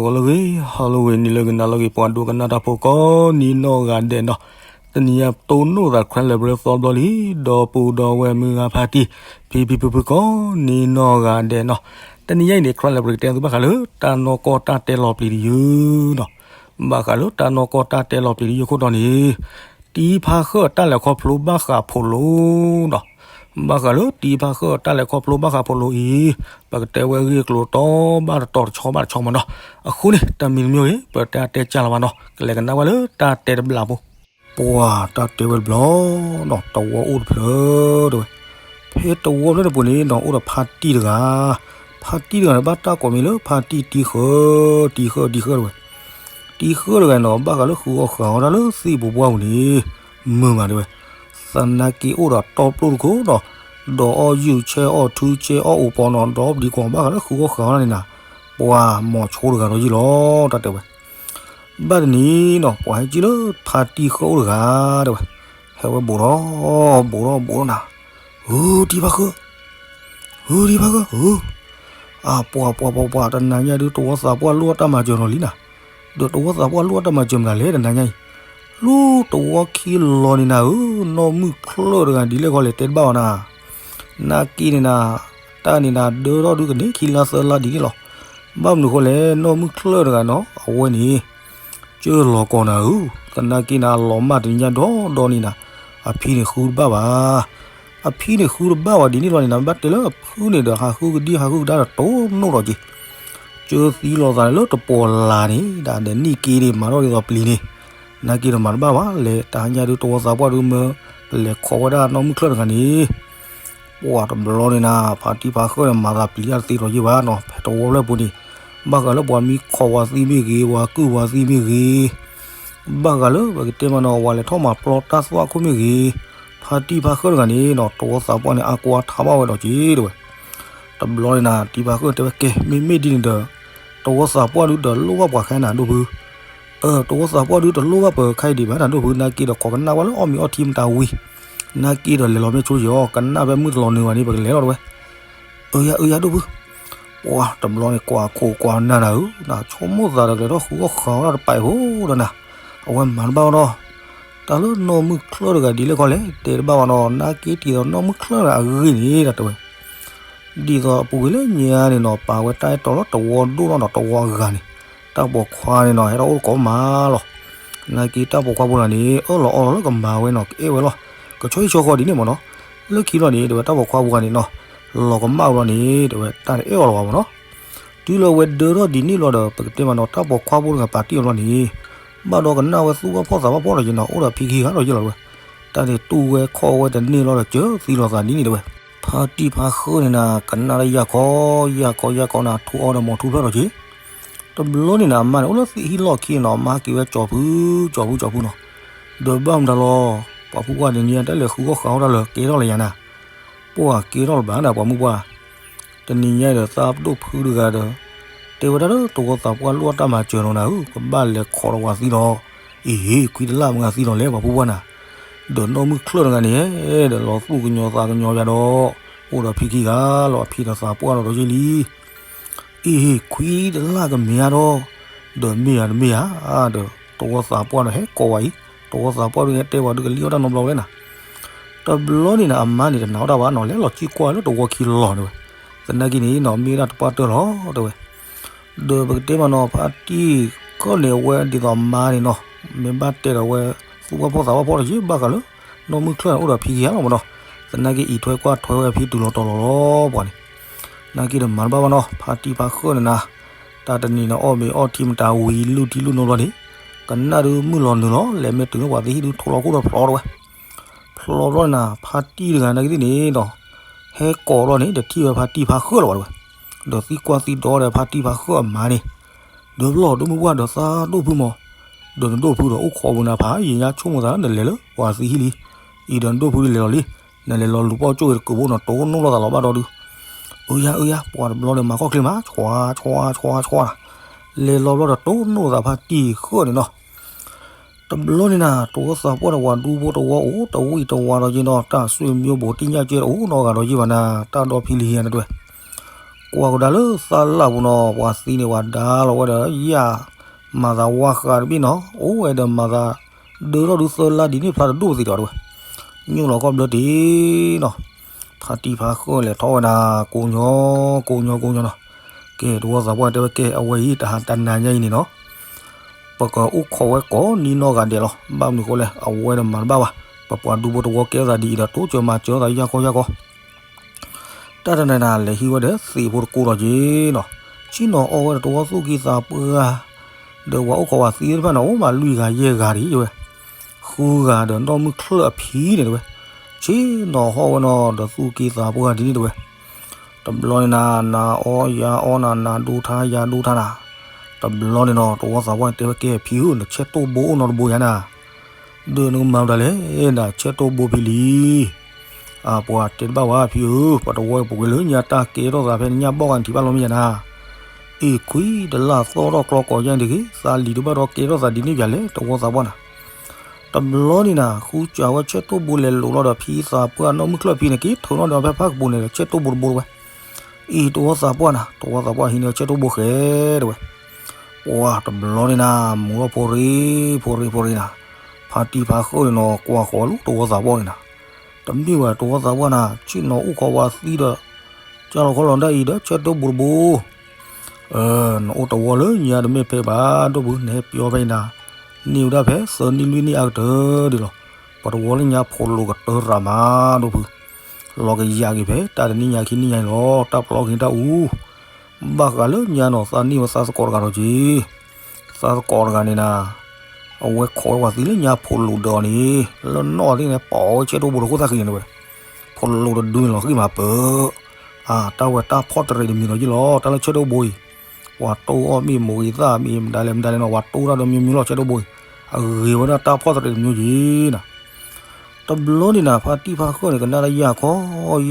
ဂီၤလၢအဂ့ၤ ဟါလၢအဂ့ၤ နံၤလၢအဂ့ၤ နၤလၢအဂ့ၤ ပှၤဒိကနၣ်တၢ်ဖိကိးနံၤနီၢ်ဂၤဒဲးနီၤ, တနံၤညါတိၢ်နီၣ်သး Crime Library သီတဘျီလံ, ဒီပုၢ်ဒီဝဲၢ်မုၢ်ဂၤဖါတံၢ် ဖံဖံဖုဖုကိးနံၤနီၢ်ဂၤဒဲးနီၤ, တနံၤညါအံၤန့ၣ် Crime Library ကတဲသုဘၣ်ဃးလၢတၢ်နီၢ်ကီၢ်တၢ်တဲလီၤပျံၤတယုၢ်နီၤ, ဘၣ်ဃးလၢတၢ်နီၢ်ကီၢ်တၢ်တဲလီၤပျံၤတယုၢ်ခိၣ်တီန့ၣ် တံၤဖါဃၢၣ်တၢ်လဲၤခီဖျိဘၣ်ဃးဖိလိၤနီၤ, ဘၣ်ဃးလၢတံၤဖါဃၢၣ်တၢ်လဲၤခီဖျိဘၣ်ဃးဖိလိၤအံၤ, ပကတဲဝဲအဂ့ၢ်အကျိၤတီဘၣ်တတီၤတဆီဘၣ်တဆီမးနီၤ, အဃိန့ၣ် တၢ်မံၤတမံၤအံၤ ပတၢ်တဲကၢ်လီၤဘၣ်နီၤ, ကလဲၤကနၣ်ဝဲလၢတၢ်တဲတဘျီဖိ, ပှၤတၢ်တဲဝဲတဘျီနီၤ, သဝီအိၣ်တဖျၢၣ်တဲဝဲ, ဖဲသဝီဖျၢၣ်တပူၤန့ၣ်နီၤ အိၣ်ဒီးဖါတံၢ်တဂၤ, ဖါတံၢ်တဂၤန့ၣ် ဘၣ်တၢ်ကိးမံၤလၢဖါတံၢ်တံၤဃၢ, တံၤဃၢ တံၤဃၢတဲဝဲ တံၤဃၢတဂၤန့ၣ်နီၤ ဘၣ်ဃးလၢဃုအီၣ်ဃုအီတၢ်လၢသ့ၣ်ပူၤပှၢ်ပူၤန့ၣ်, မုာ်မးတဲဝဲ, သနာ်က့အိၣ်ဒီးတီပျိၢ်တခိၣ်နီၤ, ဒီးအီၣ်ယုၢ်ဆဲးအီၣ်ထူဆဲးအီၣ်အိၣ်ပီနီၤ, ဒီးပျံၤကွီၤဘၣ်ဃးလၢဃုအီၣ်ဃုအီတၢ်န့ၣ်နီၤ, ပှၤမိၤဆိတဂၤဒီးယုၢ်လီၤ တၢ်တဲဝဲ ဘၣ်တနံၤနီၤ ပှၤဟဲက့ၤလၢဖါတံၢ်ဃၢအိၣ်တဂၤတဲဝဲ, ဟဲဝဲဘူးဒီး, ဘူးဒီးဘူးဒီးနၤ, ဟုတံၤဖါဃၢ, ဟုတံၤဖါဃၢ, ဟု, အပှၤပှၤပှၤပှၤ တနၤညါဒုးသဝီသးပှၢ်လိၣ်အီၣ်တၢ်မၤစၢၤနီၤလံနၤ, ဒီးသဝီသးပှၢ်လိၣ်အီၣ်တၢ်မၤစၢၤမနုၤလဲၣ် တနၤညါအံၤ, လၢသဝီခံလီၤန့ၣ်နၤဧၢ, နီၢ်မုၢ်ချၢၣ်တဂၤဒ်လဲၣ်ခီလဲၣ်တဲတဘၣ်ဘၣ်နၤ, နာ်က့န့ၣ်နၤ, တၢ်န့ၣ်နၤ ဒၢထီၣ်ဒုးကန့ၢ်ခံလါသၢလါဒ်န့ၣ်လီၤ, ဘၣ်မနုၤဃိလဲၣ် နီၢ်မုၢ်ချၢၣ်တဂၤနီၤ အဝဲန့ၣ် ကၢလီၤကီးနၤဧၢ, သနာ်က့န့ၣ် အလီၤမၢ်တနံၤညါဒီဒီန့ၣ်နၤ, အဖံန့ၣ်ဃုတဘၣ်ဘၣ်, အဖံန့ၣ်ဃုတဘၣ်ဘၣ်ဒ်န့ၣ်လီၤန့ၣ်နၤ, ဘၣ်တဲလၢအဖုန့ၣ်ဒီး ဟးဃုကဒံဟးဃုကဒါဒီးတိၢ်နီၣ်ထီၣ်က့ၤ, ကၢသံလီၤသးန့ၣ်လၢတပီၤလၢ်န့ၣ် ဒ်န့ၣ်က့န့ၣ် မၤထီၣ်ဒ်သိးပျံၤန့ၣ်, နာ်က့ဒီးမၤတဘၣ်ဘၣ်လဲၣ်, တဟါညါဒုးသဝီသးပှၢ်ဒုးမၢ ပလဲၤခိးဝဲဒၣ်နီၢ်မုၢ်ချၢၣ်တဂၤန့ၣ် ပှၤတဘျီန့ၣ်နၤ, ဖါတံၢ်ဖါဃၢၣ်န့ၣ် မၤသးပျံၤတၢ်တသ့ဒီးယ့ၢ်ဘၣ်နီၤ, ဖဲသဝီဖျၢၣ်ပူၤန့ၣ်, ဘၣ်ဃးလၢပှၤမံခိးဝဲသံမ့ၢ်ဂ့ၤ, ပှၤကုၢ်ဝဲသံမ့ၢ်ဂ့ၤ, ဘၣ်ဃးလၢပကတဲမးနီၤ ပှၤလဲၤထီၣ်မၤပျီတၢ်သွၣ်ခိၣ်မ့ၢ်ဂ့ၤ, ဖါတံၢ်ဖါဃၢၣ်တဂၤန့ၣ်နီၤ သဝီသးပှၢ်န့ၣ် အါကွၢ်ထါဘၣ်ဝဲဒီးက့ၤတဲဝဲ တဘျီန့ၣ်နၤ တံၤဖါဃၢၣ်တဲဝဲ ကဲ မ့မ့ၢ်ဒ်န့ၣ်ဒီး သဝီသးပှၢ်ဒုးတလိၣ်ဘၣ်ပှၤခဲနၤဒိၣ်ဖု, အၢ သဝီသးပှၢ်ဒုးတလိၣ်ဘၣ်ပှၤခဲအံၤဒံးဘၣ်နၤဒိၣ်ဖု, နာ်က့ဒီးခိးကနၣ်ဝဲလၢအီၣ်မ့ၤအီထံမတၤဝံၤ, နာ်က့ဒီးလဲၤလီၤမ့ၢ်ဆိယီၤ ကနၣ်ဖဲမုၢ်တလီၤနုာ်ဘၣ်န့ၣ် ပကလဲၤလီၤတဲဝဲ, အၢ ယၤ အၢ ယၤဒိၣ်ဖု, ပှၤတဘျီန့ၣ် ကွၢ်ခိၣ်ကွၢ်နၢ်နၤဧၢ, နဆိကမိၣ်သးဒီးကလဲၤထီၣ်ဃုအီၣ်ဃုအီတပာ်ဖိဒီးနၤ, အဝဲမၤတဘၣ်ဝဲဒီး တၢ်လၢနီၢ်မုၢ်ချၢၣ်တဂၤဒ်လဲၣ်ခီလဲၣ် တဲတဘၣ်ဘၣ်နီၤ, နာ်က့တံၤဒီးနီၢ်မုၢ်ချၢၣ်တဂၤအဂ့ၢ်န့ၣ် တၢ်တဲဝဲ ဒ်သိးအပူၤကွံာ်လၢညါန့ၣ်နီၤ ပာ်ဝဲတၢ်အဲၣ်တီလၢသဝီဒိၣ်နီၢ်ဒီးသဝီအဂၤန့ၣ်, တၢ်ပိာ်ခွါန့ၣ်နီၤ ဟဲထီၣ်အိၣ်တကိးမးလီၤ. နာ်က့တၢ်ပိာ်ခွါဖိတဂၤန့ၣ် အၢၣ်လီၤအီလီၤလၢကမၤဝဲနီၤ ကအဲၣ်ဝဲလီၤ. ကဆီဟံၣ်ဆီဃီဒ်န့ၣ်မးနီၤ. လၢခံဘျီန့ၣ် တဲဝဲတၢ်ပိာ်ခွါဖိတဂၤန့ၣ်နီၤ လီၤကမၣ်ဝဲလီၤန့ၣ် တဲဝဲတၢ်န့ၣ်အဲၣ်အီၤလီၤဘၣ်မးနီၤ. တုၤလၢအဝဲဒၢထီၣ်ဒ်န့ၣ်လီၤဒီး ပကတဲမးနီၤ တၢ်ပိာ်ခွါဖိတဂၤပာ်တ့ၢ်အီၤလီၤန့ၣ် ဘၣ်ဒီးကနၣ်ဝဲသူၣ်ဘၣ်ဖှီၣ်သးဘၣ်ဖှီၣ်လီၤက့ၤနီၤ အိၣ်ဒီးဖံခံဂၤလီၤက့ၤလီၤတဲဝဲ. တၢ်န့ၣ်တူၢ်ဝဲခီၣ်ဝဲတန့ၢ်လီၤဒီး စၢသံလီၤသးဒ်န့ၣ်တဲဝဲ. ဖါတံၢ်ဖါဃၢၣ်န့ၣ်နၤ ကနၣ်လၢယၢ်ခီ ယၢ်ခီ ယၢ်ခီနၤ ထူအီဒီးမိၤထူဖျၢၣ်လီၤက့ၤ. တဘျီန့ၣ်နၤ အမါန့ၣ်အိၣ်လၢသ့ၣ်ဟံၣ်လီၢ်ခံနီၤ အမါက့ၤဝဲကၠီၤဖု ကၠီၤဖု ကၠီၤဖုနီၤ. ဒီးဘၣ်မတၤလီၤ ပှၤဖုပှၢ်တနံၤညါ တၢ်လဲၤဃုဂီၢ်ဃးအီၣ်တၢ်လၢကဲထီၣ်လၢယၤနၤ ပှၢ်ကဲထီၣ်လၢၤဘၣ်နၤ ပှၤမုၢ်ပှၢ်. တနံၤညါဒီးသးဒိၣ်ဖုတဂၤဒီး တဲဝဲဒၣ်လၢသဝီသးပှၢ်လိၣ်အီၣ်တၢ်မၤစၢၤနီၤနၤဧၢ ကဘၣ်လဲၤခိးဒီးပှၤသံလီၤ. အ့ၣ် ခွံတလၢ်မုၢ်ဂၤသံလီၤလဲၣ် ပှၤဖုပှၢ်နၤ. ဒီးနီၢ်မုၢ်ချၢၣ်တဂၤန့ၣ် ဒီးလီၤသူၣ်ကညီၤသးကညီၤယၤဒီး အိၣ်ဒီးဖံခံဂၤလီၤ အဖံဒီးသးပှၢ်ဒီးဒီးယ့ၢ်လံ အ့ၣ် ခွံတလၢ်ကမ့ၢ်ဧါဒီး ဒီးမ့ၢ်ဧါတမ့ၢ်ဧါ ဒီးသဝီသးပှၢ်ဒီးဟဲကိးဝဲအံၤ သဝီသးပှၢ်ဒုးဟဲတဲဝဲဒုးကလံၣ်အီၣ်တၢ်နီတဘျီဝဲလဲၣ်နၤ. တဘျီန့ၣ်နၤ အမါန့ၣ်တနာ်အီၣ်တၢ်ဘၣ်နီၤ လဲၤလီၤကံၢ်ကွၢ်လၢသဝီခံလီၤတဲဝဲ. သနာ်က့န့ၣ်နီၤ မ့ၢ်ဝဲဒၣ်တပှၢ်တၢၢ်လီၤတဲဝဲ. ဒီးပကတဲမးနီၤ ဖါတံၢ်ခီၣ်န့ၣ် အဝဲဒ်သိးအမါန့ၣ်နီၤ မ့ၢ်ဘၣ်တဲဒီးဝဲ သူၣ်ဘၣ်ဖှီၣ်သးဘၣ်ဖှီၣ်ဒီးယ့ၢ်ဘၣ်ဃးလၢ နီၢ်မုၢ်ချၢၣ်န့ၣ်အိၣ်ဒီးဖံခံဂၤလီၤမးနီၤ. သနာ်က့အံးထွဲကွၢ်ထွဲဝဲဖံတုၤလီၤတီၤလီၤလီၤပှၤန့ၣ် နာ်က့ဒီးမၤတဘၣ်ဘၣ်နီၤ ဖါတံၢ်ဖါဃၢၣ်န့ၣ်နၤ တၢ်တနံၤန့ၣ်အီၣ်မ့ၤအီထံမတၤဝံၤ လုၢ်ထံလုၢ်နိဘျီန့ၣ် ကနၣ်ဒုးမုၢ်လီၤနုာ်လီၤ လဲၤမ့ၢ်တုၤလၢပှၤသ့ၣ်ဟံၣ်ဒုးထိးလီၤခိၣ်ဒီးဖျီထီၣ်ဝဲ ဖျီဘျီန့ၣ်နၤ ဖါတံၢ်တဂၤနာ်က့သ့ၣ်န့ၣ်ဒီး ဟဲကိးဘျီန့ၣ် တထံၣ်ဝဲဖါတံၢ်ဖါဃၢၣ်လၢၤဘၣ်တဲဝဲ. ဒီးသံကွၢ်သံဒိးဒီးဖါတံၢ်ဖါဃၢၣ်အမါန့ၣ် ဒီးဘျီဒိၣ်မုၢ်ပှၢ်ဒီးသးဒိၣ်ဖုမး ဒီးနဒိၣ်ဖုဒီးအိၣ်ခိးပူၤနၤဖးယံာ်ညါဆိကမိၣ်သးလၢနလဲၤလၢပှၤသံဟံၣ်လံ. အံၤဒီးနဒိၣ်ဖုဒုးလဲၤလီၤလံ. နလဲၤလီၤလူၤပီၣ်ကၠိၣ်ဂ့ၤတကုးဘိနီၤ တိၢ်နိၣ်လိာ်သးလီၤဘၣ်ဒီဒုး အၢယၤအၢယၤ ပှၤတဘျီန့ၣ် မၤခီၣ်ချ့မး ဆွါဆွါဆွါဆွါနၤ လဲၤလီၤဘျီဒီးတိၢ်နိၣ်လိာ်သးဖါတံၢ်ဃၢၣ်န့ၣ်နီၤ တဘျီန့ၣ်နၤ သဝီသးပှၢ်ဒီးပှၤဒူဖိတဝီအိၣ် တဝံၣ်တဝါဒီးယ့ၢ်နီၤ တၢ်ဆွေမျိုးဘိးတံၢ်ညၣ်ကဲတအိၣ်နီတဂၤဒီးယ့ၢ်ဘၣ်နၤ တၢ်ဒီဖံလံၤယၤနတဲဝဲ. ကွၢ်ကဒါလၢသးလၢ်ပူၤနီၤ ပှၤသံန့ၣ် ပှၤဒါလီၤဝဲဒီးယၣ် မၤသးဝါဃးတဘ့ၣ်နီၤ အိၣ်ဝဲဒီးမၤသးဒၢထီၣ်ဒုးသၢလါဒ်န့ၣ်ဖျါတဒိၣ်ပသံးဒီးတဲဝဲ, ညိၣ်လီၤခီၣ်ဘျၢတ့ၢ်နီၤ, ဖါတံၢ်ဖါဃၢၣ်လဲၤထီၣ်ဝဲဒၣ် ကိးညီ ကိးညီ ကိးညီနီၤ, ကဲ တဝီသးပှၢ်တဲဝဲ ကဲ အဝဲအံၤ တဟါတနၤညါအံၤန့ၣ်နီၤ ပကအိၣ်ခိးဝဲကိးနံၤနီၢ်ဂၤဒဲးလီၤ. ဘၣ်မနုၤဃိလဲၣ် အဝဲဒီးမၤတဘၣ်ဘၣ်, ပပှၤဒူဖိတဝီကဲထီၣ်သးဒ်အံၤဒီး တိစၢၤမၤစၢၤသးယၢ်ခီယၢ်ခီ တၢ်တနၤနၤ လဲၤဟံးဝဲဒီးသံးဖိတကိးလီၤက့ၤနီၤ, ဆ့ၣ်နီၤအီၣ်ဝဲဒီးတဝီသူၣ်က့သးပှၢ်, ဒီးပှၤအိၣ်ခိးပှၤသံသ့ၣ်တဖၣ်န့ၣ် အိၣ်မးလွံၢ်ဂၤယဲၢ်ဂၤဒ်တဲဝဲ, ဃုဂၤဒီးနီၢ်မုၢ်ချၢၣ်အဖံန့ၣ်တဲဝဲ, ဆ့ၣ်နီၤဟီၣ်ဝဲနီၤဒီးသူၣ်က့သးပှၢ်ဒ်န့ၣ်တဲဝဲ တဘျီန့ၣ်နၤ နၤအီယၤအီနၤ နၤဒိထါယၤဒိထါနၤ, တဘျီန့ၣ်နီၤ တဝီသးပှၢ်န့ၣ်တဲဝဲ ကဲဖံဧၢ နဆဲးတိၢ်ဘိအိၣ်နီတဘိယၤနၤ, ဒီးနကမၤမတၤလဲၣ် နဆဲးတိၢ်ဘိဖံလံ, အပှၤတဲတဘၣ်ဝဲဖံဧၢ ပှၤတဝီပူၤကွံာ်လၢညါတၢ်ကဲထီၣ်သးဖဲနညၣ်ဘီၣ်ဂၤနထံၣ်ဘၣ်လီၤမ့ၢ်ယၤနၤ, အ့ၣ်ခွံတလၢ်သီၣ်ထီၣ်ကျီကိးယဲၢ်တဂ့ၤ သးလံၤတဘၣ်ဒီးကဲထီၣ်သးဒ်န့ၣ်ယၤလဲၣ် တဝီသးပှၢ်နၤ တဘျီန့ၣ်နၤ ဃုစၢ်ဝဲဆဲးတိၢ်ဘိလဲၤလိာ်လီၤဒီးဖံသးပှၢ်နီၢ်မုၢ်ချၢၣ်ဖံန့ၣ် က့ၤထုးနီၣ်ဒီးဖဲဖးကပူၤန့ၣ်ဒီး ဆဲးတိၢ်ဘိတဘိတဝဲ, အံၤတဝီသးပှၢ်နၤ တဝီသးပှၢ်ဟံးန့ၢ်ဆဲးတိၢ်ဘိဃဲတဝဲ, ပှၤတဘျီန့ၣ်နၤ မူထီၣ်ဖိရ့ ဖိရ့ ဖိရ့နၤ, ဖါတံၢ်ဖါဃၢၣ်န့ၣ်နီၤ ကွၢ်ဃီၤလၢတဝီသးပှၢ်န့ၣ်နၤ, တမ့ၢ်ဘၣ်တဝီသးပှၢ်နၤ ဆ့ၣ်နီၤအိၣ်ခိးပှၤသံဒီး ကၢ်လီၤခီလီၤဒၣ်အံၤဒီးဆဲးတိၢ်ဘိတဘိ နအိၣ်တဝီလၢညါတမ့ၢ်ဖဲဘၣ် ဒိၣ်ဖု နဟဲပျီဖဲအံၤနၤ, န့ၢ်ဝဲဒၣ်ဖဲသၢနံၣ်လွံၢ်နံၣ်အကတၢၢ်ဒ်လီၤ, ပှၤတဝီလၢညါဖိးလိာ်ကတၢၢ်ရၣ်မး ဒိၣ်ဖု, လီၤကယၤက့ၤဖဲတၢ်တနံၣ်ညါခံနံၣ်ညါအံၤလီၤ တၢ်ပျီက့ၤတၢ်အူ, ဘၣ်ဃးလၢညါနီၤ သးန့ၢ်ဝဲသးသကိးတဂၤဒီးက့ၤ, သးသကိးတဂၤန့ၣ်နၤ အဝဲခိးဝဲပှၤသံလၢညါဖိးလိာ်ဒီးအီၤန့ၣ်, လၢနီၢ်သ့ၣ်န့ၣ် ပိာ်ဝဲဆဲးတိၢ်ဘိတခိၣ်သၣ်ဃံန့ၣ်ဝဲ, ဖိးလိာ်တဒုန့ၣ်လီၤဃံမးပၢၤ, တၢ်ဝဲတၢ်ဖီၣ်တရံးတမံၤလီၤက့ၤလီၤ တၢ်လၢဆဲးတိၢ်ဘိအံၤ, ပှၤတိၢ်အီၣ်မ့ၢ်မိၢ်ဂ့ၤသၣ်မ့ၢ်မတၤလဲၣ်မတၤလဲၣ်နီၤ ပှၤတိၢ်တၢ်ဒီးမံၤမံၤလီၤဆဲးတိၢ်ဘိအံၤ, အဂ့ၤဝဲဒၣ်တၢ်ဖီၣ်တရံးတမံၤက့ၤနၤ တဘျီန့ၣ်နၤ ဖါတံၢ်ဖါဃၢၣ်န့ၣ် ကနၣ်တၢ်ယၢ်ခီ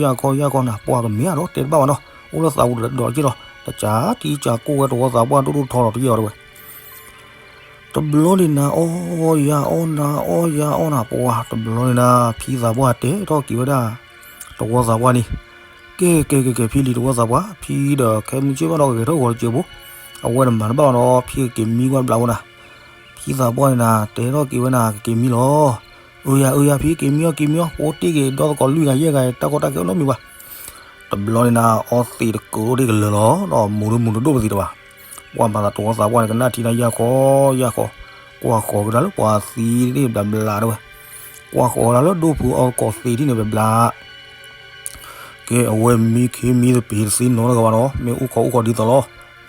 ယၢ်ခီ ယၢ်ခီနၤ ပှၤကမ့ၢ်အါဒီးတဲတဘၣ်ဘၣ်နီၤ အိၣ်လၢသးပူၤဒီးက့ၤလီၤ တကးတံကးကိၢ်ဝဲတဝီသးပှၢ်ဒိၣ်ဒိၣ်ထီထီတယဲၢ်အီၤတဝဲ တဘျီန့ၣ်နၤ အီယၤအီနၤ အီယၤအီနၤ ပှၤတဘျီန့ၣ်နၤ ဖံသးပှၢ်တဲထီၣ်က့ၤဝဲဒၣ် တဝီသးပှၢ်န့ၣ် ကဲကဲကဲကဲ ဖံလံၤတဝီသးပှၢ် ဖံဒီးခဲမုၢ်ဆ့ၣ်ဘၣ်ဒီးကဂဲၤထီၣ်ဂီၤတစဲးဖိ အဝဲန့ၣ်မၤတဘၣ်ဘၣ်နီၤ ဖံကက့ၤမံကွၢ်ဘျးဖိနၤ ဖံသးပှၢ်န့ၣ်နၤ တဲထီၣ်က့ၤဝဲနၤ ကက့ၤမံလီၤ အၢယၤ အၢယၤ ဖံက့ၤမံအီၤ က့ၤမံအီၤ ပအိၣ်တ့ၢ်က့ၤ ဒီသကိးလွံၢ်ဂၤယဲၢ်ဂၤ တၢ်ကီတၢ်ခဲအိၣ်နီတမံၤဘၣ် တဘျီန့ၣ်နၤ အီသံးတကိးအိၣ်တ့ၢ်ကလၢာ်လီၤ ဒီးမူၤတမူၤတဒိၣ်ပသံးတဘၣ် ပှၤမၤသးတဝီသးပှၢ်န့ၣ် ကနၣ်ထံနၤယၢ်ခီ ယၢ်ခီ ကွၢ်ဃီၤကဒါလၢပှၤသံန့ၣ်ဘျးဘျးတဝဲ ကွၢ်ဃီၤကဒါလၢဒိၣ်ဖုအီသကိးသံးထံၣ်န့ၣ်ဘျးဘျး ကဲအဝဲမံခ့မံသပ့ၤတသ့နီတဂၤဘၣ်နီၤ မ့ၢ်အူခီအူခီဒ်သိးလီၤ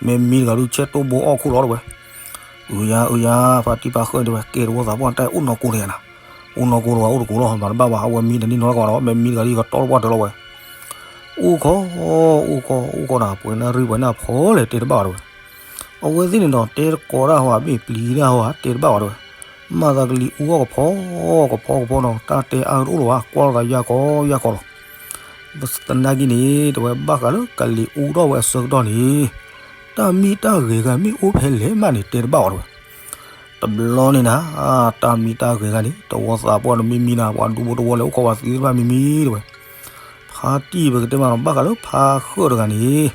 မ့ၢ်မံတဂၤဒုးဆဲးတိၢ်ဘိအီၣ်ခိၣ်လီၤတဝဲ အုယၤ အုယၤ ဖါတံၢ်ဖါဃၢၣ်တဲဝဲ ကဲတဝီသးပှၢ်တၢ်အိၣ်နီၢ်ကိၢ်တဂၤနၤ အိၣ်နီၢ်ကိၢ်တဂၤအိၣ်တကိးလီၤ မၤတဘၣ်ဘၣ် အဝဲမံတန့ၢ်နီတဂၤဘၣ်နီၤ မ့ၢ်မံတဂၤဒုးကတီၢ်တပှၢ်တၢၢ်လီၤဝဲ အိၣ်ခိး အိၣ်ခိး အိၣ်ခိးနၤ ပှဲၤနၣ်ရံၣ်ပှဲၤနၣ်ဖီလဲၣ်တဲတဘၣ်ဘၣ်တဝဲ အဝဲသ့ၣ်န့ၣ်ဒီး တဲတကိးတၢ်ဟီဧါ မ့ၢ်ပျံၤတၢ်ဟီဧါ တဲတဘၣ်ဘၣ်တဝဲ မၤသးကလံၤအူအီၣ်ကဖီ ကဖီကဖီနီၤ တၢ်တဲအါတအိၣ်လၢၤဘၣ် ကွၢ်လိာ်သးယၢ်ခီယၢ်ခီလီၤ သနာ်က့န့ၣ် တဝဲဘၣ်ဃးလၢကလံၤအူထီၣ်ဝဲအဆၢကတီၢ်န့ၣ် တၢ်မံတၢ်ဂဲၤဂၤမ့ၢ်အိၣ်ဖဲလဲၣ်မးန့ၣ် တဲတဘၣ်ဘၣ်တဝဲ တဘျီန့ၣ်နၤ တၢ်မံတၢ်ဂဲၤဂၤန့ၣ် တဝီသးပှၢ်တမံၤမံၤနၤ ပှၤဒူဖိတဝီလဲၤအိၣ်ခိးပှၤသံသ့ၣ်တဖၣ်မံၤမံၤတဝဲ ဖါတံၢ်ပကတဲမးနီၤ ဘၣ်ဃးလၢဖါဃၢၣ်တဂၤန့ၣ်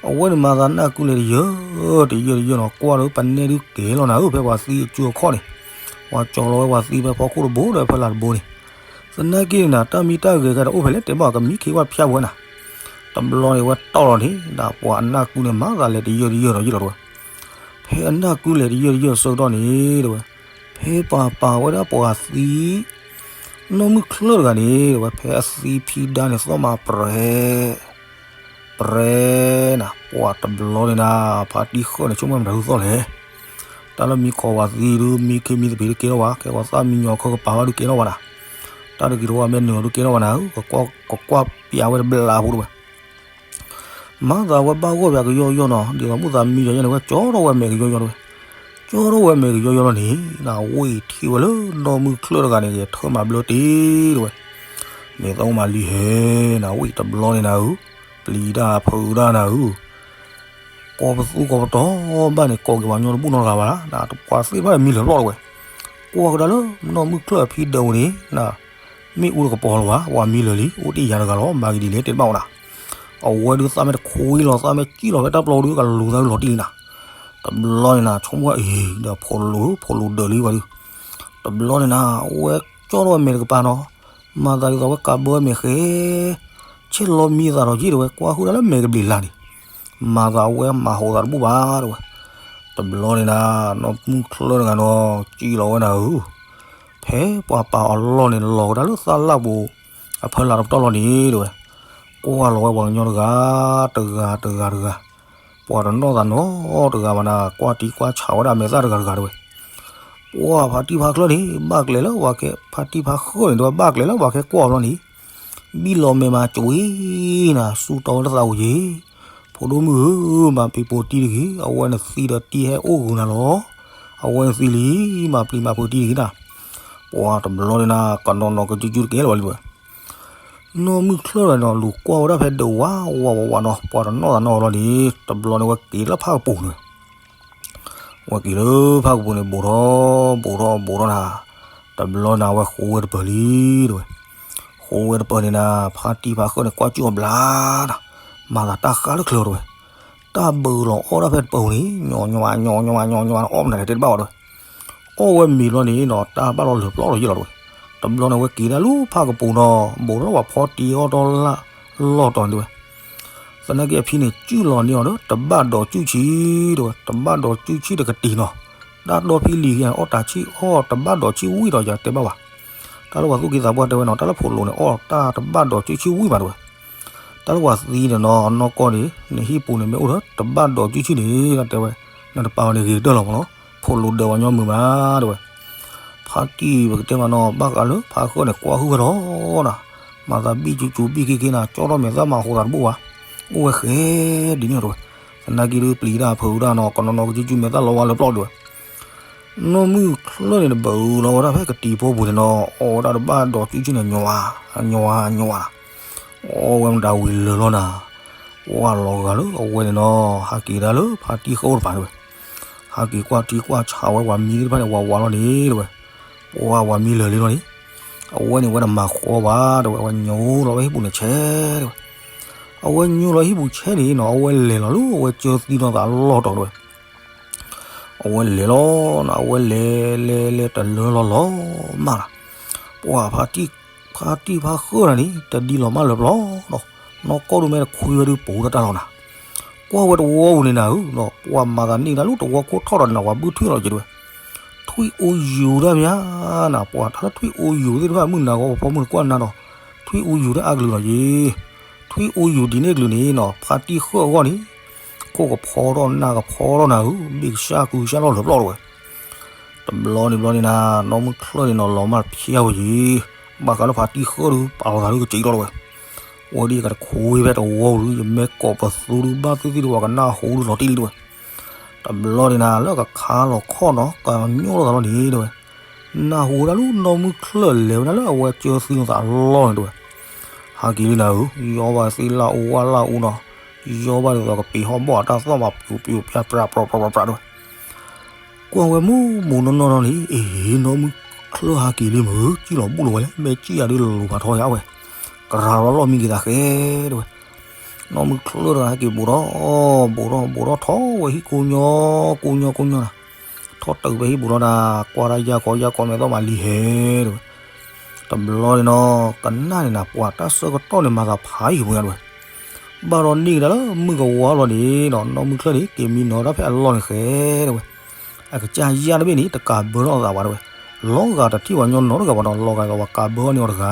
အဝဲန့ၣ်မၤသးနၢ်ကုလဲၤတယၢၢ် တယၢၢ်တယၢၢ်နီၤ ကွၢ်လၢပနဲၣ်ဒုးကဲၤလီၤနၤဧၢ ဖဲပှၤသံအစုအခီၣ်န့ၣ် ပှၤကၠီလီၤဝဲပှၤသံဖဲဖီခိၣ်တဘိဒီးဖဲလၢ်တဘိန့ၣ် သနာ်က့န့ၣ်နၤ တၢ်မံတၢ်ဂဲၤဂၤတအိၣ်ဖဲလဲၣ် တဲဘၣ်ကမံခ့ဝဲဖၠၣ်ဝဲနၤ တဘျီန့ၣ်ဝဲတီၢ်လီၤန့ၣ် ဒၣ်ပှၤအနၢ်ကုန့ၣ် မၤသးလဲၤတယၢၢ်တယၢၢ်ဒီးယ့ၢ်လီၤတဝဲ ဖဲအနၢ်ကုလဲၤတယၢၢ်တယၢၢ်အဆၢကတီၢ်န့ၣ် တဝဲ ဖဲပှၤပာ်ဝဲဒၣ်ပှၤသံ နီၢ်မုၢ်ချၢၣ်တဂၤန့ၣ် တဝဲ ဖဲအသံဖံဒါန့ၣ် သီၣ်မးပြဲ ပြဲနၤ ပှၤတဘျီန့ၣ်နၤ ဖါတံၢ်ဃၢၣ်န့ၣ် ဆိကမိၣ်မတၤဒုးသီၣ်လဲၣ် တၢ်လၢမံခီပှၤသံဒုး မံခ့မံသပ့ၤဒုးကဲထီၣ်ဝဲ ကဲပှၤသၣ်မံညီၤခၢၣ်ကပၤဘၣ်ဒုးကဲထီၣ်ဝဲနၤ တၢ်တဂ့ၤတဝါမဲာ်နုာ်အီၤဒုးကဲထီၣ်ဝဲနၤ ကကွၢ်ပျးဝဲတဘျးဖိတဝဲ မၤသးဝဲဘၣ်ဂီၢ်ပၠးကယီယီနီၤ ဒ်သိးမုၢ်သးမံယီၤယဲန့ၣ် ဝဲကၠီထီၣ်ဝဲမဲာ်ကယီယီတဝဲ ကၠီထီၣ်ဝဲမဲာ်ကယီယီလီၤန့ၣ် နဝ့ၢ်ထံၣ်ဝဲလၢနီၢ်မုၢ်ချၢၣ်တဂၤန့ၣ် ဂဲၤထၢမၤဘျၢတ့ၢ်တဝဲ မ့ၢ်သးအိၣ်မၤလံဟဲ နဝ့ၢ်တဘျီန့ၣ်နၤဧၢ ပျံၤတၢ်ဖုးတၢ်နၤဧၢ ကိးပသူကိးပတီၢ်ဘၣ်န့ၣ် ကိးက့ၤပှၤညီတဘူၣ်နီတဂၤဘၣ် နပှၤသ့ၣ်တဖၣ်မံလၢာ်လီၤတဝဲ ကွၢ်ကဒါလၢနီၢ်မုၢ်ချၢၣ်အဖံဒၢးဝဲန့ၣ် န မ့ၢ်အူတကပီၤလၢၤဘၣ် ပှၤမံလၢာ်လံ အိၣ်တ့ၢ်ယၤတဂၤလီၤ မၤဂ့ၤဒ်လဲၣ်တဲတဘၣ်ဝဲနၤ အဝဲဒုးသးမ့ၢ်တခူအံၤလီၤ သးမ့ၢ်စံၣ်လီၤဖဲတၢ်ပျီဒုး ကလူၤသးဒုးလီၤတံၢ်လံနၤ. တဘျီန့ၣ်နၤ ဆိကမိၣ်အံၤ ဒီးဖိလိၤ ဖိလိၤဒၢးလံဝဲဒုး. တဘျီန့ၣ်နၤ အဝဲကၠီထီၣ်ဝဲမဲာ်တကပၤနီၤ, မၤသးဒ်သိးဝဲကးဘၢမဲာ်ဃဲ ဆဲးလီၤမံသးဒီးယ့ၢ်တဲဝဲ ကွၢ်ဟုၣ်ဒၣ်လၢမဲာ်ကဘျံးလၢ်န့ၣ်, မၤသးအဝဲမၤဟးဂီၤသးတဘူၣ်ဘၣ်တဲဝဲ. တဘျီန့ၣ်နၤ နီၢ်မုၢ်ချၢတဂၤနီၤ စံၣ်လီၤဝဲနၤဧၢ, ဖဲပှၤပာ်အီၤလီၢ်န့ၣ် လီၤကဒါလၢသၣ်လၣ်ပူၤ အဖၢလၢ်တပတီၢ်လီၤန့ၣ်တဲဝဲ, ကွၢ်လီၤဝဲပှၤကညီတဂၤ တဂၤတဂၤတဂၤ, ပှၤတနီၣ်သးနီတဂၤဘၣ်နၤ ကွၢ်တံၢ်ကွၢ်ဆးဝဲဒၣ်မဲာ်သၣ်တဂၤတဂၤတဲဝဲ. ပှၤဖါတံၢ်ဖါချၢန့ၣ် ဘၣ်ကျဲၤလၢပှၤကဲ ဖါတံၢ်ဖါဃၢၣ်န့ၣ် တဲဝဲဘၣ်ကျဲၤလၢပှၤကဲကွၢ်ဘျီန့ၣ် ဘံၣ်လီၤမဲာ်မၤကၠိအံၤနၤ စူၢ်တီဝဲတသးအိၣ်ယ့ၣ်, ဖိဒိၣ်မုၣ်ဧၢ, မၤပျံၤပိာ်တံၢ်တဂ့ၤ, အဝဲနသံဒီးတံၢ်ဟဲအိၣ်ဂုၤနၤလီၤ, အဝဲနသံလံ, မၤပျံၤမၤဖုးတံၢ်တဂ့ၤနၤ. ပှၤတဘျီန့ၣ်နၤ ကနီၤနီၤကစုကစုတကဲလၢၤဘၣ်လံဝဲ. နီၢ်မုၢ်ချၢတဂၤနီၤ လူၤကွၢ်ဝဲဒၣ်ဖဲဒၢးဝးဝးဝးနီၤ ပှၤတနီၣ်သးနီတဘျီန့ၣ် တဘျီန့ၣ်ဝဲက့ၤလၢဖၣ်ကပူၤန့ၣ် ဝဲက့ၤလၢဖၣ်ကပူၤန့ၣ် ဘူးထီၣ်ဘူးထီၣ်ဘူးထီၣ်နၤ, တဘျီန့ၣ် အဝဲဃိဝဲတပၢၤလံတဲဝဲ. ဃိဝဲတပၢၤန့ၣ်နၤ ဖါတံၢ်ဖါဃၢၣ်န့ၣ် ကွၢ်စူၣ်အီၤဘျါနၤ, မၤသးတၢ်ဃါလၢချၢတဲဝဲ. တၢ်ဘုးလီၤအီၣ်ဒၣ်ဖဲတပၢၤန့ၣ် ညီညီညီညီညီညီ အီၣ်မနုၤလဲၣ်တဲတဘၣ်ဘၣ်တဲဝဲ. အီၣ်ဝဲမ့ၤဘျီန့ၣ်နီၤ တၢ်ဘၣ်လီၤလၢာ်ပျီလီၤယ့ၣ်လီၤတဲဝဲ. တဘျီန့ၣ် ဝဲက့ၤဒၣ်လၢဖၣ်ကပူၤနီၤ ဘူးထီၣ်လၢပှၤဖီတံၢ်အီၣ်တၢ်လၢလီၢ်တီၤန့ၣ်တဲဝဲ. သနာ်က့အဖံန့ၣ် စုၣ်လီၤန့ၢ်အီၤဒီး တဘၣ်ဒီးစုၣ်ဆံၣ်တဲဝဲ, တဘၣ်ဒီးစုၣ်ဆံၣ်တကတံၤနီၤ, တၢ်ဒီဖံလံၤဂ့ၤ အီၣ်တၢ်ဆံၣ်အီၣ်တဘၣ်ဒီးဆံၣ်ဝံၣ်ဒီးယတဲဘၣ်ဘၣ်. တၢ်လၢပှၤသူၣ်က့သးပှၢ်တဲဝဲနီၤ တၢ်လၢဖိလိၤန့ၣ် အီၣ်တၢ်တဘၣ်ဒီးစုၣ်ဆံၣ်ဝံၣ်ဘၣ်တဲဝဲ. တၢ်လၢပှၤသံန့ၣ်နီၤ နီၢ်ကီၢ်န့ၣ် နဟံၣ်ပူၤန့ၣ် မ့ၢ်အိၣ်ဒီးတဘၣ်ဒီးစုၣ်ဆံၣ်န့ၣ် တဲဝဲ, နတပာ်ဝဲန့ၣ်ဂ့ၤကတၢၢ်လီၤမးနီၤ, ဖိလိၤဒၢးပှၤညီမုာ်မးတဲဝဲ. ဖါတံၢ်ပကတဲမးနီၤ ဘၣ်ဃးလၢဖါဃၢၣ်န့ၣ် ကွၢ်ဟုၣ်ဝဲဒီးနၤ, မၤသးဘံၣ်ကၠူကၠူဘံၣ်ခ့ခ့နၤ ကၠီထီၣ်မဲာ်သၣ်မၤဟးဂီၤသးတဘူၣ်ဘၣ်, အိၣ်ဝဲဃဲဒ်န့ၣ်တဲဝဲ. သနာ်က့ဒုးပျံၤတၢ်ဖုးတၢ်နီၤ ကနီၤနီၤကစုကစုမဲာ်သၣ်လီၤဝါလၢာ်ပျီတဲဝဲ. နီၢ်မုၢ်ချၢန့ၣ် တဘုးလီၤဝဲဒၣ်ဖဲကတံၤဖိပူၤန့ၣ်နီၤ အီၣ်ဝဲဒၣ်တဘၣ်ဒီးစုၣ်ဆံၣ်န့ၣ် ညီညီညီနၤ, အီၣ်ဝဲမတၤဝံၤလၢာ်လီၤနၤ, ပှၢ်လီၤဂာ်လၢအဝဲန့ၣ်နီၤ ဟးက့ၤဒၣ်လၢဖါတံၢ်ဃၢအိၣ်တပၤတဲဝဲ. ဟးက့ၤကွၢ်တံၢ်ကွၢ်ဆးဝဲပှၤမံသ့ၣ်တဖၣ်န့ၣ် ဝးဝးလီၤန့ၣ်တဲဝဲ. ပှၢ်ပှၤမံလၢာ်လံလီၤန့ၣ်, အဝဲန့ၣ်ဝဲတမၤဃီဘၣ်တဲဝဲ အဝဲညိလီၤဝဲဟံၣ်ပူၤန့ၣ်ဆဲးတဲဝဲ. အဝဲညိလီၤဟံၣ်ပူၤဆဲးန့ၣ်နီၤ အဝဲလဲၤလီၤလၢအဝဲကၢသံနီၢ်သးအလီၢ်တီၤတဲဝဲ. အဝဲလဲၤလီၤနၤ အဝဲလဲၤလဲၤလဲၤတလၢလီၤလီၤမးလီၤ. ပှၢ်ဖါတံၢ်ဖါဃၢၣ်နၤန့ၣ် တဒ်လီၤမးလၢာ်ပျီဒီး နီၢ်ကီၢ်ဒုးမ့ၢ်တခွံဝဲဒုးပူၤတၢ်လီၤနၤ. ကွၢ်ဝဲတဝီပူၤန့ၣ်နၤဧၢ, ပှၢ်မၤသးန့ၢ်ဒၣ်လၢတဝီခိၣ်ထီၣ်ဒီးနၤ ပှၤဘုၣ်ထွံၣ်လီၤက့ၤတဲဝဲ. ထွံၣ်အူယူၤတၢ်မ့ၢ်ဧါနၤ, ပှၢ်တၢ်လၢထွံၣ်အူယူၤသ့ၣ်တဖၣ် မုၢ်နၤဂီၤပဖီမုၢ်နၤကွၢ်နၤဒီး ထွံၣ်အူယူၤတၢ်အါကလုာ်လီၤက့ၤ. ထွံၣ်အူယူၤဒ်န့ၣ်ကလုာ်န့ၣ်နီၤ ဖါတံၢ်ဃၢၣ်အဂီၢ်န့ၣ် ခိၣ်ကဖီထီၣ်နၢ်ကဖီထီၣ်နၤဧၢ, ဘ့ၣ်ကစၢ်ကုကစၢ်လီၤလၢာ်ပျီတဲဝဲ. တဘျီန့ၣ်ဘျီန့ၣ်နၤ နီၢ်မုၢ်ချၢန့ၣ်နီၤ လီၤမၢ်တဖျါဝဲယံၤ, ဘၣ်ဃးလၢဖါတံၢ်ဃၢၣ်ဒုး ပာ်လီၤသးဒုးကစံးလီၤတဲဝဲ. ဝဲဒ်ယကတခွံဖဲတဝီပူၤဒုး ယမ့ၢ်ကိးပသူဒုး ဘၣ်သ့ၣ်သ့ၣ်ဒုး ပှၤကနၢ်ဟူဒုးလီၤတံၢ်လံတဲဝဲ. တဘျီန့ၣ်နၤ လၢကခါလီၤခီၣ်နီၤ ကညိၣ်လိာ်သးလီၤန့ၣ်တဲဝဲ. နၢ်ဟူဝဲဒၣ်လၢနီၢ်မုၢ်ချၢလဲၤဝဲဒၣ်လၢအဝဲကၢသံနီၢ်သးအလီၢ်န့ၣ်တဲဝဲ. ဟးက့ၤလံနၤဧၢ, ယီဘၣ်သ့ၣ်လၢအူဝဲလၢအူနီၤ, ယီဘၣ်ဒ်သိးကပ့ၤဟီၣ်ဘီၣ်အတၢ်သီၣ်မး ပျူၤပျူၤပြၢပြၢပြၢပြၢပြၢတဲဝဲ. ကွၢ်ဝဲမုၢ်မုၢ်နီၢ်နီၢ်နီၤလံ, အ့ နီၢ်မုၢ်ချၢဟးက့ၤလံမ့ၢ်ဧၢ, စံၣ်လီၤဘူၣ်လီၤဝဲလဲၣ်, မ့ၢ်စံၣ်ယၤဒုးလိၤလိၤဖးထီယၤဝဲ, ကရၤလီၤလီၢ်မံက့ၤသးဃဲတဲဝဲ. နီၢ်မုၢ်ချၢတဂၤဟဲက့ၤဘူးထီၣ်, ဘူးထီၣ်ဘူးထီၣ်ထီၣ်ဝဲဟံၣ်ကိးညီ, ကိးညီကိးညီနၤ, ထီၣ်တုၤဖဲဟံၣ်ပူၤလီၤနၤ, ကွၢ်တၢ်ယၢ်ကီယၢ်ကီမဲာ်သီၣ်မးလံဟဲတဲဝဲ. တဘျီန့ၣ်နီၤ ကနၣ်န့ၣ်နၤ ပှၤတၢ်ဆၢကတီၢ်န့ၣ် မၤသးဖးယံၤပူၤညါတဲဝဲ. ဘၣ်ဒီးန့ၢ်ကဒါလၢမုၢ်ကဝါလီၤန့ၣ်နီၤ, နီၢ်မုၢ်ချၢန့ၣ် က့ၤမံနီၤဒၣ်ဖဲအလီၢ်န့ၣ်ဃဲတဲဝဲ. အကစၢ်ယၢ်တဘ့ၣ်န့ၣ် တကးဘၢထီၣ်သးဘၣ်တဲဝဲ. လီၤဂာ်တထံၣ်ပှၤညီနီတဂၤဘၣ်နီၤ, လီၤဂာ်ဒီးပှၤကးဘၢအီၤန့ၣ်အီၤတဂ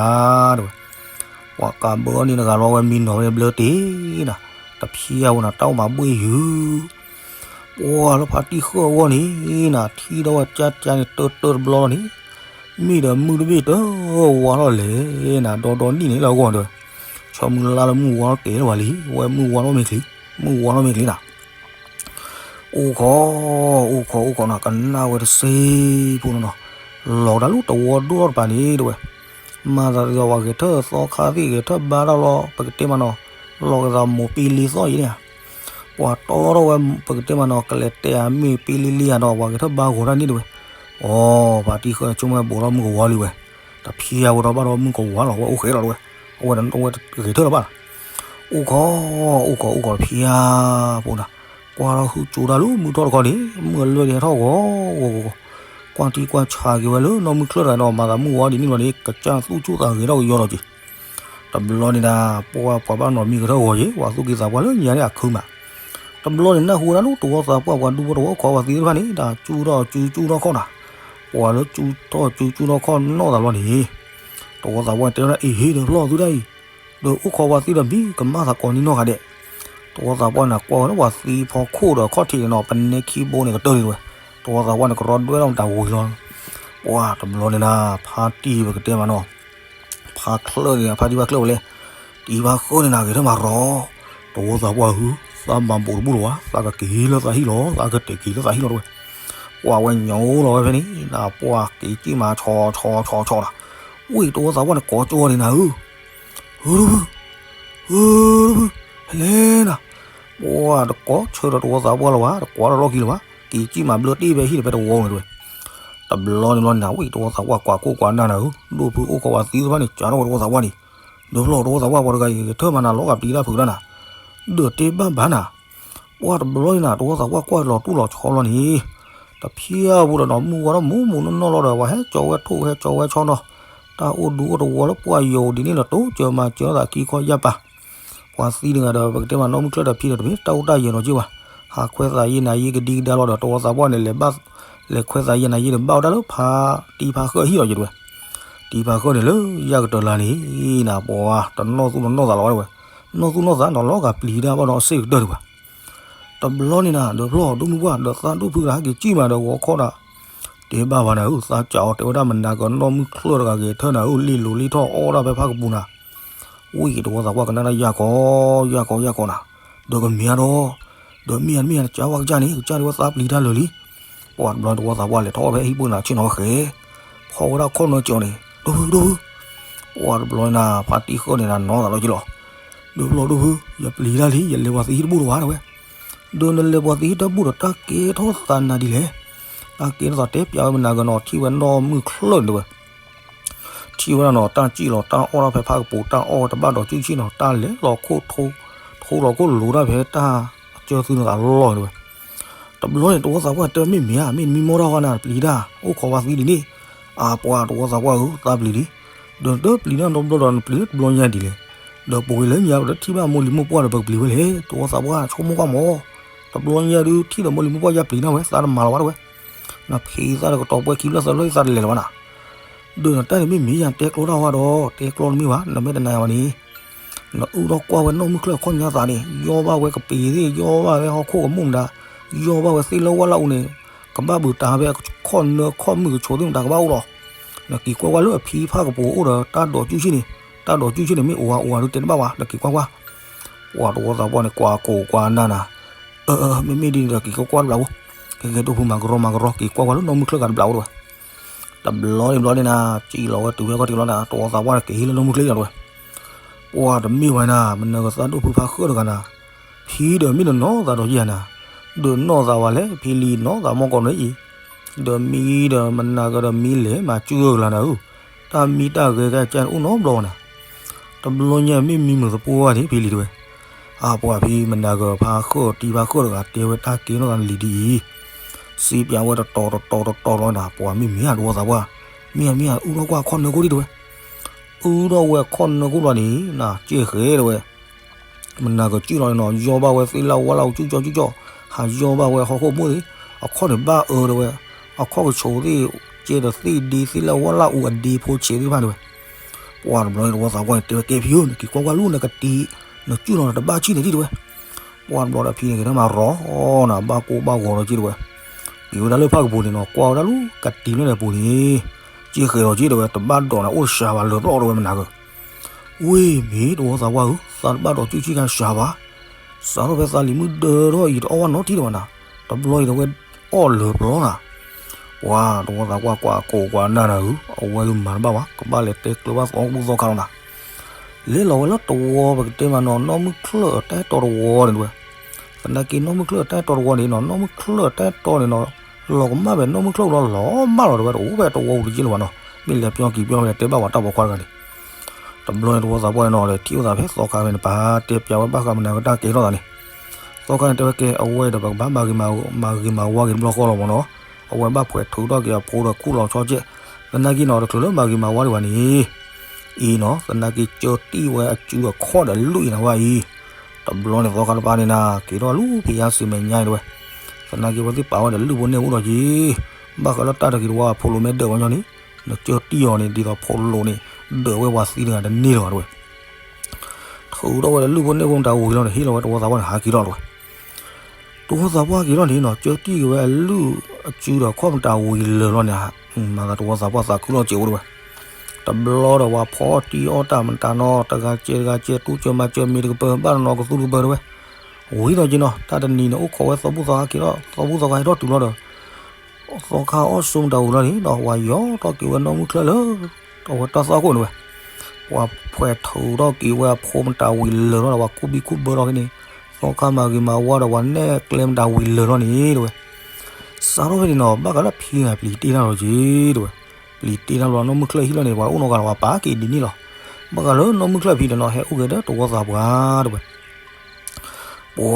ၤတဲဝဲ. ပှၤကးဘၢအီၤန့ၣ်တဂၤလီၤဝဲမံနီၤဝဲဘျၢတ့ၢ်နၤ, တဖျါဝဲနၤ တၢ်အိၣ်မးဘှ့ၣ်ယုၤ ပှၤလၢဖါတံၢ်ဃၢၣ်အဂီၢ်န့ၣ်နၤ ထံၣ်ဒီးဝဲကၠါကၠါန့ၣ် တၢတၢတဘျီလီၤန့ၣ်, မ့ၢ်ဒီးမုၢ်တဘ့ၣ်တဝါထီၣ်လဲၣ်နၤ, ဒီဒီနံၣ်န့ၣ်လၢအဂီၢ်တဲဝဲ. ဆီမုၢ်လါလၢမုၢ်ဝါထီၣ်ကဲလၢၤဘၣ်လံ, ဝဲမုၢ်ဝါထီၣ်မ့ၢ်ချံ, မုၢ်ဝါထီၣ်မ့ၢ်ချံနၤ. အိၣ်ခိး, အိၣ်ခိး, အိၣ်ခိးနီၤ, ကနၣ်ဝဲတစ့ဖိနီၤနီၤ, လီၤကဒါလၢတဝီဒိၣ်ထီၣ်တပၤန့ၣ်တဲဝဲ. မၤသးဒ်သိးပှၤဂဲၤထၢၣ်သီခါသ့ၣ်ဂဲၤထၢၣ်ဘါထီၣ်လီၤ, ပကတဲမးနီၤ, လီၤကသးမိးပ့လ့သီၣ်အံၤန့ၣ်ဧါ. ပှၤတီထီၣ်ဝဲ ပကတဲမးနီၤ, ကလဲၤတဲအမ့ၢ်ပ့လ့လ့ဧါဒီး ပှၤဂဲၤထၢၣ်ဘါဂီၤတၢ်န့ၣ်တဲဝဲ. အိ ဖါတံၢ်ဃၢ်န့ၣ် ဆိကမိၣ်ဝဲဘူးထီၣ်မုၢ်ကဝါလံဝဲ, တဖျါဝဲဒီးဘၣ်ဒီးမုၢ်ကဝါလီၤ, ဝဲအိၣ်ဃဲလီၤတဲဝဲ. အဝဲတဝဲဂဲၤထၢၣ်လၢၤဘၣ်လီၤ. အိၣ်ခိး, အိၣ်ခိး အိၣ်ခိးတဖံဧါ, ဖိနၤ, ကွၢ်ထီၣ်ဟုကၠိတၢ်လၢမုၢ်ထီၣ်တခီန့ၣ် မုၢ်အလွဲၢ်ဒံးဟဲထီၣ်ဂီၤဂီၤဂီၤဂီၤ, ကွၢ်ထံကွၢ်ဆးက့ၤဝဲလၢနီၢ်မုၢ်ချၢၣ်တဂၤဒီး မၤသးမုၢ်ဝါဒ်န့ၣ်လီၤန့ၣ် ကစၢ်သူၣ်ဆူၣ်သးဂဲၤထီၣ်ကယီလီၤက့ၤ. တဘျီန့ၣ်ဒၣ် ပှၢ်ပှၤဘၣ်နီၤမံကထၢၣ်ဂီၤက့ၤ ပှၤသူၣ်က့သးပှၢ်လၢညါန့ၣ်အခုမး. တဘျီန့ၣ် နၢ်ဟူဝဲဒၣ်လၢတဝီသးပှၢ် ပှၤဒူဖိတဝီအိၣ်ခိးပှၤသံသ့ၣ်တဖၣ်န့ၣ် တၢ်စူၣ်ထီၣ်စူၣ် စူၣ်ထီၣ်ခီၣ်နၤ, ပှၤလၢစူၣ်ထီၣ်စူၣ် စူၣ်ထီၣ်ခီၣ်နီၢ်သးဘျီန့ၣ် တဝီသးပှၢ်တဲဝဲဒၣ် အ့ဟ့ ဒီးဖျီၣ်သုတၢ်အံၤ, ဒီးအိၣ်ခိးပှၤသံဒီးမံကမၣ်သးကိးနံၣ်နီၢ်ဂၤဒဲး. တဝီသးပှၢ်န့ၣ် ကွၢ်ဝဲလၢပှၤသံဖီခိၣ်ဒီးခီၣ်ထံးန့ၣ်နီၤ ပနဲခံဘိန့ၣ်ကတၢၢ်န့ၣ်တဝဲ, တဝီသးပှၢ်န့ၣ် ကရီဒွဲထီၣ်မတၤဝံၤလီၤ. ပှၢ်တဘျီန့ၣ်ဒၣ် ဖါတံၢ်ပကတဲမးနီၤ ဖါချၢၣ်န့ၣ် ဖါတံၢ်ဖါချၢၣ်ဝဲလဲၣ်, တံၢ်ဖါဃၢၣ်န့ၣ်နၤဂဲၤထၢၣ်မးရီၤ, တဝီသးပှၢ်ဧၢ, သးမၤဘူးတဘူၣ်လၢၤဝဲ, သးကက့ၤလၢသးဟံၣ်လီၤ, သးကတဲာ်က့ၤလၢသးဟံၣ်လီၤတဝဲ. ပှၢ်ဝဲညိလီၤဝဲဖဲန့ၣ် နပှၢ်က့ၤကံၣ်မးဆီဆီဆီဆီနၤ, ဝံၣ်တဝီသးပှၢ်န့ၣ်ကိးကၠိဝဲန့ၣ်နၤဧၢ, ဧၢတဖု, ဧၢတဖု, ဖဲလဲၣ်နၤ, ပှၢ်တကိးဆၢဒီးတဝီသးပှၢ်လၢၤဝဲ, တကွၢ်ထီၣ်လီၢ်ခံလၢၤဘၣ်, က့ၤကံၣ်မးဘျၢတ့ၢ်ဖဲဟံၣ်ဒီးဖဲတဝီန့ၣ်တဝဲ. တဘျီန့ၣ်လီၤန့ၣ် ဝံၣ်တဝီသးပှၢ်ကွၢ်ကိၢ်ကွၢ်နၢ်နၤဧၢ, ဒိၣ်ဖုအိၣ်ခိးပှၤသံသ့ၣ်တဖၣ်န့ၣ် ကးထီၣ်ဝဲတဝီသးပှၢ်န့ၣ်, ဒီးဖျီၣ်တဝီသးပှၢ် ပှၤတဂၤအံၤ ကထၢၣ်မးနၤလီၤဂာ်ပျံၤတၢ်ဖုးတၢ်နၤ, ဒီးတဲဘၣ်ဘၣ်နၤ ပှၢ်တဘျီန့ၣ်နၤ တဝီသးပှၢ်ကွၢ်လီၤတူၢ်လီၤဆီလီၤန့ၣ်, တဖျၢၣ်ပူၤဒီးနီၤ မုၢ်ဝါထီၣ်မူးမူးနီၢ်နီၢ်လီၤဒီး ပှၤဟဲကၠီဝဲထိၣ် ဟဲကၠီဝဲဆီနီၤ, တၢ်အိၣ်ဒူအိၣ်တဝီလၢပှၢ်ယိာ်ဒ်န့ၣ်ဒီး တိစၢၤမၤစၢၤသးခံခီယၢ်ပၤ, ပှၤသံတဂၤဒီး ပကတဲမးနီၢ်မုၢ်ချၢၣ်ဒီးဖံဒီး တမ့ၢ်တၢ်အိၣ်တၢ်ယၢၤနီၤက့ဘၣ်, ဟးခွဲးသးယဲၢ်နၤယဲၢ်ကဒံကဒါလီၤဒီး တဝီသးပှၢ်န့ၣ် လဲၤဘၣ် လဲၤခွဲးသးယဲၢ်နၤယဲၢ်ဒီး ဘၣ်ဝဲဒၣ်လၢဖါတံၢ်ဖါဃၢၣ်ဟံၣ်လီၤက့တဝဲ, တံၢ်ဖါဃၢၣ်န့ၣ်လၢယၢ်ကတၢၢ်လါန့ၣ်နၤ ပှၢ်တနီၣ်သူၣ်တနီၣ်သးလီၤဝဲတဝဲ, နီၣ်သူၣ်နီၣ်သးနီၤလီၤဂာ်ပျံၤတၢ်ဘၣ်ဒီးအစ့ၣ်ကတၢၢ်တဝဲ. တဘျီန့ၣ်နၤ ဒီးဖျီၣ်ဒိၣ်မုၢ်ပှၢ် ဒီးသးဒိၣ်ဖုတဂၤဟဲက့ၤကံၣ်မးဒီးဂီၤခီဒၣ်, တဲဘၣ်ပှၤနၤဧၢ သးကးအီၤ တဲဝဲဒၣ်မနၤကနီၢ်မုၢ်ချၢၣ်တဂၤဂဲၤထၢၣ်နၤဧၢ လ့ၣ်လိၤလ့ၣ်ထီၣ်အီၣ်ဒၣ်ဖဲဖးကပူၤနၤ, ဝံၣ်တဝီသးပှၢ်ကနၣ်တၢ်ယၢ်ကီယၢ်ကီယၢ်ကီနၤ, ဒီးကမ့ၢ်ဧါဒီး, ဒီးမ့ၢ်ဧါမ့ၢ်ဧါ နကးဝဲကစၢ်န့ၣ် ကစၢ်ဒၣ်ဝဲသးပျံၤတၢ်လၢာ်လံ, ပှၢ်တဘျီတဝီသးပှၢ်လဲၤထီၣ်အီၣ်ဖဲဟံၣ်ပူၤနၤဆ့ၣ်နီၤဝဲဃဲ, ဖီၣ်ဝဲဒၣ်ခီၣ်နၢကၠီန့ၣ် ဒိၣ်ဖုဒိၣ်ဖု, ပှၢ်တဘျီန့ၣ်နၤ ဖါတံၢ်ဃၢၣ်န့ၣ်နၤနီၤသးလီၤက့လီၤ, ဒိၣ်ဖျီၣ်ဒိၣ်ဖု ယပျံၤတၢ်လံ ယလဲၤပှၤသံဟံၣ်တဘူၣ်လၢၤဘၣ်တဝဲ, ဒီးနလဲၤပှၤသံဟံၣ်တဘူၣ်ဒီး တၢ်ကဲထီၣ်သးနၤဒ်လဲၣ်, တၢ်ကဲထီၣ်သးတဲပျးဝဲမနၤကနီၤ ထံၣ်ဝဲနီၢ်မုၢ်ချၢၣ်န့ၣ်တဝဲ ထံၣ်ဝဲဒၣ်နီၤ တၢ်စံၣ်လီၤ တၢ်အီၣ်ဒၣ်ဖဲဖးကပူၤ တၢ်အီၣ်ဝဲတဘၣ်ဒီးကူၣ်ဆ့ၣ်နီၤ တၢ်လဲၤလီၤခိၣ်ထိ ထိလီၤခိၣ်လိၤတၢ်ဖဲတၢ်အကၢၢ်သုန့ၣ်သးလီၢ်န့ၣ်တဝဲ. တဘျီန့ၣ် တဝီသးပှၢ်တဲမ့ၢ်မ့ၢ်ဧါ မ့ၢ်နမံမီၢ်ထီၣ်ဃီနၤ ပျံၤတၢ် အိၣ်ခိးပှၤသံဒ်န့ၣ်, အါပှၢ် တဝီသးပှၢ်ဧၢ သးပျံၤလံ, ဒီးနတပျံၤန့ၣ်တဘျီဒီး နပျံၤလၢတဘျီညါဒ်လဲၣ်, ဒီးပဝဲလၢညါပတထံၣ်ဘၣ်မိၢ်လံၤမိၢ်ပှၢ်ဒီး ပကပျံၤဝဲလဲၣ် တဝီသးပှၢ် ဆိကမိၣ်ကွၢ်မး တဘျီညါဒုးထံၣ်ဒီးမိၢ်လံၤမိၢ်ပှၢ်ယါပျံၤန့ၢ်ဝဲ သးတမၤလီၤဘၣ်တဝဲ, နဖံးသးဒီးကတီၤပှဲၤခံဖျၢၣ်သၢဖျၢၣ်သးတလဲၤလီၤဘၣ်နၤ, ဒီးနတၢ်န့ၣ်မ့ၢ်မ့ၢ်ယါတဲကျီတၢ်ဝဲဒီး တဲကျီတမ့ၢ်ဘၣ် နမ့ၢ်တနာ်ယါဘၣ်န့ၣ်, နအုၣ်ထီၣ်ကွၢ်ဝဲနီၢ်မုၢ်ချၢၣ်အခီၣ်ညါသးန့ၣ် ယီၢ်ဘၣ်ဝဲကပ့ၤသ့ၣ် ယီၢ်ဘၣ်ဝဲဟီၣ်ခိၣ်ကမူၣ်မတၤ, ယီၢ်ဘၣ်ဝဲသ့ၣ်လၢဝၣ်လၢအူန့ၣ်, ကဘၣ်ဘုးတၢ်ဖဲခီၣ်နၢခီၣ်မုၢ်ကဆိးသ့ၣ်မတၤကဘၣ်အိၣ်လီၤ, နက့ၤကွၢ်ကွၢ်လၢအဖံဖးကပူၤအိၣ်ဒီးတၢ်ဒိးကူၣ်ဆ့ၣ်န့ၣ်, တၢ်ဒိးကူၣ်ဆ့ၣ်န့ၣ် မ့ၢ်အိၣ်ဧါအိၣ်ဧါဒုးတဲတဘၣ်ဝဲ နက့ၤကွၢ်ကွၢ်, ပှၢ်တဝီသးပှၢ်န့ၣ် ကွၢ်ကိးကွၢ်နၢ်နၤ, အၢ မ့မ့ၢ်ဒ်န့ၣ်ဒီး က့ၤကွၢ်ကွၢ်တဘျီဖိ, ကဲကဲဒိၣ်ဖုမၤကရီမၤကရီ က့ၤကွၢ်ကွၢ်လၢနီၢ်မုၢ်ချၢၣ်ဂၤတဘျီဖိတဝဲ, တဘျီန့ၣ်ဘျီန့ၣ်နၤ စံၣ်လီၤဝဲတုၤဖဲခီၣ်ထံးလီၤနၤ တဝီသးပှၢ်န့ၣ်က့ၤဟံးလၢနီၢ်မုၢ်ချၢၣ်လီၤတဝဲ, ပှၢ်တမ့ၢ်ဝဲနၤ မနၤကသးဒိၣ်ဖုဖးဃၢၣ်တဂၤနၤ, ဖံဒီးမ့ၢ်နနီၢ်သးဒီးယဲၢ်နၤ, ဒီးနီၢ်သးဝဲလဲၣ် ဖံလံနီၢ်သးမီၢ်ကီးနၢအံၤ, ဒီးမံဒီးမနၤကဒီးမံလဲၤမၤစၢၢ်ကလၤနၤဧၢ, တၢ်မံတၢ်ဂဲၤကဲကဲန့ၣ်အိၣ်နီတဘျီနၤ, တဘျီညါမ့ၢ်မံမုာ်သပှၢ်ဝဲန့ၣ် ဖံလံတဝဲ, အါပှၢ်ဖံမနၤကဖးဃၢၣ်တံၢ်ဖးဃၢၣ်တဂၤ တဲဝဲတၢ်ကဲထီၣ်သးန့ၣ်လံၤဒ်အံၤ, စံးပၠးဝဲတတီၤတတီၤတတီၤလီၤနၤ ပှၢ်မ့ၢ်မ့ၢ်ဧါတဝီသးပှၢ်, မ့ၢ်ဧါမ့ၢ်ဧါ အုၣ်ထီၣ်ကွၢ်ခီၣ်နၢခိၣ်ဒံးတဝဲ, အုၣ်ထီၣ်ဝဲခီၣ်နၢခိၣ်လီၤန့ၣ် နၤကဲဃဲတဝဲ မနၤကစံၣ်လီၤန့ၣ်နီၤ ယီၢ်ဘၣ်ဝဲသ့ၣ်လၢဝၣ်လၢအူကၠူၣ်ကၠီကၠူၣ်ကၠီ, ဟးယီၢ်ဘၣ်ဝဲဟီၣ်ခိၣ်မိၢ်သ့ၣ်, အခီၣ်န့ၣ်ဘၣ်အၢတဝဲ, အခီၣ်ကဆိးသ့ၣ်, ကဲဒီးသ့ၣ်ဒ့သ့ၣ်လၢဝၣ်လၢအူအဒ့ဖိဆဲးသ့ၣ်တဖၣ်တဝဲ, ပှၢ်တဘျီန့ၣ်တဝီသးပှၢ်န့ၣ် တဲဝဲကဲဖံဧၢ နက့ၤကွၢ်ကွၢ်လၢနကတံၤ, နစံၣ်လီၤနတဘၣ်ဆံၣ်န့ၣ်ဒံးတဝဲ ပှၢ်တဘျီဒီးဖံန့ၣ်ကဲထီၣ်မၤရီၤနၤ ဘၣ်ကိၢ်ဘၣ်ဂီၤဒီးက့တဝဲ, က့ၤဝဲဒၣ်လၢဖးကပူၤန့ၣ်နီၤ ကွၢ်ဝဲဒၣ်လၢကတံၤလၢန့ၣ်ပူၤန့ၣ်, က့ဃဲၤဒီးက့တဝဲ တဘၣ်ဒိးနၤအိၣ်တစှၤဘၣ်လၢၤပျီတဝဲမနၤက ဝ့ၢ်မ့ၢ်တဝီသးပှၢ်ဧၢ သးတဘၣ်ဒိးကူၣ်ဆံၣ်ခါစှၤဘၣ်, စးထီၣ်ဖဲသးလံၤမုၢ်ဒၢထီၣ်အံၤတအီၣ်ဘၣ်နီတံၢ်တဝဲနၤ, တဘျီအံၤဒီးဝဲအီၣ်လၢၤပျီနၤ, ပှၢ်တဝီသးပှၢ်ကွၢ်ကိးကွၢ်နၢ်နၤဧၢ အဝဲဒုးမၤတဘၣ်ဘၣ် ကဘၣ်လဲၤတဲကျၢၤဘၣ်သီဘူၣ်သီခါလီၤနၤ, လဲၤလီၤဝဲလၢတဝီပကတဲမးနီၤ နီၢ်မုၢ်ချၢၣ်အတၢ်အဲၣ်တီတဝီန့ၣ်တဝဲ, သနာ်က့နီၢ်မုၢ်ချၢၣ်အတၢ်အဲၣ်တီတဝီန့ၣ်နီၤ နီၢ်မုၢ်ချၢၣ်အတၢ်အဲၣ်တီန့ၣ်နီၤ, လီၤကမၣ်ဖဲနီၢ်မုၢ်ချၢၣ်လီၤလီၤမၢ်လီၤတဝဲတအိၣ်ဖဲတဝီပူၤတက့ၢ်လၢၤဘၣ်နီၤ, မ့ၢ်လဲၤပျီက့ၤပျီလဲၤတဲဘၣ်ပှၤတၢ်ပိာ်ခွါတဂၤန့ၣ် တဘျီန့ၣ်တဝီသးပှၢ်န့ၣ်နီၤ လဲၤထံၣ်အိၣ်သးဖဲသီခါဖဲန့ၣ် ပတဲပျးဝဲဘၣ်ဃးမနုၤကတၢၢ်ကဲထီၣ်သးန့ၣ်, သီခါန့ၣ်တဲဝဲကဲ အဝဲဒီးပကဘၣ်မၤဂ့ၤမၤဝါက့ၤတဘျီဃီလီၤမၢ်နီၤ, အဝဲဘၣ်ဖှဲးထုးထီၣ်က့ၤအဖိဒီးခူၣ်လီၤဆီကဲး, သနာ်က့နီၤ တချုးလၢမၤဂ့ၤမၤဝါဒံးဘၣ်န့ၣ် အံၤနီၤ သနာ်က့ကၢတံၢ်ဝဲအစုအခီၣ်ဒီးလွံၢ်အံၤနၤဝဲအံၤ, တဘျီန့ၣ်သီခါတပၤန့ၣ်နၤ က့ၤထီၣ်လူၤဖံးယါစံးမဲာ်ညါအံၤတဝဲ, သနာ်က့ဝဲသ့ၣ်ပာ်ဝဲဒီးလုၢ်ဖိန့ၢ်ဖိဒီးက့ၤ, ဘၣ်ဃးလၢတၢ်တဂ့ၤတဝါအဖိလိာ်မ့ၢ်ဒၢးဝဲညီန့ၣ်, နကၢတံၢ်အီၤန့ၣ် ဒ်သိးဖိလိာ်န့ၣ် ဒၢးဝဲပှၤသံတဂၤတန့ၢ်လၢၤဘၣ်တဝဲ, ထုးထီၣ်ဝဲဒီးလုၢ်ဖိန့ၢ်ဖိမတၤဝံၤလီၤန့ၣ် ဟ့ၣ်လီၤဝဲတဝီသးပှၢ်န့ၣ် ဟးက့ၤထီၣ်တဝဲ တဝီသးပှၢ်က့ၤထီၣ်န့ၣ်နီၤ ကၢတံၢ်က့ၤဝဲအလုၢ်အစုဒီးခီၣ်မတၤဝံၤလၢာ်လီၤန့ၣ်, မၤသးတဝီသးပှၢ်သးခုလီၤစဲးအိၣ်တဝဲ, တဘျီဒီးပှၤဖီအီၣ်တံၢ်အီၣ်တၢ်မတၤနီၤ တဂၤစဲးတဂၤစဲး တူၢ်စၢၤမၤစၢၤမ့ၤတကပၢၤ ဘၣ်တနီၤကသူတကပၢၤတဝဲ, ဝံၤဒီးက့ၤနီၤ တၢ်တနံၤန့ၣ် အိၣ်ခိးဝဲသီဘူၣ်သီခါက့ၤထီၣ် သီဘူၣ်သီခါဟဲထီၣ်တုၤလီၤဒီး သီခါအီၣ်ဆိမတၤဝံၤလီၤန့ၣ်နီၤ ပှၤယီၤထီၣ်က့ၤဝဲနီၢ်မုၢ်ချၢၣ်လၢ အဝဲတၢ်သီခိၣ်န့ၣ်ဝဲ, ပှၤဖှဲးထုးထီၣ်က့ၤဝဲအဖိမတၤဝံၤလၢာ်လီၤဒီး ပှၤခူၣ်ဘံၣ်ခူၣ်ဘၢထီၣ်ဖဲန့ၣ်, သီခါမၤဂ့ၤမၤဝါဒီးပှၤနဲၣ်ကျဲမတၤဝံၤလၢာ်လီၤန့ၣ်တဝဲ, စးထီၣ်ဖဲန့ၣ်နီၤ ဘၣ်ဃးလၢဖံဂၤပျံၤတ့ၢ်တၢ်လီၤက့ၤတဝဲ, ပျံၤတ့ၢ်တၢ်လီၤနီၢ်မုၢ်ချၢၣ်ဟံၣ်လီၤန့ၣ် ပှၤအိၣ်နီတဂၤလီၤ ပှၤပာ်က့ၤဒ်န့ၣ်လီၤ, ဘၣ်ဃးလၢနီၢ်မုၢ်ချၢၣ်ဖံဒီးနီၤ ဟဲအိၣ်က့ၤဒီးတဝီသးပှၢ်တဝဲ ပှ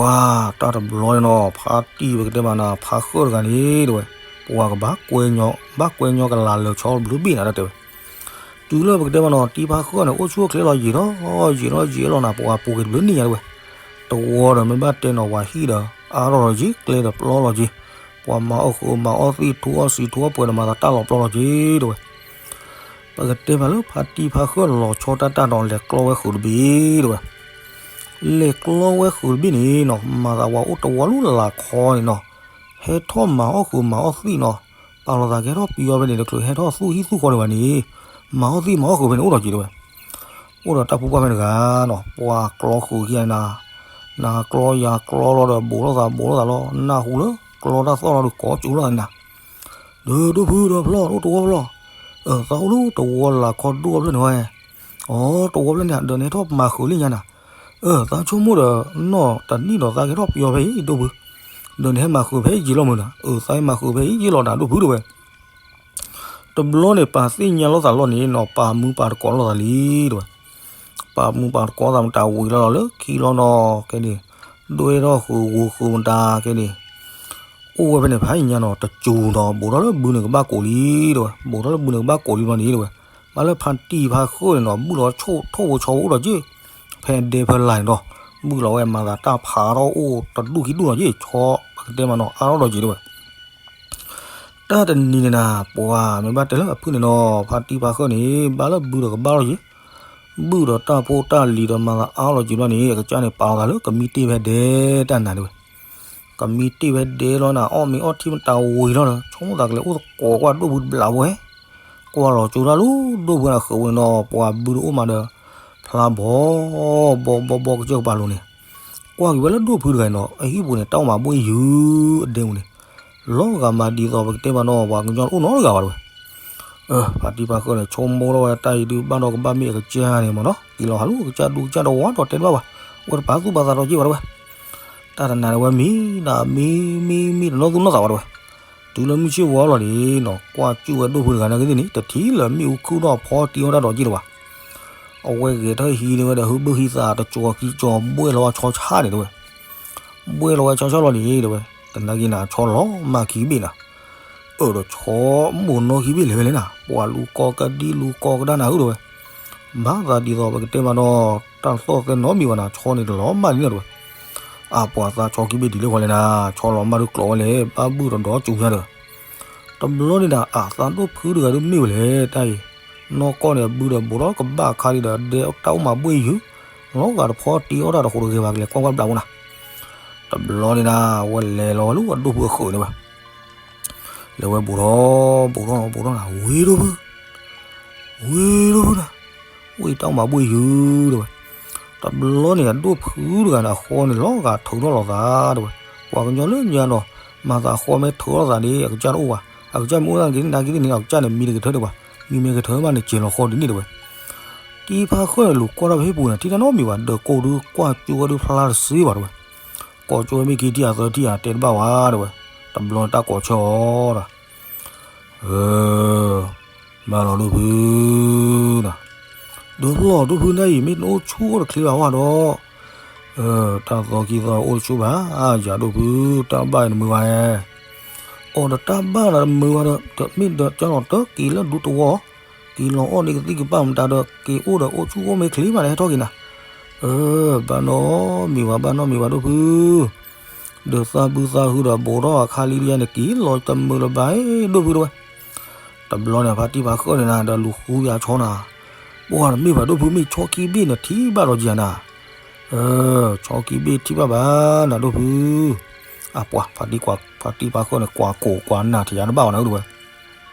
ၤတၢ်တဘျီန့ၣ်နီၤ ဖါတံၢ်ပကတဲမးနၤ ဖါဃၢၣ်တဂၤန့ၣ်တဝဲ, ပှၤကဘၣ်ကွဲညီ ဘၣ်ကွဲညီကလၤလၢာ်ဆီဘျုးဘ့ၣ်နၤတၢ်တဲဝဲ, တုၤလၢပကတဲမးနီၤ တံၢ်ဖါဃၢၣ်န့ၣ် အိၣ်ဆူၣ်အိၣ်ချ့လီၤယံာ်ထီၣ်ယံာ်ထီၣ်ယံာ်လီၤနၤ ပှၤပူၤက့ၤတဘျုးနံၣ်ညါတဝဲ, တဝီဒီးမ့ၢ်ဘၣ်တဲနီၤ ပှၤဟံၣ်ဒီးအါထီၣ်လီၤက့ၤ ကျဲဒီးပျီလီၤက့ၤ, ပှၤမၤအီၣ်ဃုာ်မၤအီၣ်သံၣ်ထူအီၣ်စံာ်ထူအီၣ်ပှဲၤဒီးမၤသးတၢ်လီၤပျီလီၤက့ၤတဝဲ ပကတဲမးလၢဖါတံၢ်ဖါဃၢၣ်လီၤဆီတၢ်တၢ်ဒီးလဲၤကျီဝဲဃုာ်တဘ့ၣ်တဝဲ, လဲၤကျီဝဲဃုာ်တဘ့ၣ်န့ၣ်နီၤ မၤသးဝဲအိၣ်တဝီလူလၢ်ခီန့ၣ်နီၤ, ဟဲထီၣ်မၤအီၣ်ဃုာ်မၤအီၣ်သံၣ်နီၤ, ပာ်လီၤသးကဟဲထီၣ်ပယီၤဖဲန့ၣ် တချုးဟဲထီၣ်သူၣ်ဟံၣ်သူၣ်ဃီဒံးဘၣ်န့ၣ်, မၤအီၣ်သံၣ်မၤအီၣ်ဃုာ်ဖဲန့ၣ်အိၣ်ထီၣ်က့ၤတဝဲ အိၣ်ဒီးတၢ်ဖိပှၢ်ဖဲတဂၤနီၤ ပှၤကျီဃုာ်ခံဂၤနၤ, နၤကျီယၤကျီလီၤဒီး ဘူးထီၣ်သးဘူးထီၣ်သးလီၤ နၢ်ဟူလၢကျီတၢ်သီၣ်လီၤဒီး ကိးကၠိလီၤနၤ, ဒီးဒိၣ်ဖုဒီးဖျီၣ် အိၣ်တဝီဖျီၣ်, အသးအိၣ်လၢတဝီလၢ်ခီဒိၣ်ဖျၢၣ်န့ၣ်ဝဲ, အတဝီဖျၢၣ်န့ၣ် ဒီးနဟဲထီၣ်မၤဃုာ်လံညါနၤ, အသးဆိကမိၣ်ဒီး နီၢ်တနံၣ်ဒီးသးကဟဲထီၣ်ပယီၤဖဲအံၤ ဒိၣ်ဖု, ဒီးနဟဲမၤဃုာ်ဖဲအံၤယံာ်လီၤမုၢ်နၤ, အသးဟဲမၤဃုာ်ဖဲအံၤယံာ်လီၤနၤ ဒိၣ်ဖုတဝဲ တဘျီန့ၣ် ပာ်သ့ၣ်ညါလိာ်သးလီၤန့ၣ်နီၤ ပာ်မူပာ်တကိးလိာ်သးလံတဝဲ, ပာ်မူပာ်တကိးသးမတၤဝံၤလီၤလီၤလၢခံလီၤနီၤ ကဲန့ၣ်, ဒွဲၣ်ထီၣ်ဃုာ်ဂိၤဃုာ်မတၤကဲန့ၣ်, အိၣ်ဝဲဖဲန့ၣ်ဖးယံၤညါနီၤ တစိၤဒီး ဘူးထီၣ်လၢဘုန့ၣ်ကဘၣ်ကိးလံတဝဲ, ဘူးထီၣ်လၢဘုန့ၣ်ကဘၣ်ကိးလံဘျီန့ၣ်တဝဲ, ဘၣ်လၢဖါတံၢ်ဖါဃၢၣ်န့ၣ်နီၤ ဘုၣ်လီၤဆိၣ်ထိၣ်ဖိဆီဖိအိၣ်ဒီးက့ၢ်, ဖဲဒဲဖဲလၢ်န့ၣ်ဒီး, ဘုၣ်လီၤဝဲမၤသးတၢ်ဖးထီၣ်အိၣ်တဒူၣ်ခံဒူၣ်လီၤက့ၢ် ဆီ ပကတဲမးနီၤ အါထီၣ်ဒီးက့ၢ်တဝဲ တၢ်တနံၤန့ၣ်နၤ ပှၤမ့ၢ်ဘၣ်တဲလၢအဖုၣ်န့ၣ်နီၤ ဖါတံၢ်ဖါဃၢၣ်န့ၣ် ဘၣ်လၢဘုဒီးကဘၣ်လီၤယံၤ, ဘုၣ်ဒီးတၢ်ဖိတၢ်လံၤဒီးမၤသးအါလီၤယံၤဘျီန့ၣ် အကစၢ်န့ၣ်ပာ်လီၤသးလၢကမံတ့ၢ်ဖဲဒဲတၢ်နၤတဝဲ, ကမံတ့ၢ်ဖဲဒဲလီၤနၤ အီၣ်မ့ၤအီထံမတၤဝံၤလီၤဒီး ဆိကမိၣ်သးကလဲၤအိၣ်သကိးကွၢ်ဒိၣ်ဘုတဘျးဝဲ ကွၢ်လီၤကၠိတၢ်လၢဒိၣ်ဘုန့ၣ်အဃၢၤပူၤန့ၣ်ဒီး ပှၤဘုတအိၣ်မးဒီး ဖျါဘီ ဘီ ဘီ ဘီကစၢၢ်ကပၤလိၤန့ၣ်, ကွၢ်က့ၤဝဲလၢဒိၣ်ဖုတဂၤန့ၣ်ဒီး အဟံၣ်ပူၤန့ၣ် တၢ်အိၣ်မးဘှ့ၣ်ယုာ်အဒဲပူၤန့ၣ်, လီၤဂာ်မးဒ်သိးပကတဲမးနီၤ ပှၤကညီတအိၣ်နီတဂၤဘၣ်တဝဲ, ဖါတံၢ်ဖါဃၢၣ်န့ၣ် ဆိကမိၣ်ထီၣ်ဝဲတၢ်အံၤဒုး ဘၣ်ဒီးကဘၣ်မ့ၢ်အကစၢ်န့ၣ်မးနီၤ က့ၤလီၤဟးလူၤကစၢ်ဒူကစၢ်တဝီဒီးတဲတဘၣ်ဘၣ်, ဝဲတပာ်သူၣ်ပာ်သးဒီးက့ၤဘၣ်တဝဲ, တၢ်တနၤန့ၣ်ဝဲမံနၤမံမံမံတနီၣ်သူၣ်နီၣ်သးဘၣ်တဝဲ, တုၤလၢမုၢ်ဆ့ၣ်ဝီလီၤန့ၣ်နီၤ ကွၢ်ကၠူၣ်ဝဲဒိၣ်ဖုတဂၤန့ၣ်ကသ့ၣ်န့ၣ် တထံၣ်လၢၤမ့ၣ်အူခုၣ်ထီၣ်ဖီတံၢ်အီၣ်တၢ်ဒီးက့ၢ်လၢၤဘၣ်, အဝဲဂဲၤထၢၣ်ဟံးန့ၢ်ဝဲဒီး ဟုဘၢဟံးသးတကၠီၤခံကၠီၤ ဘှဲၣ်လီၤဝဲဆီဆၣ်န့ၣ်တဝဲ, ဘှဲၣ်လီၤဝဲဆီဆၣ်လီၤန့ၣ်တဝဲ, တနာ်က့ၤနၤ ဆီလီၤမၢ်ခံဘ့ၣ်နၤ, အၢ ဒီးဆီမိၢ်နီၢ်ခံဘ့ၣ်လဲၤဝဲလဲၣ်နၤ ပှၤလူၤကီကဒံလူၤကီကဒါနၤဧၢတဝဲ, ဘၣ်သးဒ်သိးပကတဲမးနီၤ တၢ်သီၣ်သဲနီတမံၤဘၣ်နၤ ဆီန့ၣ်တလီၤမၢ်ဒ်န့ၣ်တဝဲ, အပှၤသးဆီခံဘ့ၣ်ဒ်လဲၣ်ဃီလဲၣ်နၤ ဆီလီၤမၢ်ဒုးကျိးဝဲလဲၣ် ဘၣ်ဘုၣ်ဒီးဒီးကၠူညါဒီး, တဘျီန့ၣ်ဒၣ် အသးဒိၣ်ဖုတဂၤဒုးမ့ၢ်ဝဲလဲၣ်တၢ်အံၤ, နီၢ်ကီၢ်န့ၣ် ဘုဒီးဘူးထီၣ်ကဘၣ်ခါဒံးဒီး ဒဲတၢ်အိၣ်မးဘှ့ၣ်ယုာ်, လီၤဂာ်တဖီတံၢ်အီၣ်တၢ်တဃိးတဂဲၤဘၣ်ကလဲၤကွၢ်ကွၢ်ဘျးဖိနၤ, တဘျီန့ၣ်ဒၣ် ဝဲလဲၤလီၤဝဲလၢအဒိၣ်ဖုအဃၢၤန့ၣ်ဝဲ, လဲၤဝဲဘူးထီၣ် ဘူးထီၣ် ဘူးထီၣ်နၤ ဝ့ၢ်ဒိၣ်ဖု ဝ့ၢ်ဒိၣ်ဖုနၤ, ဝ့ၢ်တၢ်အိၣ်မးဘှ့ၣ်ယုာ်တဝဲ, တဘျီန့ၣ် အဒိၣ်ဖုတဂၤန့ၣ် အဃီန့ၣ် လီၤဂာ်ထုးထီၣ်လီၤသးတဝဲ, ပှၤကညီလၢညါနီၤ, မၤသးအဃီမ့ၢ်ထုးထီၣ်သးန့ၣ် အကစၢ်တအိၣ်ဘၣ်, အကစၢ်မ့ၢ်အိၣ်သနာ်က့သ့ၣ်န့ၣ် အကစၢ်န့ၣ် မံတကထၢဒံးဘၣ်, မံမ့ၢ်ကထၢမးန့ၣ် စဲၤလီၤဃီဒ်န့ၣ်တဝဲ, တံၢ်ဖါဃၢၣ်န့ၣ် လူၤကွၢ်ထီၣ်ဖဲဟံၣ်ပူၤန့ၣ် ထံၣ်တၢ်နီတမံၤဘၣ်, ဒီးကိးဒုးကွၢ်ကၠူဝဲဒုးဖျါတစ့ဘၣ်တဝဲ, ကိးကၠူဝဲမ့ၢ်ခံထံၣ်ဧါသၢထံၣ်ဧါ တဲတဘၣ်ဝဲတဝဲ, တဘျီန့ၣ်တၢ်ကိးဆၢအီၤဒီး အၢ ဘၣ်လီၤဒိၣ်ဖုနီၤ, တ ဒိးဖျီၣ်ဒိၣ်ဖုန့ၣ်အံၤ မ့ၢ်တအိၣ်ဆူၣ်အိၣ်တချ့ဘၣ်ဝဲဒီး, တၢ်သီခံသီအိၣ်တဆူၣ်ဘၣ်, ယၤဒိၣ်ဖု တၢ်ဘၣ်အံၤနမုာ်ဘၣ်ဧါ, အိၣ်ဒီးတၢ်ဘၣ်ဒီးနမုာ်ဘၣ်ဒီး တမ့ၢ်ဒီးကၢ်လီၤတၢ်က့ၤလၢဒူသဝီ, က့ၤလီၤအီၣ်န့ၣ်ကသံၣ်ကပၢ်မတၤဒီး က့ၤအိၣ်ဒီးအိၣ်ဆူၣ်အိၣ်မ့ၢ်ချ့ဘၣ်န့ၣ် ဟဲထီၣ်က့ၤနၤ, ဘၣ်နီတမံၤဘၣ်ဘၣ်နီတမံၤဘၣ်ဒိၣ်ဖု ဒီးသးဘုသးဟုဒီးဘိးထီၣ်အခါလံဒ်ယဲန့ၣ် က့ၤလီၤတမုာ်လၢၤဘၣ် ဒိၣ်ဖုတဝဲ. တဘျီန့ၣ် ဖါတံၢ်ဖါဃၢၣ်န့ၣ်နၤ ဒီးလူၤဃုယၤဆီနၤ, ပှၤတမ့ၢ်ဘၣ်ဒိၣ်ဖု မ့ၢ်ဆီခံဘ့ၣ်န့ၣ်ထံၣ်ဘၣ်ဒီးယၤနၤ, ဆီခံဘ့ၣ်ထံၣ်ဘၣ်ဘၣ်နၤဒိၣ်ဖု, အပှၤ ဖါတံၢ်ဖါဃၢၣ်န့ၣ် ကွၢ်ကိၢ်ကွၢ်နၢ်ထံးယၤတဘၣ်အီၤနၤဒိၣ်ဝဲ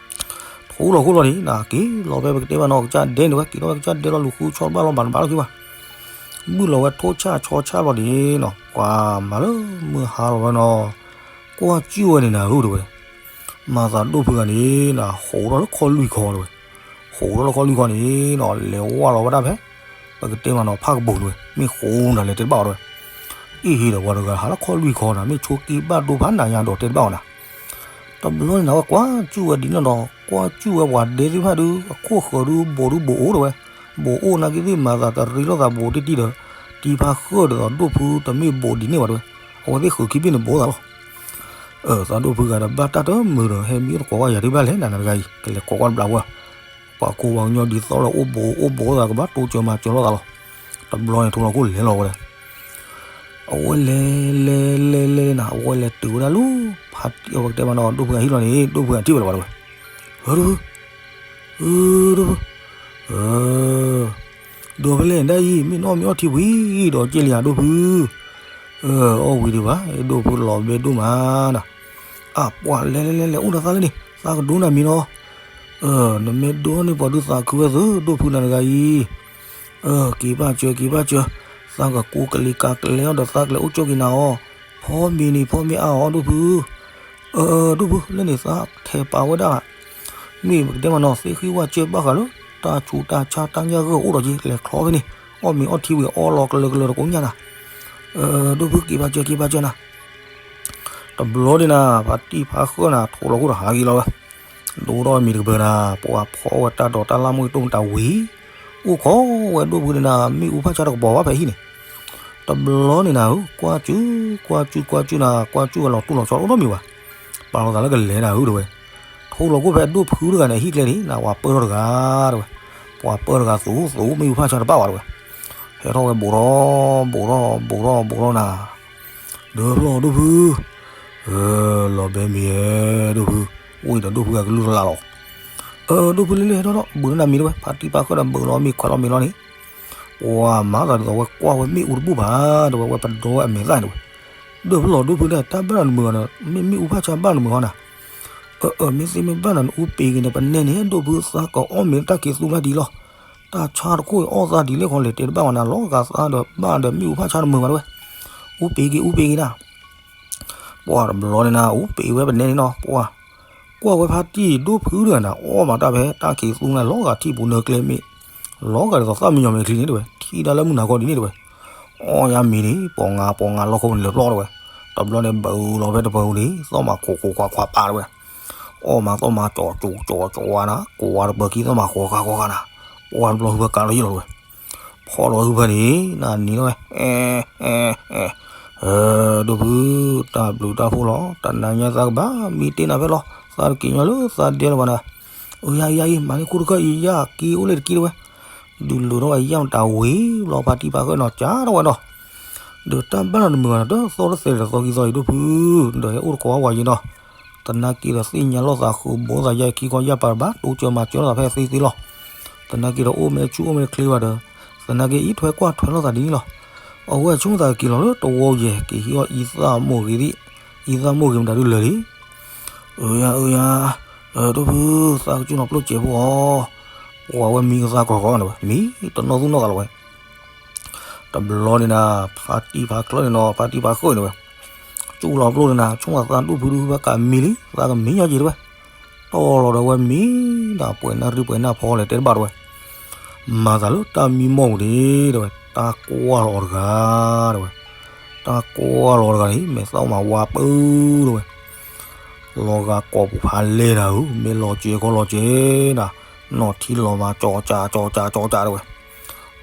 ထူလီၤခိၣ်လီၤန့ၣ် နက့ၤလီၤဖဲပကတဲဘၣ်နီၤ ကစၢ်ဒဲန့ၣ်ဝဲ က့ၤလီၤဖဲကစၢ်ဒဲလီၤ လူၤဃုဆီတဘၣ်လီၤ ဘၣ်တဘၣ်လီၤခံဘၣ်, ဘုၣ်လီၤဝဲထိၣ်ဆၣ်ဆီဆၣ်ဘျီန့ၣ်နီၤ ပှၤမၤလၢမုၢ်ဟါလီၤဝဲနီၤ, ကွၢ်ကၠုၣ်ဝဲန့ၣ်နၤဧၢတဝဲ, မၤသးဒိၣ်ဖုဂၤန့ၣ်နၤ ဟိးထီၣ်လၢခီလွံၢ်ခီတဝဲ, ဟိးထီၣ်လၢခီလွံၢ်ခီန့ၣ်နီၤ လဲၤဝါလီၤဝဲဒၣ်ဖဲ ပကတဲမးနီၤ ဖးကပူၤတဝဲ မ့ၢ်ဃိနၤလဲၤတဲတဘၣ်အီၤတဝဲ, အ့ၣ်ဟ့ဒီးပှၤတဂၤဟးလၢခီလွံၢ်ခီနၤ မ့ၢ်ဆိက့ဘၣ်ဒိဖးနၤညါဒီးတဲတဘၣ်အီၤနၤ တဘျီန့ၣ်နၤ ဝဲကွၢ်ကၠုၣ်ဝဲဒ်န့ၣ်ဒီး ကွၢ်ကၠုၣ်ဝဲပှၤဒဲသ့ၣ်တဖၣ်ဒုး အခိၣ်ဃၢၤဒုး ဘူးဒုးဘူးအိၣ်တဝဲ, ဘူးအိၣ်နာ်က့သ့ၣ် မၤသးတရံးလိာ်သးဘူးတံၢ်တံၢ်ဒီး တံၢ်ဖးဃၢၣ်ဒ်သိးဒိၣ်ဖုတမ့ၢ်ဘူးဒ်န့ၣ်ဘၣ်တဝဲ, အဝဲသ့ၣ်ဃုာ်ခံဘ့ၣ်န့ၣ်ဘူးသးလီၤ. အသးဒိၣ်ဖုဂၤဒီးဘၣ်တၢ်တမုာ်ဒီး ဟဲမံအိၣ်တကိးကွၢ်ယၤဒုးဘၣ်လဲၣ် နၤနတဂၤအံၤ ကလဲၤကိးကွၢ်တဘျီဝဲ ပှၤကိးပှၤကညီဒ်သိးလၢအိၣ်ဘူးအိၣ်ဘူးသးကဘၣ်တိစၢၤမၤစၢၤလိာ်သးလီၤ. တဘျီန့ၣ် ထူလီၤခိၣ်လဲၤလီၤဝဲဒီး အဝဲလဲၤလဲၤလဲၤလဲၤလဲၤနၤ အဝဲလဲၤတုၤဝဲဒၣ်လၢ ဖါတံၢ်အဝဲကတဲမးနီၤ ဒိၣ်ဖုဂၤဟံၣ်လီၤန့ၣ် ဒိၣ်ဖုဂၤထံၣ်ဝဲလၢၤဘၣ်တဝဲ, ဒိၣ်ဖု ဒိၣ်ဖု ဒီးဖဲလဲၣ်ဒၣ်အံၤ မ့ၢ်နအီၣ်မ့ၤအီထံဝံၤဒီးကဲလံဧါဒိၣ်ဖု, အီၣ်ဝံၤဒံးဘၣ် ဒိၣ်ဖုလီၤဘဲဒိၣ်မးနၤ, အပှၤလဲၤလဲၤလဲၤလဲၤအိၣ်ဒီးသးလၢန့ၣ် သးကဒိနၤမံၤနီၤ နမ့ၢ်ဒိန့ၢ်ပှၤဒုးသးခုဝဲသု ဒိၣ်ဖုနၤတဂၤအံၤ, က့ၤဘၣ်စၢၤ က့ၤဘၣ်စၢၤ, သးကကူကလံၤကၤကလဲအီၤဒီးသးကလဲၤအိၣ်ကၠိက့ၤနၤအီၤ, ဖီမ့ၤန့ၣ် ဖီမ့ၤအါအီၤဒိၣ်ဖု, ဒိၣ်ဖု လၢန့ၣ်သးထဲးပာ်ဝဲဒၣ်, မ့ၢ်ပကတဲမးနီၤ သ့ၣ်ဃံဝၣ်စၢၤဘၣ်ဃးလၢ တၢ်ဆူးတၢ်ဆါတၢ်ညၣ်ဂၢၢ်အိၣ်ဒီးက့ၤ လဲၤချီဖဲန့ၣ်, အီၣ်မ့ၤအီထံဝံၤအီလီၤကလၢၤကလၢၤတကိးညၣ်နၤ, ဒိၣ်ဖုက့ၤဘၣ်စၢၤ က့ၤဘၣ်စၢၤနၤ တဘျီန့ၣ်နၤ ဖါတံၢ်ဖါဃၢၣ်နၤ ထူလီၤခိၣ်ဒီးဟးဂ့ၤလီၤဝဲ, ဒိၣ်ထီၣ်မံၤတကပၤနၤ ပှၤဖီဝဲတၢ်ဒိးတၢ်လၢ်မုၢ်တိၢ်မတၤဝံၤ, အိၣ်ခိးဝဲဒိၣ်ဖုန့ၣ်နၤ မ့ၣ်အူဖၣ်ဆါတကပီၤဘၣ်ဖဲဟံၣ်န့ၣ်, တဘျီန့ၣ်နၤဧၢ ကွၢ်ကၠူ ကွၢ်ကၠူ ကွၢ်ကၠူနၤ ကွၢ်ကၠူဝဲလီၤတိၢ်လီၤဆီအိၣ်ဒီးမံၤဘၣ်, ပာ်လီၤသးလၢကလဲၤနၤဧၢတဝဲ, ထူလီၤခိၣ်ဖဲဒိၣ်ဖုတဂၤန့ၣ် ဟံၣ်ကျဲန့ၣ် နၤပှၤပၢၢ်ထီၣ်တဂၤတဝဲ, ပှၤပၢၢ်တဂၤသူသူ မ့ၣ်အူဖၣ်ဆါတဘၣ်ဝဲတဝဲ, ဟဲထီၣ်ဝဲဘူးထီၣ် ဘူးထီၣ် ဘူးထီၣ် ဘူးထီၣ်နၤ ဒၢဖျီၣ်ဒိၣ်ဖု, လီၤဘဲမံၤဧဲ ဒိၣ်ဖု, ဝံၤဒီးဒိၣ်ဖုအကလုၢ်တလးလီၤ, ဒိၣ်ဖုလၢလၢဟဲထီၣ်ထီၣ် ဘုးနၤမံၤတဝဲ ဖါတံၢ်ဖါဃၢၣ်ဒီး ဘုးလီၤမံၤခွါလီၤမံၤလီၤန့ၣ်, ပှၤမၤသးဒ်သိးဝဲကွၢ်ဝဲမ့ၣ်အူတဘူၣ်ဘၣ် တဝဲ ဝဲပဒီဝဲအမဲာ်သၣ်န့ၣ်တဝဲ, ဒၢဖျီၣ်ဒိၣ်ဖုဒီး တၢ်ဘၣ်နမုာ်ဂီၢ်န့ၣ် မ့ၢ်မ့ၣ်အူဖၣ်ဆါဘၣ်နမုာ်ဂီၢ်နၤ, အၢ မ့ၢ်သ့မ့ၢ်ဘၣ်နၤ နအူပ့ၤက့ၤန့ၣ် ပနဲန့ၣ် ဒိၣ်ဖုသးကအီၣ်မ့ၤလၢတၢ်ခံးသူလၢဒ်လီၤ, တၢ်ဆါတခိၣ်အံၤအီၣ်သးဒ်လဲၣ်ခီလဲၣ် တဲတဘၣ်ဝဲနၤ လီၤဂာ်သးဒီးဘၣ်ဒီးမ့ၣ်အူဖၣ်ဆါတမုာ်ဘၣ်တဝဲ, အူပ့ၤက့ၤ အူပ့ၤက့ၤနၤ, ပှၤတဘျီန့ၣ်နၤ အူပ့ၤဝဲပနဲန့ၣ်နီၤ ပှၤ, ကွၢ်ဝဲဖါတံၢ်ဒိၣ်ဖုတဂၤနၤ အီၣ်မးတၢ်ဖဲတၢ်ခံးသူန့ၣ် လီၤဂာ်ထံပူၤနၢၤကျဲမ့ၢ်, လီၤဂာ်ဒ်သိးသၣ်မံညီၤမဲာ်ချံန့ၣ်တဝဲ ထံၣ်ဒၣ်လၢမုၢ်နၤခီဒ်န့ၣ်တဝဲ, အီၣ်ယါမံၤန့ၣ် ပီၤငါပီၤငါလီၢ်ခိၣ်န့ၣ်လၢာ်ပျီတဝဲ, တဘျီန့ၣ်ဘုးလီၤဖဲတပၤန့ၣ် သီၣ်မးခိးခိးခွါခွါပာ်တဝဲ, အီၣ်မးသီၣ်မးကၠီၤကၠီၤကၠီၤကၠီၤဝါနၤ ကိးဝါတပၢၤခံသီၣ်မးဃီဃါဃီဃါနၤ, ပှၤတဘျီဟုဖၢကးလီၤယံာ်လီၤတဝဲ, ဖီၣ်လီၤဟုဖၢန့ၣ် နၤနံၤလီၤဝဲ, ဒိၣ်ဖု, တၢ်ဘျုးတၢ်ဖှိၣ်လီၤ တနၤညါသးကဘၣ်မံတ့ၢ်နၤဖဲလီၤ သးတက့ၤညီလၢသးဒဲလၢၤဘၣ်နၤ, အၢ ယၤအံၤ ယၤအံၤ မၤန့ၢ်ခိၣ်တခၢၣ်အံၤ ယၤက့ၤအိၣ်လၢတက့ၢ်တဝဲ, ဒုးလိၤထီၣ်ဝဲယၤမတၤဝံၤဘျီ ဖါတံၢ်ဖါဃၢၣ်နီၤ ကၢ်ထီၣ်ဝဲဒီး ဒီးတၢ်ဘၣ်နၤတမုာ်ဘၣ်နၤ တသီတသဲးဒီးသီခံသီအံၤ ဒိၣ်ဖု, ဒီးဟဲအိၣ်တကိးဝဲဝဲယံၤဒီး, သနာ်က့ဒီးသ့ၣ်ညါလိာ်သးဃုာ်ဘိသးယါအံၤခံခီယၢ်ပၤတဘၣ် တိစၢၤမၤစၢၤလိာ်သးဖဲသ့သ့လီၤ. သနာ်က့ဒီးအိၣ်မ့ၢ်ဆူၣ်အိၣ်မ့ၢ်ချ့ဘၣ်ဒီး, သနာ်က့အံးထွဲကွၢ်ထွဲလိာ်သးဒ်န့ၣ်လီၤ. အဝဲဆိကမိၣ်သးက့ၤလီၤလၢတဝီယဲၢ် က့ၤဟံးအီၣ်အံသၣ်မိၢ်ဂ့ၤသ့ၣ်, အံသၣ်မိၢ်ဂ့ၤမတၤဒုလၢာ်လံ အၢယၤ အၢယၤ, ဒိၣ်ဖု, သးကစူၣ်လီၤပျိၢ်စဲးဖိအီၤ, ပှၤဝဲမံကသါကီၤကီၤန့ၣ်ဝဲ မံတနီၣ်သူၣ်နီၣ်သးလီၤဝဲ. တဘျီန့ၣ်နၤ, ဖါတံၢ်ဖါချၢန့ၣ်နီၤ, ဖါတံၢ်ဖါဃၢၣ်န့ၣ်ဝဲ, ကစူၣ်လီၤပျိၢ်န့ၣ်နၤ, ဆိကမိၣ်သးဒိၣ်ဖုဒိၣ်ဖုဘၣ်ကးမံလံ, သးကမံညီက့ၤတဝဲ. တီၢ်လီၤဒီးဝဲမံနၤ, ပှဲၤနၣ်ရံၣ်ပှဲၤနၣ်ဖီလဲၣ်တဲတဘၣ်တဝဲ. မၤသးလၢတၢ်မံမီၢ်ပူၤန့ၣ်တဝဲ, တၢ်ကွၢ်လီၤအီၤတဂၤတဝဲ, တၢ်ကွၢ်လီၤအီၤတဂၤန့ၣ် မဲာ်သၣ်မၤဝါပၢတဝဲ. လီၤဂာ်ကိာ်ပူၤဖးလဲၢ်နၤဧၢ, မ့ၢ်လီၤစဲၤခီလီၤစဲၤနၤ, နီၢ်ထံလီၤမၤကၠီၤကၠးကၠီၤကၠးကၠီၤကၠးတဝဲ.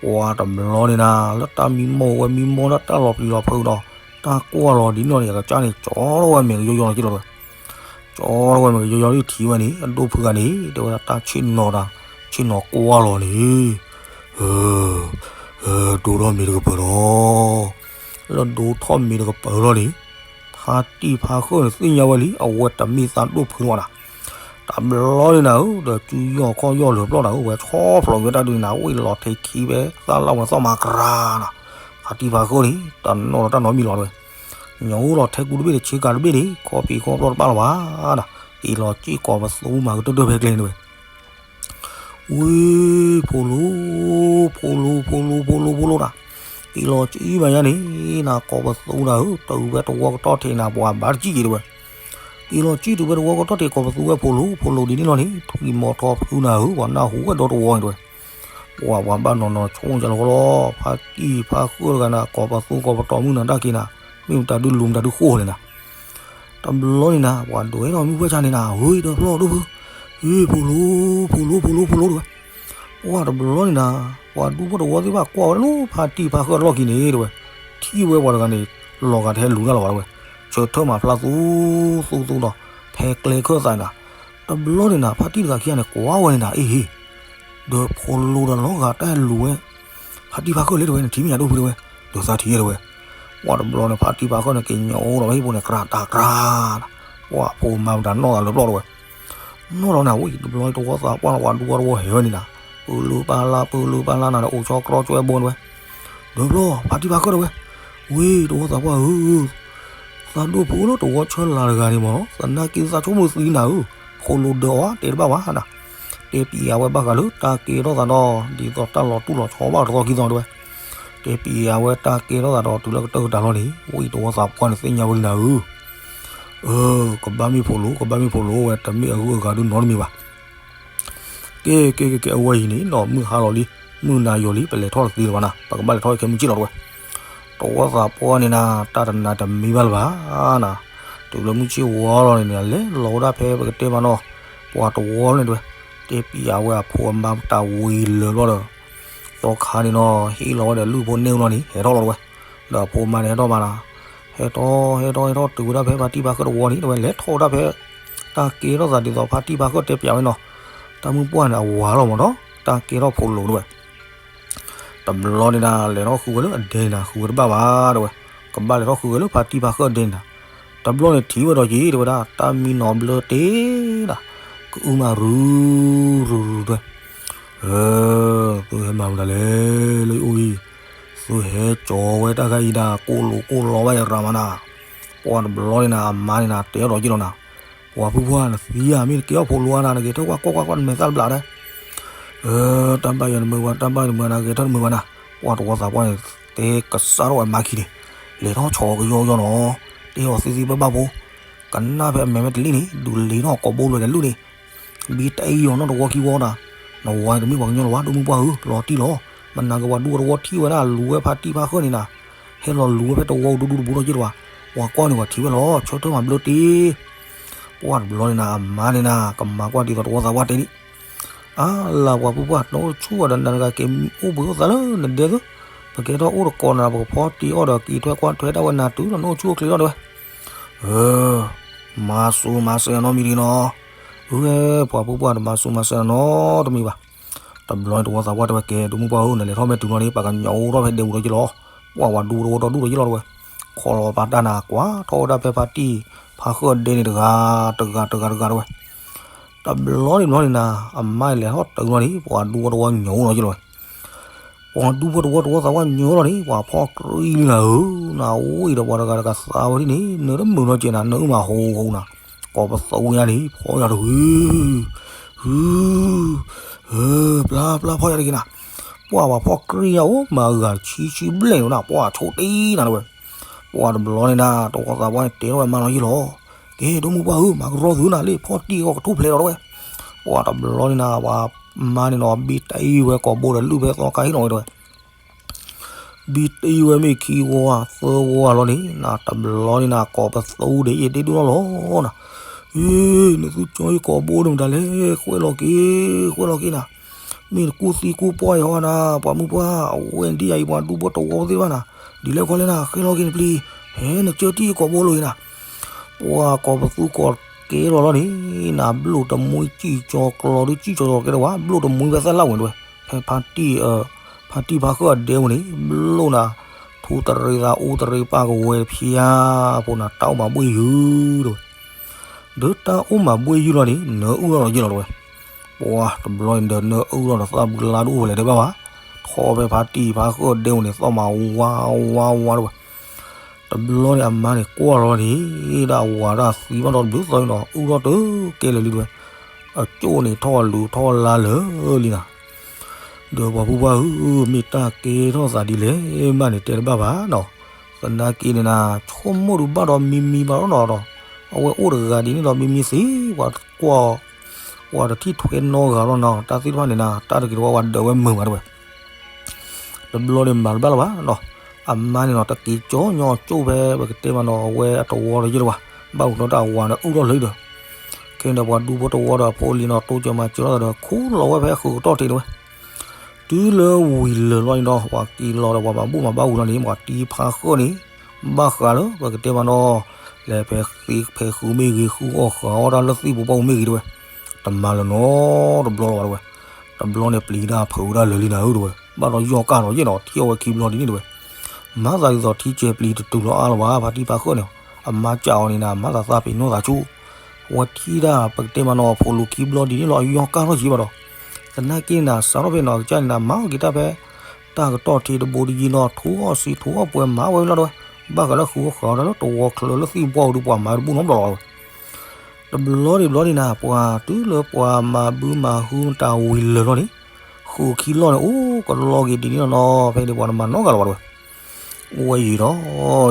ပှၤတဘျီန့ၣ်နၤ လၢတၢ်မံမီၢ်ဝဲမံမီၢ်ဒီးတၢ်လီၤပျံၤလီၤဖုးဒီး တၢ်ကွၢ်လီၤဒ်န့ၣ်လီၤန့ၣ် အကစၢ်န့ၣ် ကၠီထီၣ်ဝဲမဲာ်ကယီယီလီၤက့လီၤဝဲ. ကၠီထီၣ်ဝဲမဲာ်ကယီယီလီၤထံၣ်ဝဲန့ၣ် အဒိၣ်ဖုဂၤန့ၣ် တဲဝဲဒၣ်တၢ်ဆ့ၣ်နီၤတၢ် ဆ့ၣ်နီၤကွၢ်လီၤန့ၣ် ဒိထီၣ်မ့ၤတကပၤလီၤ. လၢဒိထီၣ်မ့ၤတကပၤလီၤန့ၣ် ဖါတံၢ်ဖါဃၢၣ်န့ၣ်သ့ၣ်ညါဝဲလံ အဝဲတမ့ၢ်သးဒိၣ်ဖုလီၤနၤ. တဘျီန့ၣ်နၤဧၢ ဒီးစုယီၢ်ခီၣ်ယီၢ်လၢာ်ပျီၢ်နၤဧၢ ဝဲဆီဖျိးဝဲတၢ်ဒုးနၤ ဝံၣ်လီၤထဲခံဝဲ သၣ်လၣ်ဝဲသီၣ်မၤကရၤနၤ. ဖါတံၢ်ဖါဃၢၣ်န့ၣ် တနီၣ်လီၤတၢ်နီတမံၤလီၤဝဲ. ညိလီၤထဲကူတဘ့ၣ်န့ၣ် ဆ့ကၤတဘ့ၣ်န့ၣ် ခီပံၤခီပျီၢ်တဘၣ်လီၤဘၣ်နၤ. က့ၤလီၤစံၣ်ကိးပသူမၤကတၢၢ်တၢၢ်ဖဲကျဲန့ၣ်ဝဲ ဝ့ၢ် ဖိလိၤ ဖိလိၤ ဖိလိၤ ဖိလိၤ ဖိလိၤနၤ. က့ၤလီၤစံၣ်မးညါန့ၣ်နၤ ကိးပသူနၤဧၢ တုၤဝဲတဝီကတီၢ်ထံးနၤ ပှၤဘၣ်တစံၣ်က့ၤတဲဝဲ. က့ၤလီၤစံၣ်တုၤဝဲတဝီကတီၢ်ထံး ကိးပသူဝဲဖိလိၤ ဖိလိၤဒ်န့ၣ်လီၤန့ၣ် ထွံၣ်မီၤထီဖုနၤဧၢ ပှၤနၢ်ဟူဝဲဒီတဝီန့ၣ်တဲဝဲ. ပှၤပှၤဘၣ်နီၤနီၤဆိကမိၣ်လီၤ ဖါတံၢ်ဖါဃၢၣ်တဂၤနၤ ကိးပသူကိးပတီၤမုၢ်နၤတၢ်က့ၤနၤ မ့ၢ်မတၤဒုးလူၤမတၤဒုးဃိလဲၣ်နၤ. တဘျီန့ၣ်နၤ ပှၤဒွဲၣ်ထီၣ်မုၢ်ပှၢ်ဆါန့ၣ်နၤ ဝ့ၢ်ဒီဖျီၣ်ဒိၣ်ဖု ဟ့ၣ် ဖိလိၤ ဖိလိၤ ဖိလိၤ ဖိလိၤတဲဝဲ. ပှၤတဘျီန့ၣ်နၤ ပှၤဒူဖိတဝီသ့ၣ်တဖၣ်ကွၢ်ဝဲလၢဖါတံၢ်ဖါဃၢၣ်လီၢ်ခံန့ၣ်တဲဝဲ. ထံၣ်ဝဲပှၤတဂၤန့ၣ် လီၤဂာ်တဟဲလူၤတၢ်လီၤဘၣ်တဲဝဲ. ဆၢထၢၣ်မၤဖျါသူသူသူဒီး ဖဲကျဲခၢၣ်သးနၤ. တဘျီန့ၣ်နၤ ဖါတံၢ်တဂၤခံဂၤန့ၣ် ကွၢ်ဝဲန့ၣ်နၤ အ့ၣ်ဟ့ၣ် ဒီးဖိလိၤဒီးလီၤဂာ်တၢ်ဟဲလူၤဝဲ ဖါတံၢ်ဖါဃၢၣ်လဲၣ်တဲဝဲန့ၣ် ထံၣ်မ့ၢ်ယၤဒိၣ်ဖုတဲဝဲ. ဒီးသးထံၣ်တဲဝဲ. ပှၤတဘျီန့ၣ် ဖါတံၢ်ဖါဃၢၣ်န့ၣ် က့ၤညိလီၤဝဲဟံၣ်ဖိန့ၣ် ကြးတၢ်ကြးနၤ. ပှၤဖိမါမတၤနီၣ်သးလၢပျီၢ်တဲဝဲ. နီၣ်ဒီးနၤဝံၤ တဘျီတဝီသးပှၢ်န့ၣ် ပှၤဒူဖိတဝီဟဲဝဲန့ၣ်နၤ. ပလၢပလၢ ပလၢပလၢနၤဒီး အိၣ်ဆီကြီကၠွဲဘိတဲဝဲ. ဒီးဘျီ ဖါတံၢ်ဖါဃၢၣ်တဲဝဲ. ဝ့ၢ် တဝီသးပှၢ်ဧၢ သးဒိၣ်ဖိလၢတဝီဆၢလၤတဂၤန့ၣ်မ့ၢ်နီၤ သနာ်က့သးဆိကမိၣ်သံနၤဧၢ, ဖိလိၤဒၢအီၤတဲတဘၣ်ဘၣ်နၤ, တဲပျးဝဲဘၣ်ဃးလၢတၢ်ကဲထီၣ်သးဒီး ဒ်သိးတၢ်လီၤတူၢ်လီၤဆီဘၣ်တသီခံသီတဲဝဲ, တဲပျးဝဲတၢ်ကဲထီၣ်သးဒီးတုၤလၢကတၢၢ်ကတၢၢ်လီၤန့ၣ် ဝံတဝီသးပှၢ်န့ၣ်သ့ၣ်ညါဝဲလံနၤဧၢ, အၢ ကဘၣ်မ့ၢ်ဖိလိၤ ကဘၣ်မ့ၢ်ဖိလိၤဝဲ တမ့ၢ်အဂုၤအဂၤဒုနီတမံၤဘၣ် ကဲ ကဲ ကဲ ကဲ အဝဲအံၤန့ၣ်နီၤ မုၢ်ဟါလီၤလံ, မုၢ်နၤယိာ်လံ ပလဲၤထီၣ်တသ့လၢၤဘၣ်နၤ, ပကဘၣ်လဲၤထီၣ်ခဲမုၢ်ဆ့ၣ်လီၤတဲဝဲ, တဝီသးပှၢ်န့ၣ်နၤ တၢ်တနၤတမံၤဘၣ်လၢၤဘၣ်နၤ, တုၤလၢမုၢ်ဆ့ၣ်ဝါလီၤန့ၣ်န့ၣ် လဲၤလီၤဝဲဒၣ်ဖဲပကတဲမးနီၤ, ပှၤတဝီန့ၣ်တဲဝဲ, တဲပျးဝဲအဖိအမါတၢ်ဝံၤလၢာ်ဘျီဒီး, သီခါန့ၣ်နီၤ ဟ့ၣ်လီၤဝဲဒီးလုၢ်ဖိန့ၢ်ဖိလီၤန့ၣ် ဟဲထီၣ်လီၤတဲဝဲ, ဒီးအဖိအမါန့ၣ်ဟဲထီၣ်မးနၤ, ဟဲထီၣ် ဟဲထီၣ် ဟဲထီၣ်တုၤဝဲဒၣ်ဖဲဖါတံၢ်ဖါဃၢၣ်တဝီန့ၣ် တဲဝဲ လဲၤထီၣ်ဝဲဒၣ်ဖဲ တၢ်ကဲထီၣ်သးဒ်သိးဖါတံၢ်ဖါဃၢၣ်တဲပျးဝဲနီၤ, တၢ်မုၢ်ပှၢ်န့ၣ် အဝၤလီၤမးနီၤ တၢ်ကဲထီၣ်ဖိလိၤတဲဝဲ, တဘျီန့ၣ်နၤ လဲၤထီၣ်ဃုဝဲလၢအဒဲန့ၣ်နၤ ဃုဝဲတဘၣ်ဘၣ်တဲဝဲ, ကဘၣ်လဲၤထီၣ်ဃုဝဲလၢဖါတံၢ်ဖါဃၢၣ်ဒဲန့ၣ်နၤ, တဘျီန့ၣ်ထံၣ်ဝဲဒီးက့ၤတဲဝဲဒၣ် တၢ်မံနီၤဘျၢတ့ၢ်နၤ, ကအုမၤရူၤရူၤရူၤတဲဝဲ သုဟဲမၤမတၤလဲၣ် လၢယအိၣ်အံၤ, သုဟဲကၠီၤဝဲတၢ်ခါအံၤဒၣ် ကိၢ်လိာ်ကိၢ်လီဘၣ်ယရၤမးနၤ, ပှၤတဘျီန့ၣ်နၤ အမါန့ၣ်နၤ တဲထီၣ်ဒီးက့ၤလီၤနၤ, ပှၤဖုပှၢ်နသံဧါ မ့ၢ်နကဲထီၣ်ဖိလိၤဧါနၤ နကဲထီၣ်ကွၢ်ကွၢ်ကွၢ်ကွၢ်နမဲာ်သၣ်တဘျးတဲ တၢ်ဘၣ်ယၤတမုာ်ဘၣ် တၢ်ဘၣ်ယၤတမုာ်ဘၣ် နကဲထီၣ်တမုာ်ဘၣ်နၤ, ပှၤတဝီသးပှၢ်န့ၣ် တဲကစးထီၣ်ဝဲအမါခံန့ၣ်, လဲၤထီၣ်ဆီကယီကယီနီၤ, တဲအီၤသ့သ့ဘၣ်ဘၣ်ဖိ, ကနၣ်ဖဲအမဲာ်ဝဲတလံၣ်န့ၣ် ဒုးလ့ၤထီၣ်ကိာ်ဘိလွဲၤဒီးလုၢ်န့ၣ် ဘံတအံၤအီၤနီတဝီခံဝီတၢ်, နဝၤတမ့ၢ်ပှၤကညီလၢၤဘၣ် ဒိၣ်မုၢ်ပှၢ်ဧၢ လီၤတံၢ်လီၤ, မနၤက့ၤပှၤဒူတဝီထံၣ်ဝဲဒၣ်လူၤဝဲဖါတံၢ်ဖါဃၢၣ်န့ၣ်နၤ, ဟဲလီၤလူၤဝဲဖဲတဝီဒူဒူတဘိထီၣ်က့ၤတဝၤ, ပှၤကွၢ်န့ၣ်ပှၤထံၣ်ဝဲလီၤ ဆၢထၢၣ်မၤဘျၢတ့ၢ် ပှၤတဘျီန့ၣ်နၤ အမါန့ၣ်နၤ ကမၤကွၢ်ဒ်သိးတဝီသးပှၢ်တဲဒံး, အါလၢပှၤဖုပှၢ် နအိၣ်ဆူၣ်ဝဲဒီးနၤတဂၤက့ၤအိၣ်ဘှံးအိၣ်သါလၢနဒဲသု, ပကဲထီၣ်အိၣ်တကိးနၤ ပကဖီတံၢ်အီၣ်ဒီးက့ၤထွဲကွၢ်ထွဲဒၣ်ဝဲနၤတုၤလီၤ နအိၣ်ဆူၣ်အိၣ်ချ့လီၤတဲဝဲ မၤစူၤမၤစၢၤနီတမံၤတဂ့ၤနီၤ, အၢ ပှၤဖုပှၢ်တမၤစူၤမၤစၢၤနီတမံၤဘၣ်, တဘျီန့ၣ်တဝီသးပှၢ်တဲဝဲကဲ ဒိၣ်မုၢ်ပှၢ်ဧၢ နလဲၤထီၣ်ဖဲတုၤလီၤန့ၣ် ပှၤကညီအိၣ်ထီၣ်ဖဲဒဲပူၤထီၣ်က့ၤလီၤ, ပှၤဝၤဒူတဝီဒီဒူၣ်ထီၣ်က့ၤလီၤတဲဝဲ, ခီလီၤပာ်တၢ်နၤ ကွၢ်ထီၣ်ဝဲဒၣ်ဖဲဖါတံၢ်ဖါဃၢၣ်ဒဲန့ၣ်တဂၤ တဂၤတဂၤတဂၤတဲဝဲ တဘျီန့ၣ်ဘျီန့ၣ်နၤ အမါလဲၤထီၣ်တုၤလီၤန့ၣ် ပှၤဒူဖိတဝီညိလီၤက့ၤလီၤ, ပှၤဒူဖိတဝီတဝီသးပှၢ်ညိလီၤန့ၣ် ပှၤဖီၣ်ကြံလံနၤဧၢ, နအိၣ်အံၤဒီးပှၤတဂၤတဂၤသးဝဲဒ်န့ၣ် နတမုာ်နီတကဲးနၤ နအုၣ်မးဟူဟူနၤ, ကိးပသူညါန့ၣ် ဖီၣ်ယၤတဂ့ၤ, ဟု ဟု ပျၢ်ပျၢ်ဖီၣ်ယၤတဂ့ၤနၤ, ပှၤပှၤဖီၣ်ကြံယၤအိၣ် မၤဂၤတဆံဆံဘျဲၣ်န့ၣ်နၤ ပှၤဆိတ့နၤတဲဝဲ ပှၤတဘျီန့ၣ်နၤ တဝီသးပှၢ်န့ၣ်တဲထီၣ်ဝဲမါလီၤယ့ၢ်လီၤ, ကဲ ဒိၣ်မုၢ်ပှၢ်ဧၢ မၤကရီသုနၤလံ ဖီၣ်တံၢ်အီၣ်ကထူၣ်ဖျဲးလီၤတဲဝဲ, ပှၤတဘျီန့ၣ်နၤ ပှၤမါန့ၣ်နီၤ ဘံတအံၤဝဲကိာ်ဘိဒီးလုၢ်ဖဲသီခါဟံၣ်နီၤဝဲတဲဝဲ, ဘံတအံၤဝဲမ့ၢ်ခံဝီသၢဝီလီၤန့ၣ် နတဘျီန့ၣ်နၤ ကိးပသူဒဲးယဲၢ်ဒ့ဒိၣ်နီၢ်လီၤနၤ, အ့ နသုကၠီယကိာ်ဘိန့ၣ်မတၤလဲၣ် ဃဲလီၤက့ၤ ဃဲလီၤက့ၤနၤ, ဘ မ့ၢ်နကူၣ်သံကူၣ်ပှၢ်အံၤဟီနၤ ပှၤမုၢ်ပှၢ် အဝဲဒ်အံၤ ပှၤဒူဖိတဝီသ့ၣ်တဖၣ်နၤ, ဒ်လဲၣ်ခီလဲၣ်နၤ ဃဲလီၤက့ၤနပျံၤ, ဟဲနကၢထံၣ်ကိာ်ဘိလိာ်အံၤနၤ, ပှၤကိးပသူကိးကဲထီၣ်လီၤန့ၣ်, နဘျိၣ်တမှံကံၣ်ကၠီၤကျီၤဒုးကံၣ်ကၠီၤကျီၤကဲထီၣ်ဝဲ ဘျိၣ်တမှံဖဲသၢလါဝဲတဝဲ, ဖဲဖါတံၢ် ဖါတံၢ်ဖါဃၢၣ်အဒဲဝဲန့ၣ် ဘျိၣ်နၤ, ထူတရံးသးအူတရံးပၢ်ကဝဲဖၠါ, ဖိနၤတၢ်အိၣ်မၤဘှ့ၣ်ယုၢ်တဝဲ ဒီးတၢ်အိၣ်မၤဘှ့ၣ်ယုၢ်လီၤန့ၣ် နၢအုၣ်ထီၣ်ဒီးယ့ၢ်လီၤတဝဲ, ပှၤတဘျီန့ၣ်ဒီးနၢအုၣ်ထီၣ်ဒီးသၣ်ဘုလါတအိၣ်ဝဲလဲၣ်တဘၣ်ဘၣ်, ထီၣ်ဖဲဖါတံၢ်ဖါဃၢၣ်ဒဲဝဲန့ၣ် သီၣ်မၤဝါဝါဝါတဝဲ, တဘျီန့ၣ်အမါန့ၣ်ကွၢ်လီၤန့ၣ်, ဒၣ်ဝၤတၢ်သံဘၣ်ဒီးတဘျုးသီအံၤနီၤ အုၣ်ထီၣ်တကဲလၢာ်လံတဝဲ, အကၠိၣ်န့ၣ်ထီၣ်လူၤထီၣ်လါလၢာ်လံနၤ ဒီးပှၤဖိပၢ်ဧၢ, မ့ၢ်တၢ်ကဲထီၣ်သးဒ်လဲၣ်မးန့ၣ် တဲတဘၣ်ဘၣ်နီၤ, သနာ်က့န့ၣ်နၤ ဆိကမိၣ်ဒုးဘၣ်ဒီးမံမံဘၣ်လီၤနီၤဒီး, အဝဲအိၣ်တဂၤဒ်န့ၣ်ဒီးမံမံသ့ ပှၤကွၢ်, ပှၤတထံၣ်ထွဲနီတဂၤလီၤနီၤ, တၢ်သ့ၣ်တဖၣ်န့ၣ်နၤ တၢ်တဂ့ၤတဝါဝဲဒၢးဝဲမုာ်မးတဝဲ တဘျီန့ၣ်မၤတဘၣ်လၢၤဘၣ်နီၤ, အမါန့ၣ်နီၤ တက့ၤကၠီညီကၠိၣ်ဖဲပကတဲမးနီၤ အဝဲအတဝီဒီးယ့ၢ်လၢၤဘၣ်, ဘၣ်အိၣ်ထီၣ်တၢ်အဝၤဒီးအုၣ်ထီၣ်လၢဒီး, ခဲန့ၣ်ဒီးပှၤဒူဖိတဝီဒီးအဖိအလံၤနီၤ တိစၢၤမၤစၢၤလီၤသးဒီး ခူၣ်လီၤဝဲဖဲဃုာ်ကတီၢ်ထံးတဝဲ, တုၤလၢဝံၤလၢာ်လီၤန့ၣ်ဒီး ပှၤက့ၤလီၤဒီးပှၤဘၣ်ဘိၣ်မၤဘၣ်ဝံၤလီၤန့ၣ် ပှၤတံၢ်ဖါဃၢၣ်န့ၣ် ဘၣ်ဃးလၢပကတဲမးနီၤ, လဲၤဖဲဃုဖဲဃုမ့ၢ်ဂ့ၤ ဃုအီၣ်ဃုအီတၢ်လၢသံၣ်ပူၤပှၢ်ပူၤမ့ၢ်ဂ့ၤတဝဲ, တမၤလၢၤနီတဘျီလၢၤဘၣ်တဝဲ, တဘျီန့ၣ်ပျံၤတၢ်ဖုးတၢ်လၢာ်လံနၤဧၢတဝဲ, ဘၣ်ဒီးယီၢ်ကၢ်ဒီးယ့ၢ်နီၤ ထံၣ်အီၣ်ဝဲခံဘျီဒ်န့ၣ်တဝဲ, မၤသးဒ်သိးထံကဲၤပျံၤတတုၤလီၤအါလၢၤဘၣ် ဖါတံၢ်ဖါဃၢၣ်န့ၣ်, အမါကးအီၤန့ၣ်နၤ မၤသးသးပ့ၤနီၣ်သးဆူ ဝဲထံၣ်ဒၣ်ပကတဲမးနီၤ ဖိလူၤခံဘျီဒ်န့ၣ်လီၤ အယီၢ်ကၢ်ထီၣ်က့ၤဘၣ်ဒီး, သနာ်က့န့ၣ်နၤ စးထီၣ်ဖဲနီၤ အကစၢ်န့ၣ်နၤ မၤအီၣ်က့ၤတၢ်ဖဲ တၢ်ကတီၢ်ထံးတဘိတယံၤနီၤ ထူအီၣ်စံးထူအီၣ်ပှဲၤမၤဝဲလီၤတဝဲ, ဘၣ်ဃးလၢဃုအီၣ်ဃုအီတၢ်လၢတဝီချၢလၢသံၣ်ပူၤပှၢ်ပူၤဒီး ပှၤမၤတဘူၣ်နီတဘျီလီၤတဝဲ တဘျီန့ၣ်ဘျီန့ၣ်နၤ ပှၤတုၤလၢပှၤမၤဘုမၤဟုမတၤဝံၤလၢာ်လီၤန့ၣ်, ဃုခံလီၢ်န့ၣ် အိၣ်ကလီက့ၤဒ်န့ၣ်လီၤနီၤ ဖဲန့ၣ်ပှၤတမၤနီတဂၤလၢၤဘၣ်တဝဲ, အိၣ်ဝဲယံာ်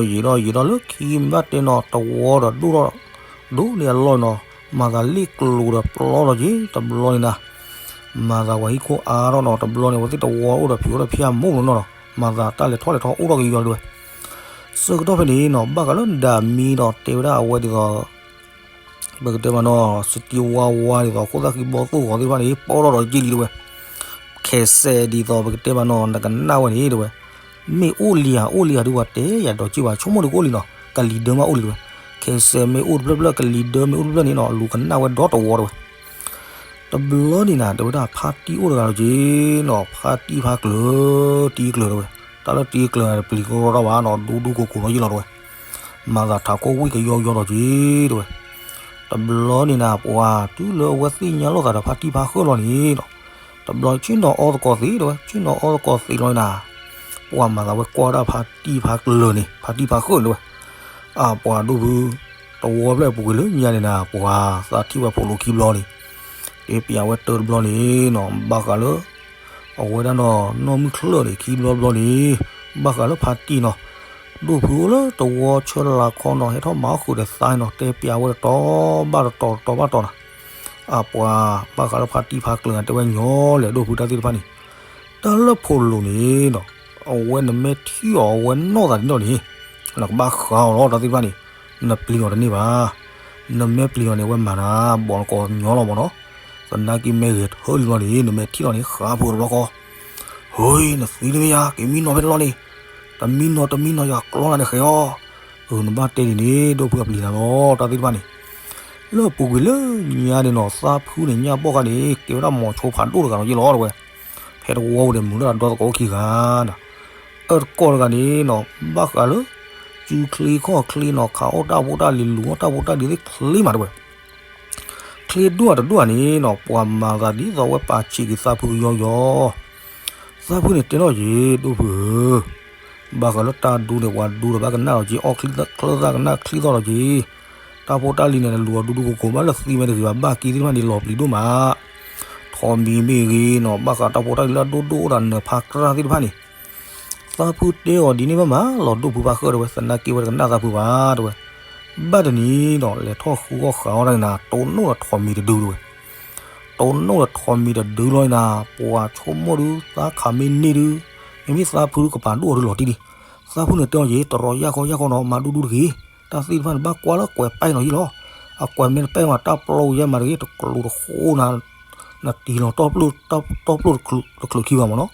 ဒီး, ယံာ်ဒီးယံာ်ဒီးလၢခံမ့ၢ်ဘၣ်တဲနီၤ တဝီဒီးဒိၣ်ထီၣ်, ဒိၣ်န့ၢ်အလီၢ်နီၤ, မၤသးလ့ၣ်ကျိၤဒီးပျီလီၤက့ၤ တဘျီန့ၣ်နၤ, မၤသးပှၤဟံၣ်ခိၣ်အါထီၣ်နီၤ တဘျီန့ၣ် အဝဲသ့ၣ်တဝီအိၣ်ဒီးဖံးအိၣ်ဒီးဖံးအမိၢ်နီၤနီၤ, မၤသးတၢ်လဲၤထီၣ်လဲၤထီအိၣ်ထီၣ်က့ၤယီၤတဝဲ ဆၢကတီၢ်ဖဲန့ၣ်နီၤ ဘၣ်ဃးလၢဒၣ်မံဒီးတဲဝဲဒၣ်အဝဲဒ်သိး ပကတဲမးနီၤ စတံဝါဝါဒ်သိး ခိၣ်သၣ်ဃံဘီသိၣ်ဂီၤသ့ၣ်တဖၣ်န့ၣ် ပီထီၣ်ဒီးက့လံတဝဲ, ခဲစဲးဒ်သိး ပကတဲမးနီၤ နကနၣ်ဝဲန့ၣ်တဝဲ, မ့ၢ်အိၣ်လံဧါ အိၣ်လံဧါဒုးပှၤတဲယၤဒီးက့ဘၣ် ဆိကမိၣ်ဒုးကအိၣ်လံနီၤ ကလံၤဒၢမးအိၣ်လံတဝဲ, ခဲစဲးမ့ၢ်အိၣ်တဖျၢၣ်ဖျၢၣ် ကလံၤဒၢမ့ၢ်အိၣ်တဖျၢၣ်န့ၣ်နီၤ လူၤကနၣ်ဝဲဒီတဝီတဝဲ တဘျီန့ၣ်နၤ တဲဝဲဒၣ်ဖါတံၢ်အိၣ်တဂၤလီၤက့ၤနီၤ ဖါတံၢ်ဖါကျၢၤ တံၢ်ကျၢၤတဝဲ, တၢ်လၢတံၢ်ကျၢၤတပျံၤကရီတၢ်ဘၣ်နီၤ ဒူဒူကိၤကိၤလီၤယ့ၢ်လီၤတဝဲ, မၤသးထးခိၣ်ဝံၣ်ကယီယီဒီးက့ၤတဝဲ, တဘျီန့ၣ်နၤ ပှၤတုၤလၢအဝဲသ့ၣ်ညါလိာ်သးဒီးဖါတံၢ်ဖါကျၢၤလီၤန့ၣ်နီၤ, တဘျီဆ့ၣ်နီၤအီသကိးသ့တဝဲ ဆ့ၣ်နီၤအီသကိးသ့လီၤန့ၣ်နၤ, ပှၤမၤသးဝဲကွၢ်ဒၣ်ဖါတံၢ်ဖါကျၢၤန့ၣ် ဖါတံၢ်ဖါကျၢၤန့ၣ်တဝဲ အပှၤဒိၣ်ဖု တဝီဖျၢၣ်အပူၤကွံာ်လၢညါန့ၣ်နၤ ပှၤသးထံၣ်ဝဲဖိလူၤခံဘျီန့ၣ်, တဲပျးဝဲတၢ်တဘျီန့ၣ်နီၤ ဘၣ်ဃးလၢ အဝဲဒၣ်နီၤ နီၢ်မုၢ်ချၢၣ်န့ၣ် ခံဘျီတဘျီန့ၣ်, ဘၣ်ဃးလၢဖါတံၢ်နီၤ, ဒိၣ်ဖုအိၣ်လၢတဝီဆၢလၤခီနီၤ ဟဲထီၣ်မၤအီၣ်ဃုာ်ဒီးသးနီၤ တဲပျးဝဲတတီၤဘၣ်တတီၤတတီၤဘၣ်တတီၤနီၤ, အပှၤ ဘၣ်ဃးလၢဖါတံၢ်ဖါကျၢၤန့ၣ် တဲဝဲညီလဲၣ်ဒိၣ်ဖုတၢ်သ့ၣ်တဖၣ်န့ၣ်, တၢ်လၢဖိလူၤန့ၣ်နီၤ, အဝဲနမ့ၢ်ထံၣ်အီၤအဝဲနီၢ်သးဒ်န့ၣ်န့ၣ်, နကဘၣ်ဃးအီၤလီၤတၢ်သ့ၣ်တဖၣ်န့ၣ်, နပျံၤအီၤတန့ၢ်ဘၣ် နမ့ၢ်ပျံၤအီၤန့ၣ် အဝဲမၤနၤ ဘီနကိးညီလီၤမးနီၤ, သနာ်က့မ့ၢ်ဂဲၤထၢလံလီၤန့ၣ် နမ့ၢ်ထံၣ်လီၤန့ၣ် ဃးဖိတဘျီဃီ, ဟိ နသံတမ့ၢ်ယါ က့ၤမံနီၤဖဲတလီၢ်န့ၣ်, တမံနီၤတမံနီၤယွၤကျီနၤန့ၣ်ဃဲၤအီၤ, အနဘၣ်တဲန့ၣ်န့ၣ် ဒိၣ်ဖုအပျံၤနၤလီၤ တၢ်သ့ၣ်တဖၣ်န့ၣ်, လၢအပူၤကွံာ်လၢညါန့ၣ်နီၤ သးဖုန့ၣ်ညၣ်ဘီၣ်ခါန့ၣ် ကဲဝဲဒၣ်မိၤဆိဖးဒိၣ်တဂၤလီၤယ့ၢ်လီၤတဝဲ, ဖဲတဝီပူၤန့ၣ် မုာ်လၢအဒီသကိးအိၣ်ခံဂၤ အၢတကီၢ်တဂၤန့ၣ်နီၤ ဘၣ်ဃးလၢ စုချ့ခီၣ်ချ့နီၤ ခးအီၣ်တၢ်ဖိတၢ်လံၤ လူၤအီၣ်တၢ်ဖိတၢ်လံၤသ့ၣ်ချ့မးတဝဲ, ချ့ဒိၣ်အတဒိၣ်ဧါန့ၣ်နီၤ ပှၤမၤသးဒ်သိးဝဲပာ်ဆံးက့ၤသးဖုကယီယီ, သးဖုန့ၣ်တဲထီၣ်က့ၤ ဒိၣ်ဖုဧၢ, ဘၣ်ဃးလၢတၢ်ဒူန့ၣ် ပှၤဒူဒီးဘၣ်ကနၣ်လီၤက့ၤ အီၣ်ချၢသၣ်ကနၣ်ချံသီၣ်လီၤက့ၤ, တၢ်ဖိတၢ်လံၤန့ၣ် နလူၤအီၤဒူဒူကိးကိး ဘၣ်လၢသံဝဲတဂ့ၤဘၣ် ဘၣ်က့သ့ၣ်တဖၣ်န့ၣ် လီၤပျံၤဒိၣ်မး ထိးမံၤမ့ၢ်ဂ့ၤနီၤ ဘၣ်ဃးတၢ်ဖိတၢ်လံၤလၢအဒိၣ်ဒိၣ်အိၣ်ဒီးနၢၤဖးကြၢ်သ့ၣ်တဖၣ်န့ၣ်, သးဖုတဲအီၤဒ်န့ၣ်ဘၣ်မးလီၤ ဒိၣ်ဖုဖါဃၢၣ်တဝဲ သနာ်က့ဝဲတကနၣ်သးဖုဘၣ်တဝဲ, ဘၣ်တနံၤနီၤ လဲၤထီၣ်ဃုအီၣ်ဃးအီၣ်တၢ်န့ၣ်နၤ တိၢ်နီၣ်ဒီးထိးမံၤတဒုတဝဲ, တိၢ်နီၣ်ဒီးထိးမံၤတဒုလီၤန့ၣ်နၤ ပှၤဆိကမိၣ်ဒုး သးခးမ့ၢ်န့ၢ်ဒုး, မ့မ့ၢ်သးဖုဒုးကပာ်ဒိၣ်အီၤဒုးလီၤတံၢ်လံ, သးဖုန့ၣ်တဲအီၤယ့ၣ် တရီယၢ်ခီယၢ်ခီနီၤ မၤဒူဒူတဂ့ၤ, တၢ်သ့ၣ်တဖၣ်န့ၣ် ဘၣ်ကွၢ်လၢကွဲးပဲနီၤယ့ၣ်လီၤ, အကွဲးမ့ၢ်တပဲမး တၢ်ပျီယဲမးတဂ့ၤ တကျိၤတဃိနၤ နတံၢ်လီၤတီပျိၢ်တချုးခံဘၣ်မ့ၢ်နီၤ.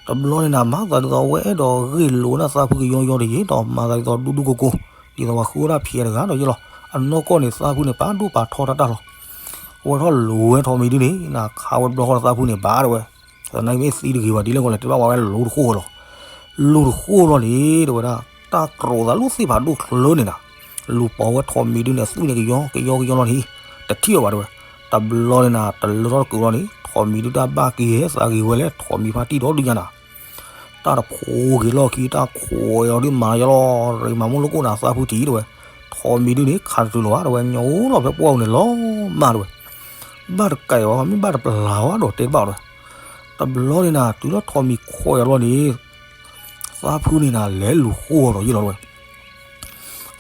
တဘျီန့ၣ်နၤ မၤသးဒ်သိးအဝဲအဲၣ်ဒိးဂ့ၢ်လိာ်ဝဲဒၣ်သးဖုကယီကယီတယံၤဒီး မၤသးဒ်သိးဒူဒူကိကိၤ ဒ်သိးပှၤဃုဝဲဒၣ်ဖံးအတဂၤဒီးယ့လီၤ. အနီၢ်ကီၢ်န့ၣ် သးဖုန့ၣ် ပာ်ဒိၣ်ပာ်ထီတၢ်တၢ်လီၤ. အဝဲထီၣ်လိၤဝဲထိးမံၤဒုန့ၣ် နခးဝဲတဘျီဃီဒီးသးဖုန့ၣ် ဘၣ်တဝဲ သနာ်က့မ့ၢ်သံတဂ့ၤဘၣ် ဒ်လဲၣ်ဂီၤလဲၣ် တဲဘၣ်ဝဲလူၤတဃိၣ်လီၤ. လူၤတဃိၣ်လီၤန့ၣ် တဲဝဲဒၣ် တၢ်ကြိးသးလူၤသ့ၣ်ဖးဒိၣ်ချၢန့ၣ်နၤ, လူၤပိာ်ဝဲထိးမံၤဒုန့ၣ် အသွံၣ်န့ၣ်ကယီကယီကယီလီၤန့ၣ်, တထံၣ်အီၤဘၣ်တဲဝဲ. တဘျီန့ၣ်နၤ တလၢထီၣ်တကုာ်လီၤန့ၣ် ထိးမံၤဒုတၢ်ဘၣ်က့ၤဟဲသးဂ့ၤဝဲလဲၣ် ထိးမံၤဖါတံၢ်ဒီဒုညါနၤ တၢ်တဖိးက့ၤလီၢ်ခံ တၢ်ခိးအီၤဒုးမၤယလီၤ ရ့မၤမူလိကိၣ်နၤ သးဖုထံၣ်တဲဝဲ, ထိးမံၤဒုန့ၣ် ခးတတုၤလီၤဘၣ်တဲဝဲ ညီအိၣ်လီၤဖဲပှၢ်အူန့ၣ်လီၤမၢ်တဲဝဲ, ဘၣ်တကးအီၤ မ့ၢ်ဘၣ်တပျၢ်ဝဲဒီးတဲတဘၣ်တဲဝဲ. တဘျီန့ၣ်နၤ တုၤလီၤထိးမံၤခိးအီၤလီၤန့ၣ် သးဖုန့ၣ်နၤ လဲၤလူၤဃိအီၤဒီးယ့လီၤတဲဝဲ.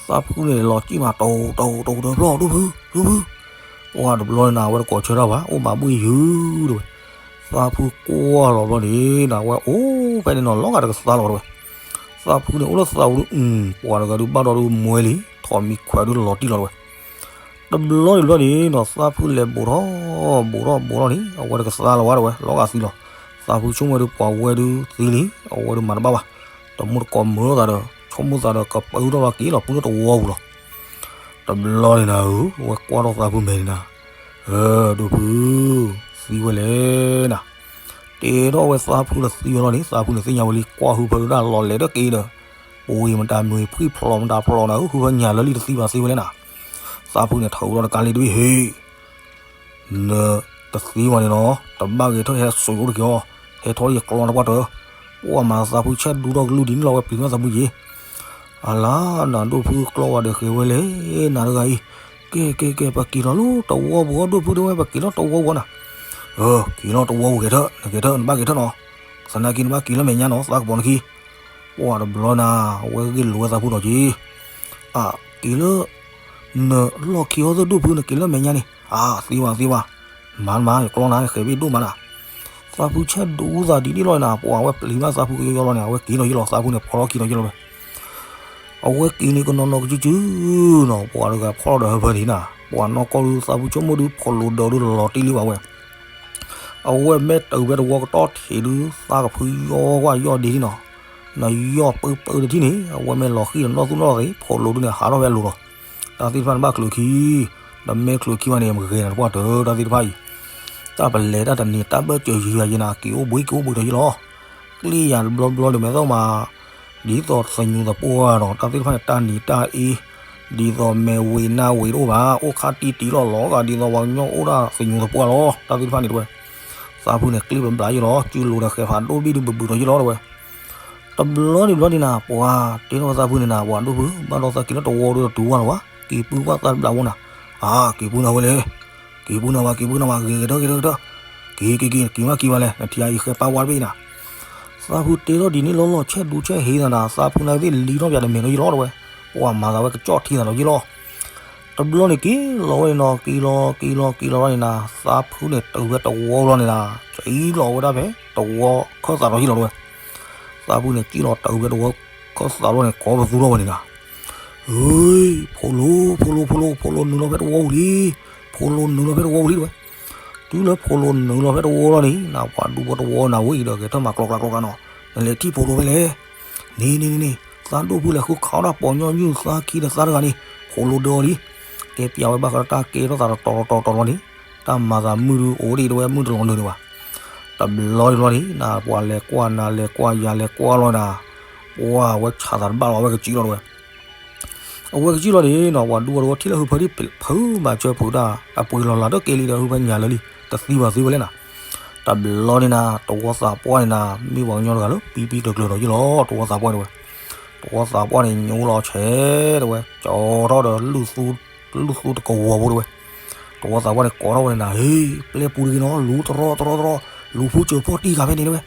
သးဖုန့ၣ်လီၤစံၣ်မး တိၢ်တိၢ်တိၢ်တဖျီၣ် ဒိၣ်ဖု ဒိၣ်ဖု, ပှၢ်တဘျီန့ၣ်နၤ အဝဲတကိးဆၢထၢၣ်ဘၣ် အိၣ်မၤဘှံးယုၤတဲဝဲ. သးဖုကွၢ်လီၤဘျီန့ၣ်နၤ အဝဲအိၣ်ဖဲန့ၣ်နီၤ လီၤဂာ်တကသါလီၤတဲဝဲ. သးဖုန့ၣ်အိၣ်လၢသးပူၤဒုး ပှၢ်တဂၤဒုးဘၣ်ဒီးဒုးမွဲလံ ထိးမံၤခွဲးဒုးလီၤတံၢ်လီၤတဲဝဲ. တဘျီန့ၣ်ဘျီန့ၣ်နီၤ သးဖုလဲၤဘိးထီၣ် ဘိးထီၣ်ဘိးထီၣ်န့ၣ် အဝဲတကသါလီၤဘၣ်တဲဝဲ လီၤဂာ်သံလီၤ. သးဖုဆိကမိၣ်ဒုး ပှၤဝဲဒုးသံလံ အဝဲဒုးမၤတဘၣ်ဘၣ်, တမူတကိးမုာ်လိာ်သးဒီး ဆိကမိၣ်သးဒီး ကပၢထီၣ်လီၤက့ၤလီၤ ပူၤလၢတဝီပူၤလီၤ. တဘျီန့ၣ်နၤဧၢ အဝဲကွၢ်ထီၣ်သးဖုမဲာ်န့ၣ်နၤ, အၢ ဒိၣ်ဖု သံဝဲလဲၣ်နၤ, တဲထီၣ်ဝဲသးဖုလၢသံဝဲလီၤန့ၣ် သးဖုန့ၣ်သ့ၣ်ညါဝဲလံ ကွၢ်ဟုဖၢဒုးတၢ်လီၤလဲၤတက့ၤဒီး ပှ့ၤမတၤမ့ၤဖှံဖျိးမတၤဖျိးနၤဧၢ ဟုဖၢညၣ်လၢလံတသံဘၣ်သ့ဝဲလဲၣ်နၤ, သးဖုန့ၣ်ထုးထီၣ်တကါလံဒုးဟ့ၣ် နတသံဝဲန့ၣ်နီၤ တဘၣ်ဂဲၤထၢၣ်ဟဲစိာ်အိၣ်တက့ၤအီၤ, ဟဲထီၣ်ယကျီတပှၢ်တၢၢ်, ပှၢ်မၤသးဖုဆဲးဒူထီၣ်ကလုၢ်ဒ်န့ၣ်လီၤ ဝဲပျံၤမးသးဖုယ့ၣ်, အလါနၤဒိၣ်ဖုကျီဝဲဒီးဃဲၤဝဲလဲၣ် နၤတဂၤအံၤ, ကဲကဲကဲ ပက့ၤလီၤလၢတဝီပူၤအီၤဒိၣ်ဖုတဲဝဲ ပက့ၤလီၤတဝီပူၤနၤ, က့ၤလီၤတဝီပူၤဂဲၤထၢၣ် နဂဲၤထၢၣ် နဘၣ်ဂဲၤထၢၣ်နီၤ, သနာ်က့နဘၣ်က့ၤလၢမဲာ်ညါနီၤ သးကပီၤနခံ ပှၢ်တဘျီနၤ အဝဲဂ့ၢ်လိာ်ဝဲသးဖုဒီးက့ၤ, အ က့ၤလၢ နလီၢ်ခံအီၤသ့ၣ်ဒိၣ်ဖု နက့ၤလၢမဲာ်ညါန့ၣ်, အ သ့ဝဲသ့ဝဲ, မၤမၤ ယကျီနၤ ဃဲၤဘ့ၣ်ဒိၣ်မးနၤ, သးဖုဆဲးဒူသးဒ်န့ၣ်လီၤနၤ, ပှၢ်ဝဲပျံၤမးသးဖုကယီယီလီၤန့ၣ် အဝဲက့ၤလီၤယလီၤ သးဖုန့ၣ်ဖီထီၣ်ခံလီၤယလီၤဝဲ, အဝဲက့ၤန့ၣ်ကနီၤနီၤကစုကစုနီၤ, ပှၢ်တဂၤဖီၣ်လီၤဒီးဟၢဖၢန့ၣ်နၤ, ပှၢ်နီၢ်ကီၢ်ဒုးသးဖုဆိကမိၣ်ဒုး ဖိးလိာ်ဒၢးဒုးလီၤတံၢ်လံဘၣ်ဝဲ အဝဲမ့ၢ်တုၤဖဲတဝီကတီၢ်ထံးဒုး သးကဖုယီၢ်ကွၢ်ယီၢ်ဒ့န့ၣ်နီၤ, နယီၢ်ပၢပၢတထံၣ်န့ၣ် အဝဲမ့ၢ်လီၤဃံၤဒီးနီၢ်သူၣ်နီၢ်သး ဖိးလိာ်ဒုးန့ၣ်ဟးထီၣ်ဖဲအလိၤလီၤ, တၢ်သ့ၣ်တဖၣ်န့ၣ်ဘၣ်ချုးခံ, ဒီးမ့ၢ်ချုးခံဘၣ်န့ၣ် မဂ့ၤနၤတပှၢ်တၢၢ် တၢ်သ့ၣ်တဖၣ်အံၤ, တၢ်ပလဲၤတၢ်တနံၤ တၢ်ဘၢၣ်စၢၤယံၤယၤယံၤနၤ က့ၤအိၣ်ဘှံးက့ၤအိၣ်ဘှံးဒီးယလီၤ, ကျ့ယၤတဘျီဘျီဒီးမဲာ်သီၣ်မး ဒ်သိးသညူးသပှၢ်ဒီး တၢ်သ့ၣ်တဖၣ်န့ၣ် တၢ်နံၤတၢ်အ့, ဒ်သိးမဲာ်ဝ့ၤနါဝ့ၤတအိၣ်ဘၣ် အိၣ်ခါတံၢ်တံၢ်လီၤလီၤဂာ် ဒ်သိးပှၤကညီအိၣ်ဒၣ်သညူးသပှၢ်လီၤ တၢ်သ့ၣ်တဖၣ်န့ၣ်တဲဝဲ, သးဖုန့ၣ် ကျ့ပဘျးယလီၤ စုလိာ်ဒီးဃဲၤဖးဒိၣ်ဘံၣ်ဒုးဘုးဘုးဒီးယလီၤတဲဝဲ, တဘျီန့ၣ်ဘျီန့ၣ်နၤ ပှၤတဲထီၣ်ဝဲသးဖုန့ၣ်နၤ ပှၤဒိၣ်ဖု ဘၣ်ဒီးသးက့ၤလၢတဝီဒီးတုၤဝဲလီၤဝဲ က့ၤပုၢ်ဘၣ်သးတဘျးဝဲနၤ, အါ က့ၤပုၢ်နၤဝဲလဲၣ် က့ၤပုၢ်နၤဝဲ က့ၤပုၢ်နၤဝဲ ဂ့ၤဂ့ၤထၢၣ်ဂ့ၤထၢၣ်ဂ့ၤထၢၣ်, က့ၤက့ၤက့ၤ က့ၤမးက့ၤဝဲလဲၣ် နထံၣ်အံၤဃဲၤပာ်ဝါတဘ့ၣ်နၤ, သးဖုတဲထီၣ်ဒ်န့ၣ်လီၤလီၤ ဆဲးဒူဆဲးဟ့သးနၤ သးဖုန့ၣ်သ့ၣ်လံထီၣ်ပၠးတမဲာ်ဒီးယလီၤတဲဝဲ, ပှၤမၤသးဝဲကကၠီၣ်ထံသးဒီးယလီၤ, တဘျီန့ၣ်က့ၤလီၤဝဲန့ၣ်နီၤ က့ၤလီၤက့ၤလီၤက့ၤလီၤဘျီန့ၣ်နၤ သးဖုန့ၣ်တုၤဖဲတဝီဘျီန့ၣ်နၤ က့ၤလီၤဝဲဒၣ်ဖဲတဝီခၢၣ်သးဒီးယလီၤတဲဝဲ, သးဖုန့ၣ်က့ၤလီၤတုၤဖဲတဝီခၢၣ်သးဘျီန့ၣ် ကိးပသူထီၣ်ဝဲန့ၣ်နၤ ဧၢ, ဖိလိၤ ဖိလိၤ ဖိလိၤ ဖိလိၤနုာ်လီၤဖဲတဝီပူၤလံ, ဖိလိၤနုာ်လီၤဖဲတဝီပူၤလံတဲဝဲ, တုၤလၢဖိလိၤနုာ်လီၤဖဲတဝီလီၤန့ၣ် နပှၤဒူဖိတဝီနၤဝဲအံၤဒီး ကဲထီၣ်မၤကျီကျီကျီကျီနီၤ, နလဲၤထံၣ်ဖိလိၤဖဲလဲၣ်, န့ၣ်န့ၣ်န့ၣ် သးဒိၣ်ဖုလဲၤဃုခးအီၣ်တၢ်ပိာ်ညီနုၢ်သးခံဒီးသးတဂၤန့ၣ်, ဖိလိၤဒၢအီၤလံ, တဲပျးဝဲဘၣ်ဃးဒီးတၢ်ကဲထီၣ်သးဒီးတီၤလီၤတီၤလီၤတီၤလီၤန့ၣ်, တၢ်မၤသးမုၢ်ဒုးအိၣ်ဒံးတဲဝဲမုၢ်တလီၤနုာ်ဒံးဘၣ်, တဘျီတဘျီန့ၣ် နပှၤလဲၤကွၢ်နၤလဲၤကွၢ်ယၤလဲၤကွၢ်လီၤနၤ, ပှၤဝဲဆးသးတဘၣ်လီၤ အဝဲကစံၣ်လီၤတဲဝဲ အဝဲကစံၣ်လီၤန့ၣ်နီၤ ပှၤဒူပှၤတဝီထံၣ်လၢဟုဖၢဒံးဖုမၤစၢၤဖုးတၢ် အပှ့ၤလီၤလးတက့ၢ်လံဒီးဟုဖၢညၣ်လၢလံ တသံဘၣ်သ့ဝဲလဲၣ်နၤ, တဘျီန့ၣ်နၤ တဝီသးပှၢ်န့ၣ်နၤ မ့ၢ်ပှၤကညီတဂၤလၢပံပံကျၢၤကျၢၤဒီးယလီၤ တဝီသးပှၢ်တဲဝဲ, တဝီသးပှၢ်န့ၣ် ညိလီၤဆဲးတဲဝဲ ကၠီထီၣ်ဒီး လုၢ်သူတကဝီၤဖိတဲဝဲ, တဝီသးပှၢ်န့ၣ် ကိးထီၣ်ဝဲန့ၣ်နၤ ဟ့ ပျဲပူၤတဂ့ၤနီၤ လူၤတရီတရီတရီ, လူၤဖုစၢၤဖီၣ်တံၢ်ဂၤဖဲန့ၣ်တဲဝဲ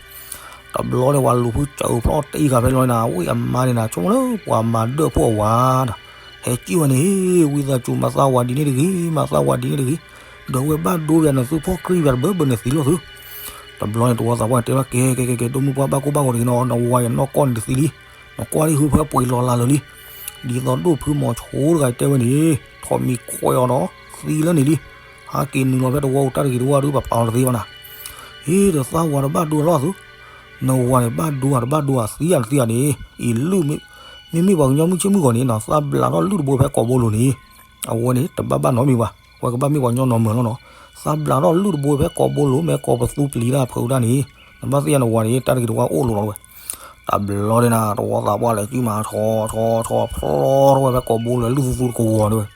တဘျီန့ၣ် ပှၤလူၤဖုစၢၤဖီၣ်တံၢ်ဂၤဖဲန့ၣ်လီၤနၤ ဝံၣ်အမါန့ၣ်နၤ ဆိကမိၣ်လၢပှၤမၤဒၢၣ်ဖိအဝၤနၤ, ဟဲစံၣ်ဝဲန့ၣ် ဝံသးစူၤ မၤသးဝၤဒ်န့ၣ်တဂ့ၤ မၤသးဝၤဒ်န့ၣ်တဂ့ၤ, ဒီးဝဲဘၣ်ဒိယၤ နသုဖီၣ်ကြံၢ်ယၤတဘၢဘၢန့ၣ်သံလီၤသု, တဘျီန့ၣ် တဝီသးပှၢ်န့ၣ် တဲဝဲ ကဲကဲကဲကဲ ဒိၣ်မုၢ်ပှၢ်ဘၣ်ကိၢ်ဘၣ်ဂီၤတဂ့ၤနီၤ နဝၤယနီၢ်ကီၢ်န့ၣ်တသံလံ, နကွၢ်လံဟုဖၢပှ့ၤလီၤလးလၢာ်လံ, ဒ်သိးဒိၣ်ဖုမီၤဆိတဂၤတဲဝဲန့ၣ် ထိးမံၤခွဲးအီၤဒီး သံလၢန့ၣ်လံ, ဟးက့ၤနုာ်လီၤဖဲတဝီအိၣ်တၢ်တဂ့ၤတဝီဒုး ပပာ်လီၤတသ့ဘၣ်နၤ. ဟ့ၣ်ဒီးသးဝၤတဘၣ်ဒိအလီၢ်သု, နဝၤန့ၣ်ဘၣ်ဒိဧါတဘၣ်ဒိဧါ သံဧါတသံဧါန့ၣ် အံၤလုၢ် မ့မ့ၢ်ပှၤကညီမုၢ်ဆ့ၣ်မုၢ်ဂီၤန့ၣ်နီၤ သးဘျးထီၣ်လုၢ်တဘိဖဲကိာ်ဘိလိၤန့ၣ် အဝဲန့ၣ် တဘၣ်ဘၣ်နီတမံၤဘၣ်, အဝဲကဘၣ်မ့ၢ်ပှၤကညီနီၢ်မၢၤလီၤနီၤ. သးဘျးထီၣ်လုၢ်တဘိဖဲကိာ်ဘိလိၤ မ့ၢ်ကိာ်ပသူပျံၤတၢ်ဖုးတၢ်န့ၣ် နဘၣ်သ့ၣ်ညါနဝၤန့ၣ် တၢ်တဂ့ၤတဝါအိၣ်လိၤလီၤဝဲ. တဘျီန့ၣ်နၤ တဝီသးပှၢ်လဲၤစုမၤထီၣ်ထီၣ်ထီၣ် ဖျီထီၣ်ဝဲဖဲကိာ်ဘိလိၤလုၢ်သူသူတကဝီၤန့ၣ်ဝဲ.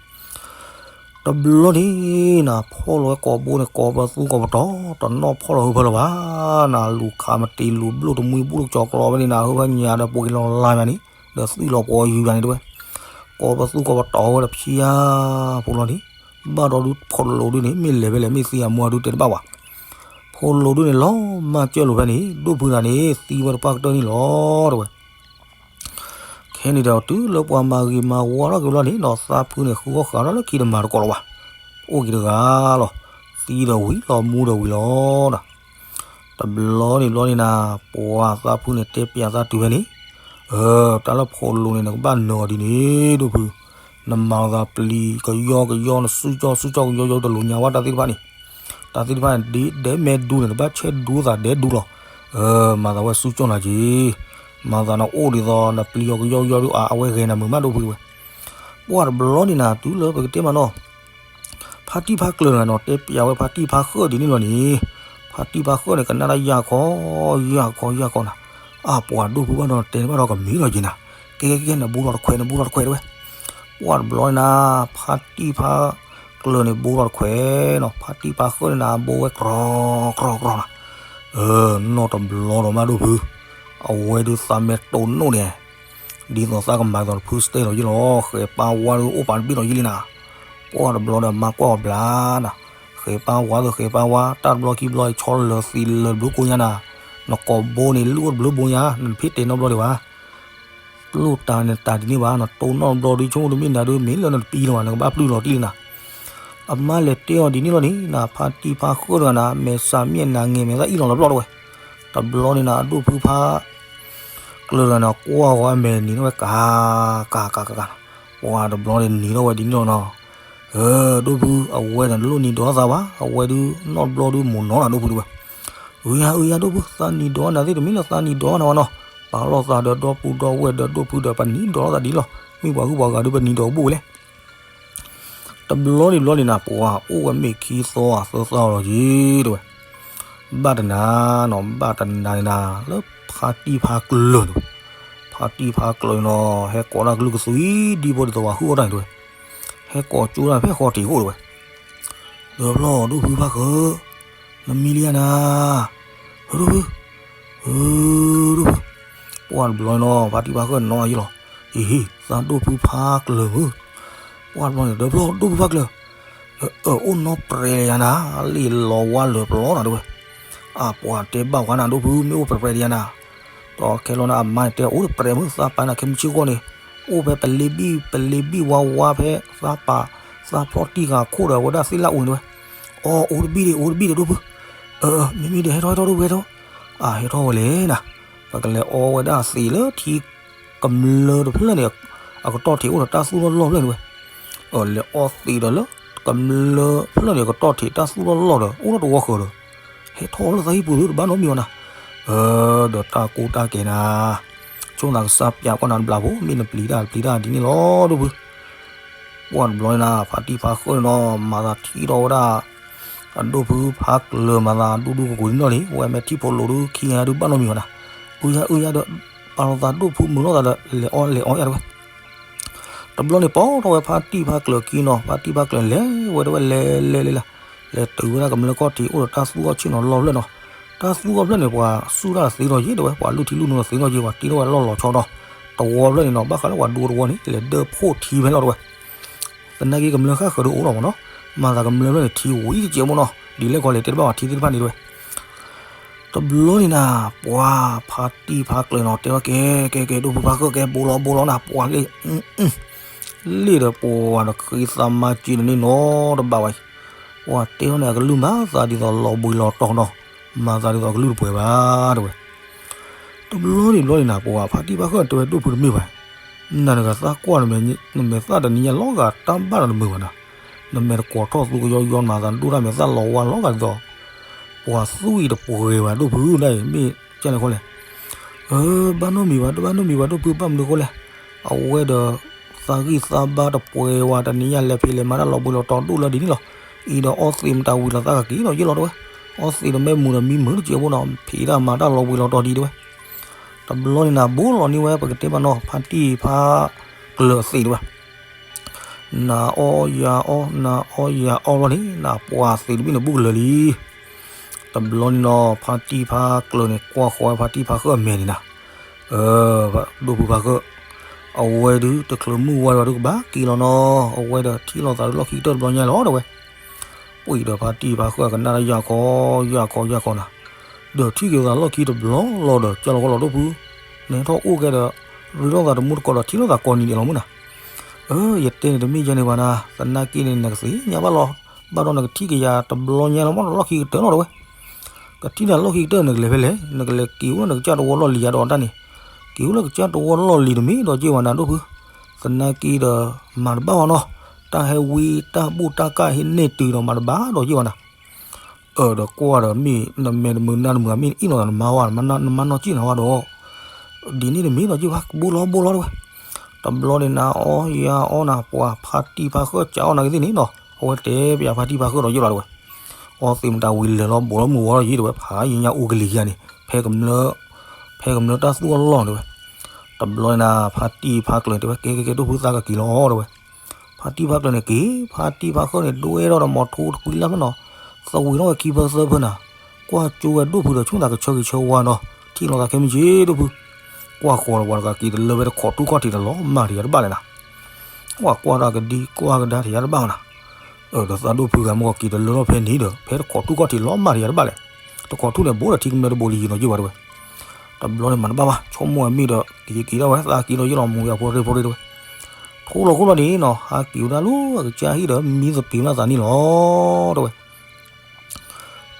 တဘျီန့ၣ်နၤ ဖီၣ်လီၤဝဲကိာ်ဘိန့ၣ် ကိာ်ပသူကိာ်ပတီၤ တနီၣ်ဖီၣ်လီၤဟုဖၢလၢၤဘၣ်နၤ လူၤခးမတ့ၤလူၤဘျိၣ်တမှံဘိၣ်တကၠီၤကျီဝဲန့ၣ်နၤ ဟုဖၢညါဒီးပှ့ၤလီၤလါမးန့ၣ် ဒီးသွံၣ်လီၤပှီၤယုၤယၤန့ၣ်တဝဲ. ကိာ်ပသူကိာ်ပတီၤဝဲဒီးဖျါ ဖိလီၤန့ၣ် ဘၣ်ဒီးဒုးဖိလိၤဒုးန့ၣ် မ့ၢ်လဲၤဖဲလဲၣ်မ့ၢ်သံအမူအဒုးတဲတဘၣ်ဝဲ. ဖိလိၤဒုးန့ၣ် လီၤမၢ်ကၢၢ်လိာ်ဖဲန့ၣ် ဒိၣ်ဖုသးန့ၣ် သံဝဲတပှၢ်ကတၢၢ်န့ၣ်လီၤတဝဲ. ခဲန့ၣ်ဒီးတုၤလၢပှၤမၤဂ့ၤမၤဝါထီၣ်က့ၤဘျီန့ၣ်နီၤ သးဖုန့ၣ် ဃုအီၣ်ဃာ်ထီၣ်လၢခံတမၤတကိးလၢၤဘၣ်. အိၣ်က့ၤတဂၤလီၤ. သံဒီးဝံၤလီၤ မူဒီးဝံၤလီၤဒီး တဘျီန့ၣ်ဘျီန့ၣ်နၤ ပှၤသးဖုန့ၣ်တဲပျးသးတုၤဖဲန့ၣ်, တၢ်လၢဖိလိၤန့ၣ် နကဘၣ်နၢၤအီၤဒ်န့ၣ် ဒိၣ်ဖု, နမၤလီၤသးပျံၤကယီကယီ နစုကၠီစုကၠီကယီကယီ တလိၣ်ညါဝဲတၢ်သ့ၣ်တဖၣ်န့ၣ်, တၢ်သ့ၣ်တဖၣ်န့ၣ် ဒ်ဒဲမဲဒူန့ၣ် နဘၣ်ဆဲးဒူသးဒဲဒူလီၤ. မၤသးဝဲစုကၠီနၤက့ၤ, မၤသးနအိၣ်ဒ်သိးနပျံၤအီၤကယီကယီဒုး အဝဲဂဲၤနၤမုာ်မးဒိၣ်ဖုဝဲ. ပှၢ်တဘျီန့ၣ်နၤ တုၤလၢပကတဲမးနီၤ ဖါတံၢ်ဖါကျၢၤတဂၤနီၤ တဲပျးဝဲဖါတံၢ်ဖါဃၢၣ်ဒ်န့ၣ်လီၤန့ၣ်, ဖါတံၢ်ဖါဃၢၣ်န့ၣ် ကနၣ်တၢ်ယၢ်ခီ, ယၢ်ခီ ယၢ်ခီနၤ, အပှၤဒိၣ်ဖုဘၣ်ဒီးတဲဘၣ်ဒီးကမံၤလီၤက့ၤနၤ, ကဲကဲကဲ နဘိလီၤတခွဲး နဘိလီၤတခွဲးတဝဲ. ပှၢ်တဘျီန့ၣ်နၤ ဖါတံၢ်ဖါကျၢၤန့ၣ် ဘိလီၤတခွဲးနီၤ, ဖါတံၢ်ဖါဃၢၣ်န့ၣ်နၤ ဘိဝဲကြီကြီကြီနၤ, နီၢ်တဘျီဒီးမးဒိၣ်ဖု, အဝဲဒုးသးမဲာ်တိၢ်နိၣ်န့ၣ် ဒ်သိးသးကမၤသိးတဖုစတဲလီၤယံလီၤ, ဃဲၤပၢ်ဝါဒုးအိၣ်ပာ်တဘ့ၣ်လီၤယံလံနၤ. ပှၢ်တဘျီဒီး မၤကွၢ်အီၤဘျါနၤ, ဃဲၤပၢ်ဝါဒီးဃဲၤပၢ်ဝါ တၢ်တဘျီခံဘျီ ဆီလၢၤသံလၢၤတဘျုးကိညါနၤ, နကိာ်ဘိန့ၣ် လုၢ်အိၣ်တဘျုးဘိညါ နဖ့တဲနီတဘျီဒံးဘၣ်. ပျိၢ်တၢ်နတၢ်ဒ်န့ၣ်ဘၣ် နတိၢ်နီၣ်တဘျီဒုး ဆိကမိၣ်တမ့ၢ်နၤဒုး မ့ၢ်လၢနတပံၤလီၤဘၣ် နကဘၣ်ပျုၢ်လီၤတံၢ်လံနၤ. အမါလဲၤတဲအီၤဒ်န့ၣ်လီၤန့ၣ် နဖါတံၢ်ဖါဃၢၣ်တဂၤနၤ မဲာ်ဆှးမ့ၢ်နၤငဲၤမဲာ်သၣ်အ့ၣ်လီၤလီၤဘျီတဝဲ. တဘျီန့ၣ်နၤ အဒိၣ်ဖုဖါ ကျၢၤတဂၤန့ၣ် ကွၢ်ဝဲအမဲာ်နံၤထီၣ်ဝဲကၤ ကၤ ကၤ ကၤ ကၤ, ပှၢ်တဘျီန့ၣ်နံၤထီၣ်ဝဲဒ်န့ၣ်လီၤနီၤ. ဒိၣ်ဖု အဝဲန့ၣ်တလိၣ်နံၤဒိးသးဘၣ် အဝဲဒုးနီၢ်တဘျီဒုးမိၢ်နီၢ်နၤဒိၣ်ဖုတဝဲ. အုယၤ အုယၤ ဒိၣ်ဖု သးနံၤဒိးနၤသ့ၣ်တမ့ၢ်လၢသးနံၤဒိးနၤဝဲနီၤ. ပာ်လီၤသးဒီးဒီပုၢ်ဒီဝဲၢ်ဒီးဒိၣ်ဖုဒီး ပနံၤဒိးလိာ်သးဒ်လီၤ. မ့ၢ်ပှၤဂုၤပှၤဂၤဒုးပနံၤဒိးဘူးဝဲလဲၣ်. တဘျီန့ၣ်ဘျီန့ၣ်နၤ ပှၤအိၣ်ဝဲမ့ၢ်ခံသီသၢသီလီၤက့ၤတဝဲ. ဘၣ်တနၤနီၤ ဘၣ်တနၤန့ၣ်နၤ လၢဖါတံၢ်ဖါကျၢၤတဝဲ. ဖါတံၢ်ဖါကျၢၤနီၤ ဟဲကိးတၢ်ကလုၢ်ကသွံဒ်ဖိဒ်သိးပှၤဟုၣ်အီၣ်တၢ်န့ၣ်တဝဲ. ဟဲကိးကၠိတၢ်ဖဲဃီတ့ၢ်အိၣ်တဝဲ. ဒီးဖျီၣ်ဒိၣ်ဖုဖါဃၢၤ နမံၤလံဧါနၤ, ဒိၣ်ဖု, ဒိၣ်ဖု, ပှၢ်တဘျီနီၤ ဖါတံၢ်ဖါဃၢၤနီၤယံလီၤ. ဟ့ၣ်ဟ့ၣ် သးဒိၣ်ဖုဖါကျၢၤဧၢ. ပှၢ်တဘျီန့ၣ် ဒီးဖျီၣ်ဒိၣ်ဖုဖါကျၢၤ, အိၣ်နီၢ်ပြဲၤယၤနၤ, လ့ၣ်လီၤဝါလၢာ်ပျီနၤဒိၣ်ဖု. အပှၤတဲဘၣ်ဝဲနၤဒိၣ်ဖု မ့ၢ်အိၣ်ပြဲၤပြဲၤဒီးယၤနၤ. ဒီးခဲလီၤနၤအမါန့ၣ်တဲ အိၣ်တပြဲၤမုၢ် သးပာ်နၤခဲမုၢ်ဆ့ၣ်ဂီၢ်န့ၣ် အိၣ်ဖဲပလ့ဘံၣ် ပလ့ဘံၣ်ဝါဝါဖဲ သးပာ် သးဖျီၣ်တံၢ်ဃာ်ခိၣ်ဒီးအဝဲဒၣ်သ့ၣ်လၢအိၣ်န့ၣ်တဝဲ. အီ အိၣ်တဘံၣ်ဒံး အိၣ်တဘံၣ်ဒံးဒိၣ်ဖု. မ့မ့ၢ်ဒီးဟဲထီၣ်ဟဲထီၣ်ဒိၣ်ဖုဟဲထီၣ်. အဟဲထီၣ်ဝဲလဲၣ်နၤ. ပကလဲၤအီဝဲဒၣ်သံးလၢထံကမျၢၢ်တဖျၢၣ်န့ၣ် အကတီၢ်ထံးအိၣ်ဒီးတၢ်သူၣ်ထီၣ်လီၢ်ဖျၢၣ်န့ၣ်ဝဲ. လဲၤအီသံးဒီးလၢကမျၢၢ်ဖျၢၣ်န့ၣ် အကတီၢ်ထံးတၢ်သူၣ်ထီၣ်လီၢ်ဒီး အိၣ်ထီၣ်တဝီဃၢၤဒီး ဟဲထီၣ်လၢသးဟံၣ်ပူၤသုတဘၣ်နီတမံၤအီၤနၤ. ဒီးတၢ်ကူတၢ်ကဲနၤ ဆိသးကစၢ်ပျးကွၢ်နၤတဘျီဖိ မ့ၢ်နပျံၤတၢ်တပျံၤတၢ်ဒ်န့ၣ်လီၤဒိၣ်ဖု. ပှၢ်တဘျီန့ၣ်နၤ ဖါတံၢ်ဖါဃၢၤန့ၣ်နီၤ မၤသးထံၣ်ထီၣ်ဝဲဒၣ် အဒိၣ်ဖုဖါကျၢၤမၤသးဒူဒူကကိးန့ၣ်လီၤန့ၣ် ဝဲမဲာ်ထံၣ်ဖိလိာ်ဒုးခံဂၤဒုးဘၣ်နီတမံၤအီၤနၤ. အုယၤ အုယၤဒီး ပာ်လီၤသးဒိၣ်ဖုမုာ်လိာ်သးဒီး လဲၤအီ လဲၤအီယၤတဝဲ. တဘျီန့ၣ်ပိာ်ထီၣ်ဝဲဖါတံၢ်ဖါကျၢၤခံနီၤ ဖါတံၢ်ဖါကျၢၤလဲၤဝဲတဝဲလဲၤလဲၤလဲၤလၢ လဲၤတုၤဝဲဒၣ်ကမျၢၢ်ခီၣ်ထံးအိၣ်ဒီးတၢ်သူၣ်ထီၣ်ဆ့ၣ်နီၤလီၢ်ဖျၢၣ်နီၤ. တၢ်သူၣ်ထီၣ်ဖျၢၣ်န့ၣ် ပှၤစူၢ်တၢ်သ့ထီၣ်ယံၤတဝဲ ပှၤလုၢ်ထံလုၢ်နိဒီးသ့ထီၣ်ယံၤ ပှၤတ့ထီၣ်ဝဲလီၢ်လီၤဆီဒီး တဝီဖျၢၣ်န့ၣ်နီၤ ဘၣ်ဃးလၢပှၤဒူတဝီန့ၣ် လဲၤဒၢဖှိၣ်ထံဖဲလီၤတဝဲ. သနာ်က့ကမျၢၢ်ဃၣ်ဃၢၤဒုးအိၣ်ထီၣ်မးနီၤ မၤသးကမျၢၢ်ဖျၢၣ်န့ၣ်ထံဝံၤတစဲးမးနီၤ ဒ်လဲၣ်ကီးလဲၤတဲတဘၣ်ပှၤထံသ့ၣ်တဖၣ်န့ၣ်တဝဲ. တဘျီန့ၣ်နၤ ပှၤဖါတံၢ်ဖါကျၢၤနီၤ တဲဝဲကဲ ကဲ ကဲ ဒိၣ်ဖုဖါဃၢၤ ကဲ ဘိလီၤ ဘိလီၤနၤ ပှၤလ့ၣ် လ့ၣ်ဒီးပှၤတဃ့သးမၤစၢၤန့ၣ်နီတဘၣ်ဝဲ. ပှၤတဲထီၣ်န့ၣ် အကလုၢ်မၤသးဒ်သိးလီၤဘှံးလီၤတီၤနီၤ မၤသးဒ်သိးအကလုၢ်တပှဲၤဘၣ်တဝဲ. တဘျီန့ၣ်ဘျီန့ၣ်နၤ ပှၤဖါတံၢ်ဖါဃၢၤတဲဝဲဒိၣ်ဖုတမ့ၢ်ဘၣ်. နၤနကသးကွၢ်နမဲာ်သၣ်တနံၤညါလီၤဂာ်တၢ်ဘၣ်ဒီးတမုာ်ဘၣ်နၤ. နမဲာ်တကွီၤထီၣ်သူကယီယီနၤ သးဒိၣ်တၢ်မဲာ်သၣ်လီၤဝါလီၤဂာ်ဒ်သိး ပှၤသူၣ်အံၤတပှဲၤဘၣ်ဒိၣ်ဖုန့ၣ် မ့ၢ်ကဲန့ၣ်ဃီလဲၣ်. အၢ ဘၣ်နီတမံၤဘၣ် ဘၣ်နီတမံၤဘၣ်ဒိၣ်ဖု ဘၣ်မနုၤဃိလဲၣ်. အဝဲဒီး သးဂံၢ်သးဘါတပှဲၤဝဲ တနံၤညါလဲၤဖံးလဲၤမၤတၢ်လီၤဘှံးလီၤတီၤဒိၣ်လၢဒ်န့ၣ်လီၤ. အံၤဒီးအီသံးမတၤဝံၤလီၤသးကက့ၤဒီးယ့ၢ်လီၤတဲဝဲ. အီသံးဒီးမ့ၢ်မုာ်ဒီးမံမုာ်တစဲးဖိနီၤ ဖံးတၢ်မၤတၢ်လီၤဘှံးလီၤတီၤဒ်တဲဝဲ. တဘျီန့ၣ်နၤ ဘိလီၤန့ၢ်ဝဲ ပကတဲဘၣ်နီၤ ဖါတံၢ်ဖါကျၢၤအသံးတဲဝဲ. နၤအီယၤအီ နၤအီယၤအီဘျီန့ၣ် နၤပှၤသံးတဘ့ၣ်န့ၣ် ဘူးကလၢာ်လံ. တဘျီန့ၣ်နီၤ ဖါတံၢ်ဖါကျၢၤန့ၣ် ကွၢ်ဃီၤဝဲဖါတံၢ်ဖါဃၢၣ်အမဲာ်န့ၣ်နၤ. အၢ ဒိၣ်ဖုဖါဃၢၣ် အဝဲဒုး တချုးမုၢ်ဝါဒီးကဘၣ်က့ၤလီၤနီၤ အဝဲဒီးထံၣ်လိာ်သးလၢလီၢ်ခံကတၢၢ်တဘျီညါလီၤတဲဝဲ. ပှၤဒီးဖါတံၢ်ဖါဃၢၣ်ကနၣ်တၢ်ယၢ်ခီ ယၢ်ခီယၢ်ခီနၤ, ဒီးထံၣ်က့ၤသးလီၢ်ခံတဘျီလီၤဒီး ကၢ်လီၤကီလီၤဒိၣ်ဖု, နဟဲထီၣ်အိၣ်ကဲဒီး ရ့လိာ်သးတမူတကိးဒီးထံၣ်လိာ်သးကိးနံၤဒဲးလီၤမုၢ်နၤ. အၢ ယတဲန့ၣ်တမ့ၢ်ယဲန့ၣ်ဘၣ်နၤ, သနာ်က့န့ၣ် နကသ့ၣ်ညါဘၣ်လီၤ, ဘၣ်ဒီးနကထံၣ်က့ၤယၤတဘျီညါလီၤမး လီၢ်ခံကတၢၢ်လီၤတဲဝဲ. ကထံၣ်နၤလီၢ်ခံကတၢၢ် နကလဲၤဖဲလဲၣ်, နကလဲၤက့ၤအိၣ်လၢနကစၢ်တဝီလီၢ်လံၤယၤဒီးတၢ်န့ၣ်, က့ၤအိၣ်လၢကစၢ်တဝီလီၢ်လံၤတမ့ၢ်ဒီးက့ၤဝဲနၤဒိၣ်ဖု, သနာ်က့ဒီး မၤတဘၣ်ဘၣ်နီၤ, တၢ်ဟဲဝံတၢ်ဘူၣ်တၢ်ကၢ်ဟ့ၣ်န့ၢ်တုၤဒီးမၤတဘၣ်ဒီးက့ၤဝဲနၤ. အၢ ဒီးကွၢ်ဒီးမ့ၢ် နမဲာ်တမုာ်နါတမုာ် မ့ၢ်အ့ၣ်လိာ်သးနမါဝဲ နမါနီၢ်ကံၣ်နၤဝဲဒီး, ဒ်န့ၣ်တမ့ၢ်ဒီးက့ၤဝဲ ဘူးလီၤဘူးလီၤတဲဝဲ. တဘျီန့ၣ်နၤအီယၤအီနၤ ပှၤဖါတံၢ်ဖါဃၢၣ်ကးအီနၤကသ့ၣ်န့ၣ်နီၤ, အဝဲတဲပယၤဖါတံၢ်ဖါဃၢၣ်ဒီးယ့ၢ်လီၤတဲဝဲ. အီသံးမတၤဝံၤလဲၤလီၤဘူးလီၤမုၢ်ဝီလီၤယ့ၢ်တဲဝဲ ဖးယညါအူကလံၤခံဂၤန့ၣ် ဖဲကမျၢၢ် ဖဲကမျၢၢ်တၢ်သူၣ်အလီၢ်တဲဝဲ. တဘျီန့ၣ်နၤ ဖါတံၢ်ဖါကျၢၤတဲဝဲ ကဲကဲကဲ ဒိၣ်ဖုသးကက့ၤလီၤတဲဝဲ. ဖါတံၢ်ဖါကျၢၤန့ၣ်က့ၤ, ဖါတံၢ်ဖါဃၢၣ်န့ၣ် ဒွဲထီၣ်ဒီးမီၤထိတကွံလၢ်ဖဲနီၤ, သဝံၤထီၣ်ဝဲခံဖၢသၢဖၢနၤ, ကွၢ်ကၠိဝဲဒိၣ်ဖုဒီးဆိၣ်သးကဆၢက့ၤဆၢဝါနီၤ, ထံၣ်လိာ်သးခဲမုၢ်ဆ့ၣ်ဒိၣ်ဖု, ကွၢ်ဃီၤဒီးပှၤတဂၤက့ၤတလၢဝဲတခိးထူၣ်ခီၣ်ထံးတလီၤမၢ်တယၤတဘၣ်လဲၣ်နၤ. ကွၢ်ကွၢ်တၢ်ကဒံကွၢ်ကဒါတယၤတဘၣ်နၤ. အၢ ဒီးသးဒိၣ်ဖုဂၤမ့ၢ်က့ၤတလၢထီၣ်ဖဲန့ၣ်ဒီး ဖဲတခိးထူၣ်ခီၣ်ထံးလီၤမၢ်တယၤတဘၣ်လဲၣ်. တခိးထူၣ်န့ၣ် ဘူးဒီးထံကမျၢၢ်တဘိလံယံၤနီၤယ့ၢ်ဝဲတဲဝဲ. တဘျီန့ၣ်မၤတဘၣ်ဘၣ် ဆိကမိၣ်ဝဲမ့ၢ်ဒီး က့ၤက့ၤထီၣ်ဝဲ သးက့ၤဒီးယ့ၢ်လီၤမူယၤဖိရ့ဖိရ့တဲဝဲ. ထိလီၤခိၣ်လီၤန့ၣ်နီၤ ဟးက့ၤဝဲဒၣ်လၢအကစၢ်ဟံၣ်ဒီး မံသပ့ၤမးသးန့ၣ်လီၤတဲဝဲ.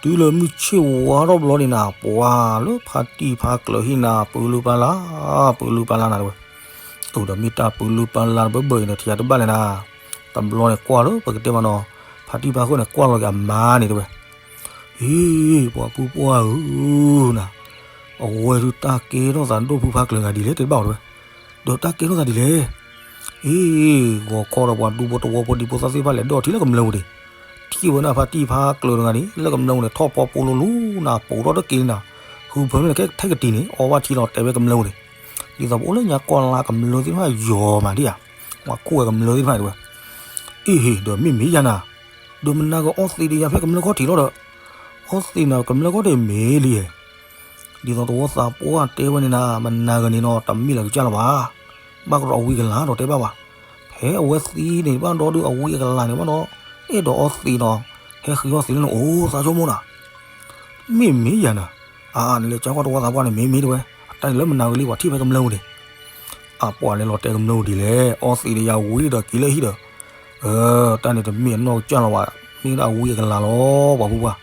တုၤလၢမုၢ်ဆ့ၣ်ဝါထီၣ်ဘျီန့ၣ်နၤ ပှၤလၢဖါတံၢ်ဖါကျၢၤဟံၣ်နၤ ပူၤလုၢ်ပူၤလၢ် ပူၤလုၢ်ပူၤလၢ်နၤတဲဝဲ. အိၣ်ဒီးမ့ၢ်တၢ်ပူၤလုၢ်ပူၤလၢ်တဘၢဘၢအံၤဒီး ထံၣ်ယၤတဘၣ်လဲၣ်နၤ. တဘျီန့ၣ်ကွၢ်လၢ ပကတဲမးနီၤ ဖါတံၢ်ဖါဃၢၣ်န့ၣ် ကွၢ်လီၤက့ၤအမါန့ၣ်တဲဝဲ. ဟ့ ပှၤဖုပှၢ်ဧၢနၤ, အဝဲဒုးတၢ်ကဲထီၣ်သးဒိၣ်ဖုဖါကျၢၤဂၤဒ်လဲၣ် တဲတဘၣ်အီၤတဲဝဲ. ဒီးတၢ်ကဲထီၣ်သးဒ်လဲၣ်. အ့ ဂီၤခီဒီးပှၤဒူဖိတဝီဖိဒံဖိသၣ်သ့ၣ်တဖၣ်လဲၤဒီးထံၣ်လၢကမျၢၢ်ပူၤန့ၣ်, ထံၣ်ဝဲဒၣ်ဖါတံၢ်ဖါကျၢၤတဂၤန့ၣ် လၢကမျၢၢ်ပူၤန့ၣ် ထီၣ်ဖီပူလိၤလိၤနၤ ပူၤထီၣ်တက့ၢ်နၤ, ဟုဖၢန့ၣ်ကဲထဲကတံၤန့ၣ် အီဘၣ်ထံလီၤတဲာ်ဝဲကမျၢၢ်ပူၤန့ၣ်, ဒ်သိးပအိၣ်လၢညါကီၢ်လါကမျၢၢ်သ့ၣ်တဖၣ်ယီၤမးဒ်ဧါ, ပှၤခိၣ်ဝဲကမျၢၢ်သ့ၣ်တဖၣ်တဲဝဲ. အ့ဟ့ ဒီးမ့ၢ်မ့ၢ်ယၤနၤ, ဒီးမနၤဂ့ၤအီသံးဒီးယၤဖဲကမျၢၢ်ခီၣ်ထံးလီၤဒီး, အီသံးနၤကမျၢၢ်ခီၣ်ထံးမ့ၢ်လံဧါ. ဒ်သိးတဝီသးပှၢ်တဲဝဲန့ၣ်နၤ မနၤဂ့ၤန့ၣ်နီၤ တမ့ၢ်လၢကစၢ်လၢၤဘၣ်. ဘၣ်ကဒီးအဝံအကလၤဒီးတဲဘၣ်ဘၣ်. ဖဲအဝဲသံန့ၣ်ဘၣ်ဒီးဒုးအဝံအကလၤန့ၣ်ဘၣ်ဒီး, အဲၣ်ဒိးအီသံးနီၤ, ဟဲဃ့အီသံးလၢနအိၣ်သးဆိကမိၣ်နၤ. မ့ၢ်မ့ၢ်ယၤနၤ, အါ နလဲၤကၢ်ကွၢ်တဝီသးပှၢ်န့ၣ် မ့ၢ်မ့ၢ်တဲဝဲ, တၢ်န့ၣ်လၢမနၤဂ့ၤလံ ပှၤထံၣ်ဖဲကမျၢၢ်ပူၤန့ၣ် အပှၤလဲၤလီၤတဲာ်ကမျၢၢ်ပူၤဒ်လဲၣ်, အီသံးဒီးယၤဝံၤဒီးက့ၤလၢဟံၣ်ဒီး, အၢ တၢ်န့ၣ်တမ့ၢ်အနီၢ်ကစၢ်လၢၤဘၣ်, မ့ၢ်ဒၣ်အဝံအကလၤလီၤ ပှၤဖုပှၢ်.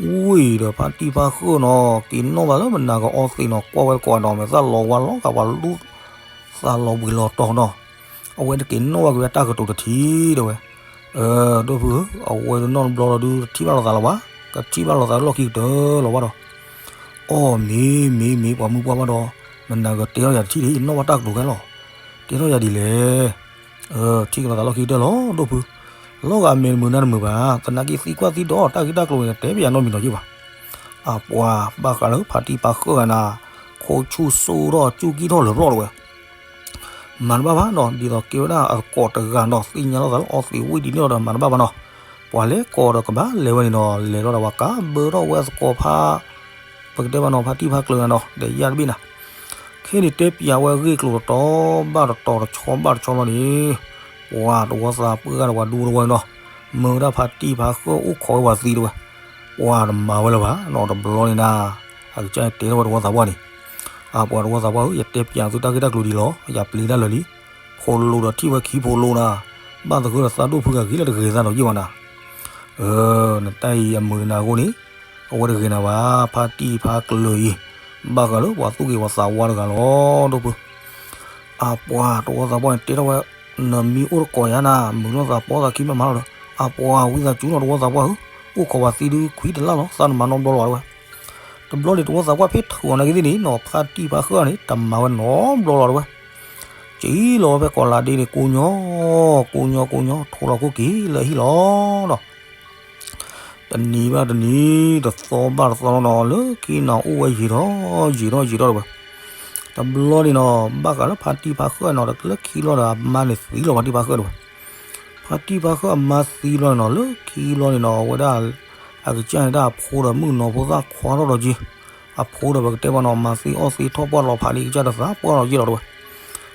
ဝံၤဒီးဖါတံၢ်ဖါဃၢၣ်နီၤ က့ၤနီၣ်ဘၣ်လၢမနၤဂ့ၤအီသံးနီၤ ကွၢ်ဝဲတကိးဒီး မဲာ်သၣ်လီၤဝါလီၤဂာ် ပှၤလူသးလီၤဘှံးလီၤတီၤနီၤ, အဝဲတက့ၤနီၣ်ဘၣ်က့ၤဝဲတၢ်ကတိၤတထံၣ်တဲဝဲ. အၢ ဒိၣ်ဖုဧၢ, အဝဲဒုးနီၣ်တဘျီလီၤဒုး တထံၣ်ဘၣ်လိာ်သးလၢၤဘၣ်, ကထံၣ်ဘၣ်လိာ်သးလၢလီၢ်ခံကတၢၢ်လီၤဘၣ်ဒီး, အီ မ့ၢ်မ့ၢ်မ့ၢ် ပှၤမုၢ်ပှၢ်ဘၣ်ဒီး, မနၤဂ့ၤတဲထီၣ်ယၤတထံၣ်ဒ်အံၤ နီၣ်ဘၣ်တၢ်ကတိၤခဲလီၤ, တဲထီၣ်ယၤဒ်လဲၣ်. အၢ ထံၣ်က့ၤလိာ်သးလီၢ်ခံကတၢၢ်လီၤ ဒိၣ်ဖု, လီၤဂာ်မဲာ်တမုာ်နါတမုာ်ဘၣ်, သနာ်က့သံကွၢ်သံဒိးတၢ်ဂ့ၢ်တၢ်ကျိၤန့ၣ် တဲပယၤနီတမံၤနီၤယ့ၢ်ဘၣ်. အပှၤဘၣ်ဃးလၢဖါတံၢ်ဖါဃၢၣ်ဂၤနၤ, ခိၣ်ဆူၣ်စိၣ်ထီၣ် ကၠူၣ်ကံၢ်ထီၣ်လၢာ်ပျီၢ်တဲဝဲ. မၤတဘၣ်ဘၣ်နီၤ, ဒ်သိးကဲဝဲဒၣ်အသကိးတဂၤနီၤ သ့ၣ်ညါလိာ်သးလၢအီသံးဝံၤဒ်န့ၣ်ဒီး မၤတဘၣ်ဘၣ်နီၤ. ပှၤလဲၤကိးဒီးကဘၣ်လဲၤဝဲန့ၣ်နီၤ, လဲၤထီၣ်ဒီးပှၤကးဘၢထီၣ်ဝဲအသကိးဖး, ပကတဲဘၣ်နီၤ ဖါတံၢ်ဖါကျၢၤဂၤနီၤ ဒီးယၢ်တဘ့ၣ်နၤ. ခဲန့ၣ်တဲပျးဝဲအဂ့ၢ်ကျိၤတတီၤဘၣ်တတီၤ တဆီဘၣ်တဆီလီၤန့ၣ်, ပှၤတဝီသးပှၢ်ဂၤဒီးပှၤဒူတဝီန့ၣ်နီၤ, မၢဝဲဒၣ်ဖါတံၢ်ဖါဃၢၣ်အိၣ်ခိးဝဲပှၤသံတဲဝဲ. ပှၤတမၤဝဲလၢၤဘၣ်နီၤ, တဘျီန့ၣ်နၤ, အကစၢ်တဲထီၣ်ဝဲတဝီသးပှၢ်န့ၣ်, အပှၤတဝီသးပှၢ်ဧၢ, ယတဲပျးသုတၢ်ဂ့ၢ်တၢ်ကျိၤဒ်လီၤ, ယပျံၤတၢ်လၢာ်လံ. ဖိလိၤဒီးထံၣ်ဝဲခံဖိလိၤနၤ, ဘၣ်သဂၢၢ်ဒီးသးဒိၣ်ဖုဂၤဂ့ၤလၢတဂ့ၤသးနီၤယ့ၢ်ဘၣ်နၤ. အၢ နတၢ်အံၤအမုာ်နၤအဃိန့ၣ်, အဝဲတဂ့ၤနၤဘၣ်, ဖါတံၢ်ဖါကျၢၤအံၤ, ဘၣ်ဃးလၢပှၤသူၣ်ဂ့ၤပှၤသးဝါတဂၤလီၤ ဒိၣ်ဖု. အပှၤတဝီသးပှၢ်န့ၣ်တဲထီၣ်ဝဲ, နမ့ၢ်အိၣ်တကိးယၤနၤ, မုာ်လိာ်သးပီသးခံမးမးလီၤဒီး, အပှၤဝံသးစူၤနီၤ တဝီသးပှၢ်ဧၢ, အိၣ်ခိးဝဲသံဒုးခွံတလၢ်လီၤ သးနမၤနီတဘျီလီၤတဲဝဲ. တဘျီန့ၣ် တဝီသးပှၢ်ဖဲထုးအီၤနာ်က့သ့ၣ်န့ၣ်နီၤ ဖါတံၢ်ဖါဃၢ်န့ၣ် တမၤဝဲနီတဘျီလီၤတဲဝဲ. ကံလီၤဝဲဖဲကိးလးဒ့န့ၣ် ကိးညီ ကိးညီကိးညီ ထိးလီၤခိၣ်က့ၤလၢဟံၣ်လီၤနီၤ. တနံၤဘၣ်တနံၤ တသီဘၣ်တသီနီၤ လၢခံနီၤ အိၣ်ဝဲယံာ်ထီၣ်ယံာ်ထီၣ်ယံာ်ထီၣ်တဲဝဲ. တဘျီန့ၣ်နီၤ ဘၣ်ဃးလၢဖါတံၢ်ဖါဃၢ်နီၤ လၢခံလီၤဒီးအမါန့ၣ်သံလီၤ ဖါတံၢ်ဖါဃၢ်တဲဝဲ. ဖါတံၢ်ဖါဃၢ်အမါသံလီၤန့ၣ်နီၤ လၢခံလီၤန့ၣ်နီၤ အဝဲဒၣ် အကစၢ်န့ၣ်ဒၣ်အဖိဒီးမုၣ်နီၤဖိသၣ်ခွါထီၣ်ဒီးက့ၤ, အဖိဒီးပကတဲဘၣ်နီၤ မၤသံအီၣ်သံထီၣ်ပှၢ်လီၤဖးလံကစၢ်တသးပှၢ်လီၤယ့ၢ်လီၤတဲဝဲ.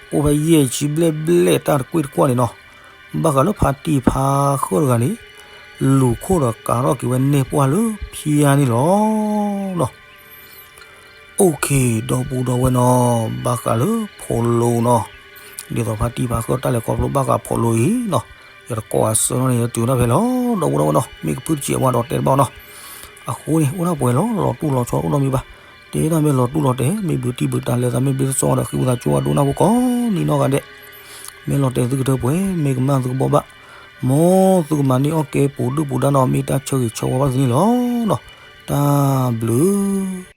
အိၣ်ဖဲယဲၢ်ဆံဘျဲၣ်ဘျဲၣ်တၢ်တကွ့ၢ်တကွၢ်န့ၣ်နီၤ ဘၣ်ဃးလၢဖါတံၢ်ဖါဃၢ်တဂၤန့ၣ် လူၤခိၣ်ဒီးကးထီၣ်က့ၤဝဲန့ၢ်ပှၢ်လၢဖံးအါန့ၣ်လီၤ. အိၣ်ခ့ ဒီပုၢ်ဒီဝဲၢ်နီၤ ဘၣ်ဃးလၢဖိလိၤနီၤ, ဒ်သိးဖါတံၢ်ဖါဃၢ်တၢ်လဲၤခီဖျိဘၣ်ဃးဖိလိၤအံၤနီၤ, ယတကိးအဆၢနီၤန့ၣ် ယတုၤဒၣ်ဖဲလီၤ ဒီပုၢ်ဒီဝဲၢ်နီၤ မ့ၢ်ကဖုတစဲးဝါဒီးတဲတဘၣ်နီၤ, အဃိန့ၣ် အိၣ်ဒၣ်ပှဲၤလီၤ လီၤတူၢ်လီၤဆီအိၣ်နီတမံၤဘၣ်, တဲဒၣ်မ့ၢ်လီၤတူၢ်လီၤတဲာ် မ့ၢ်ဘျုးတံၢ်ဘျုးတၢ်လဲၤသးမ့ၢ်ဘျုးတစီဒီး ဃ့ဝံသးစူၤဝဲဒိၣ်နၢ်ဖိကိးနံၤနီၢ်ဂၤဒဲး, မ့ၢ်လီၤတဲာ်သုကထၢပှဲၤ မ့ၢ်ကမၣ်သုကဘီဘၣ်, မ်သုကမၤန့ၢ်အီၣ်ကဲပူၤဒုၣ်ပူၤဒါနီၤ မ့ၢ်တၢ်ဆၢဂ့ၤဆၢဝါဘၣ်သုန့ၣ်လီၤနီၤ, တၢ်ဘျုး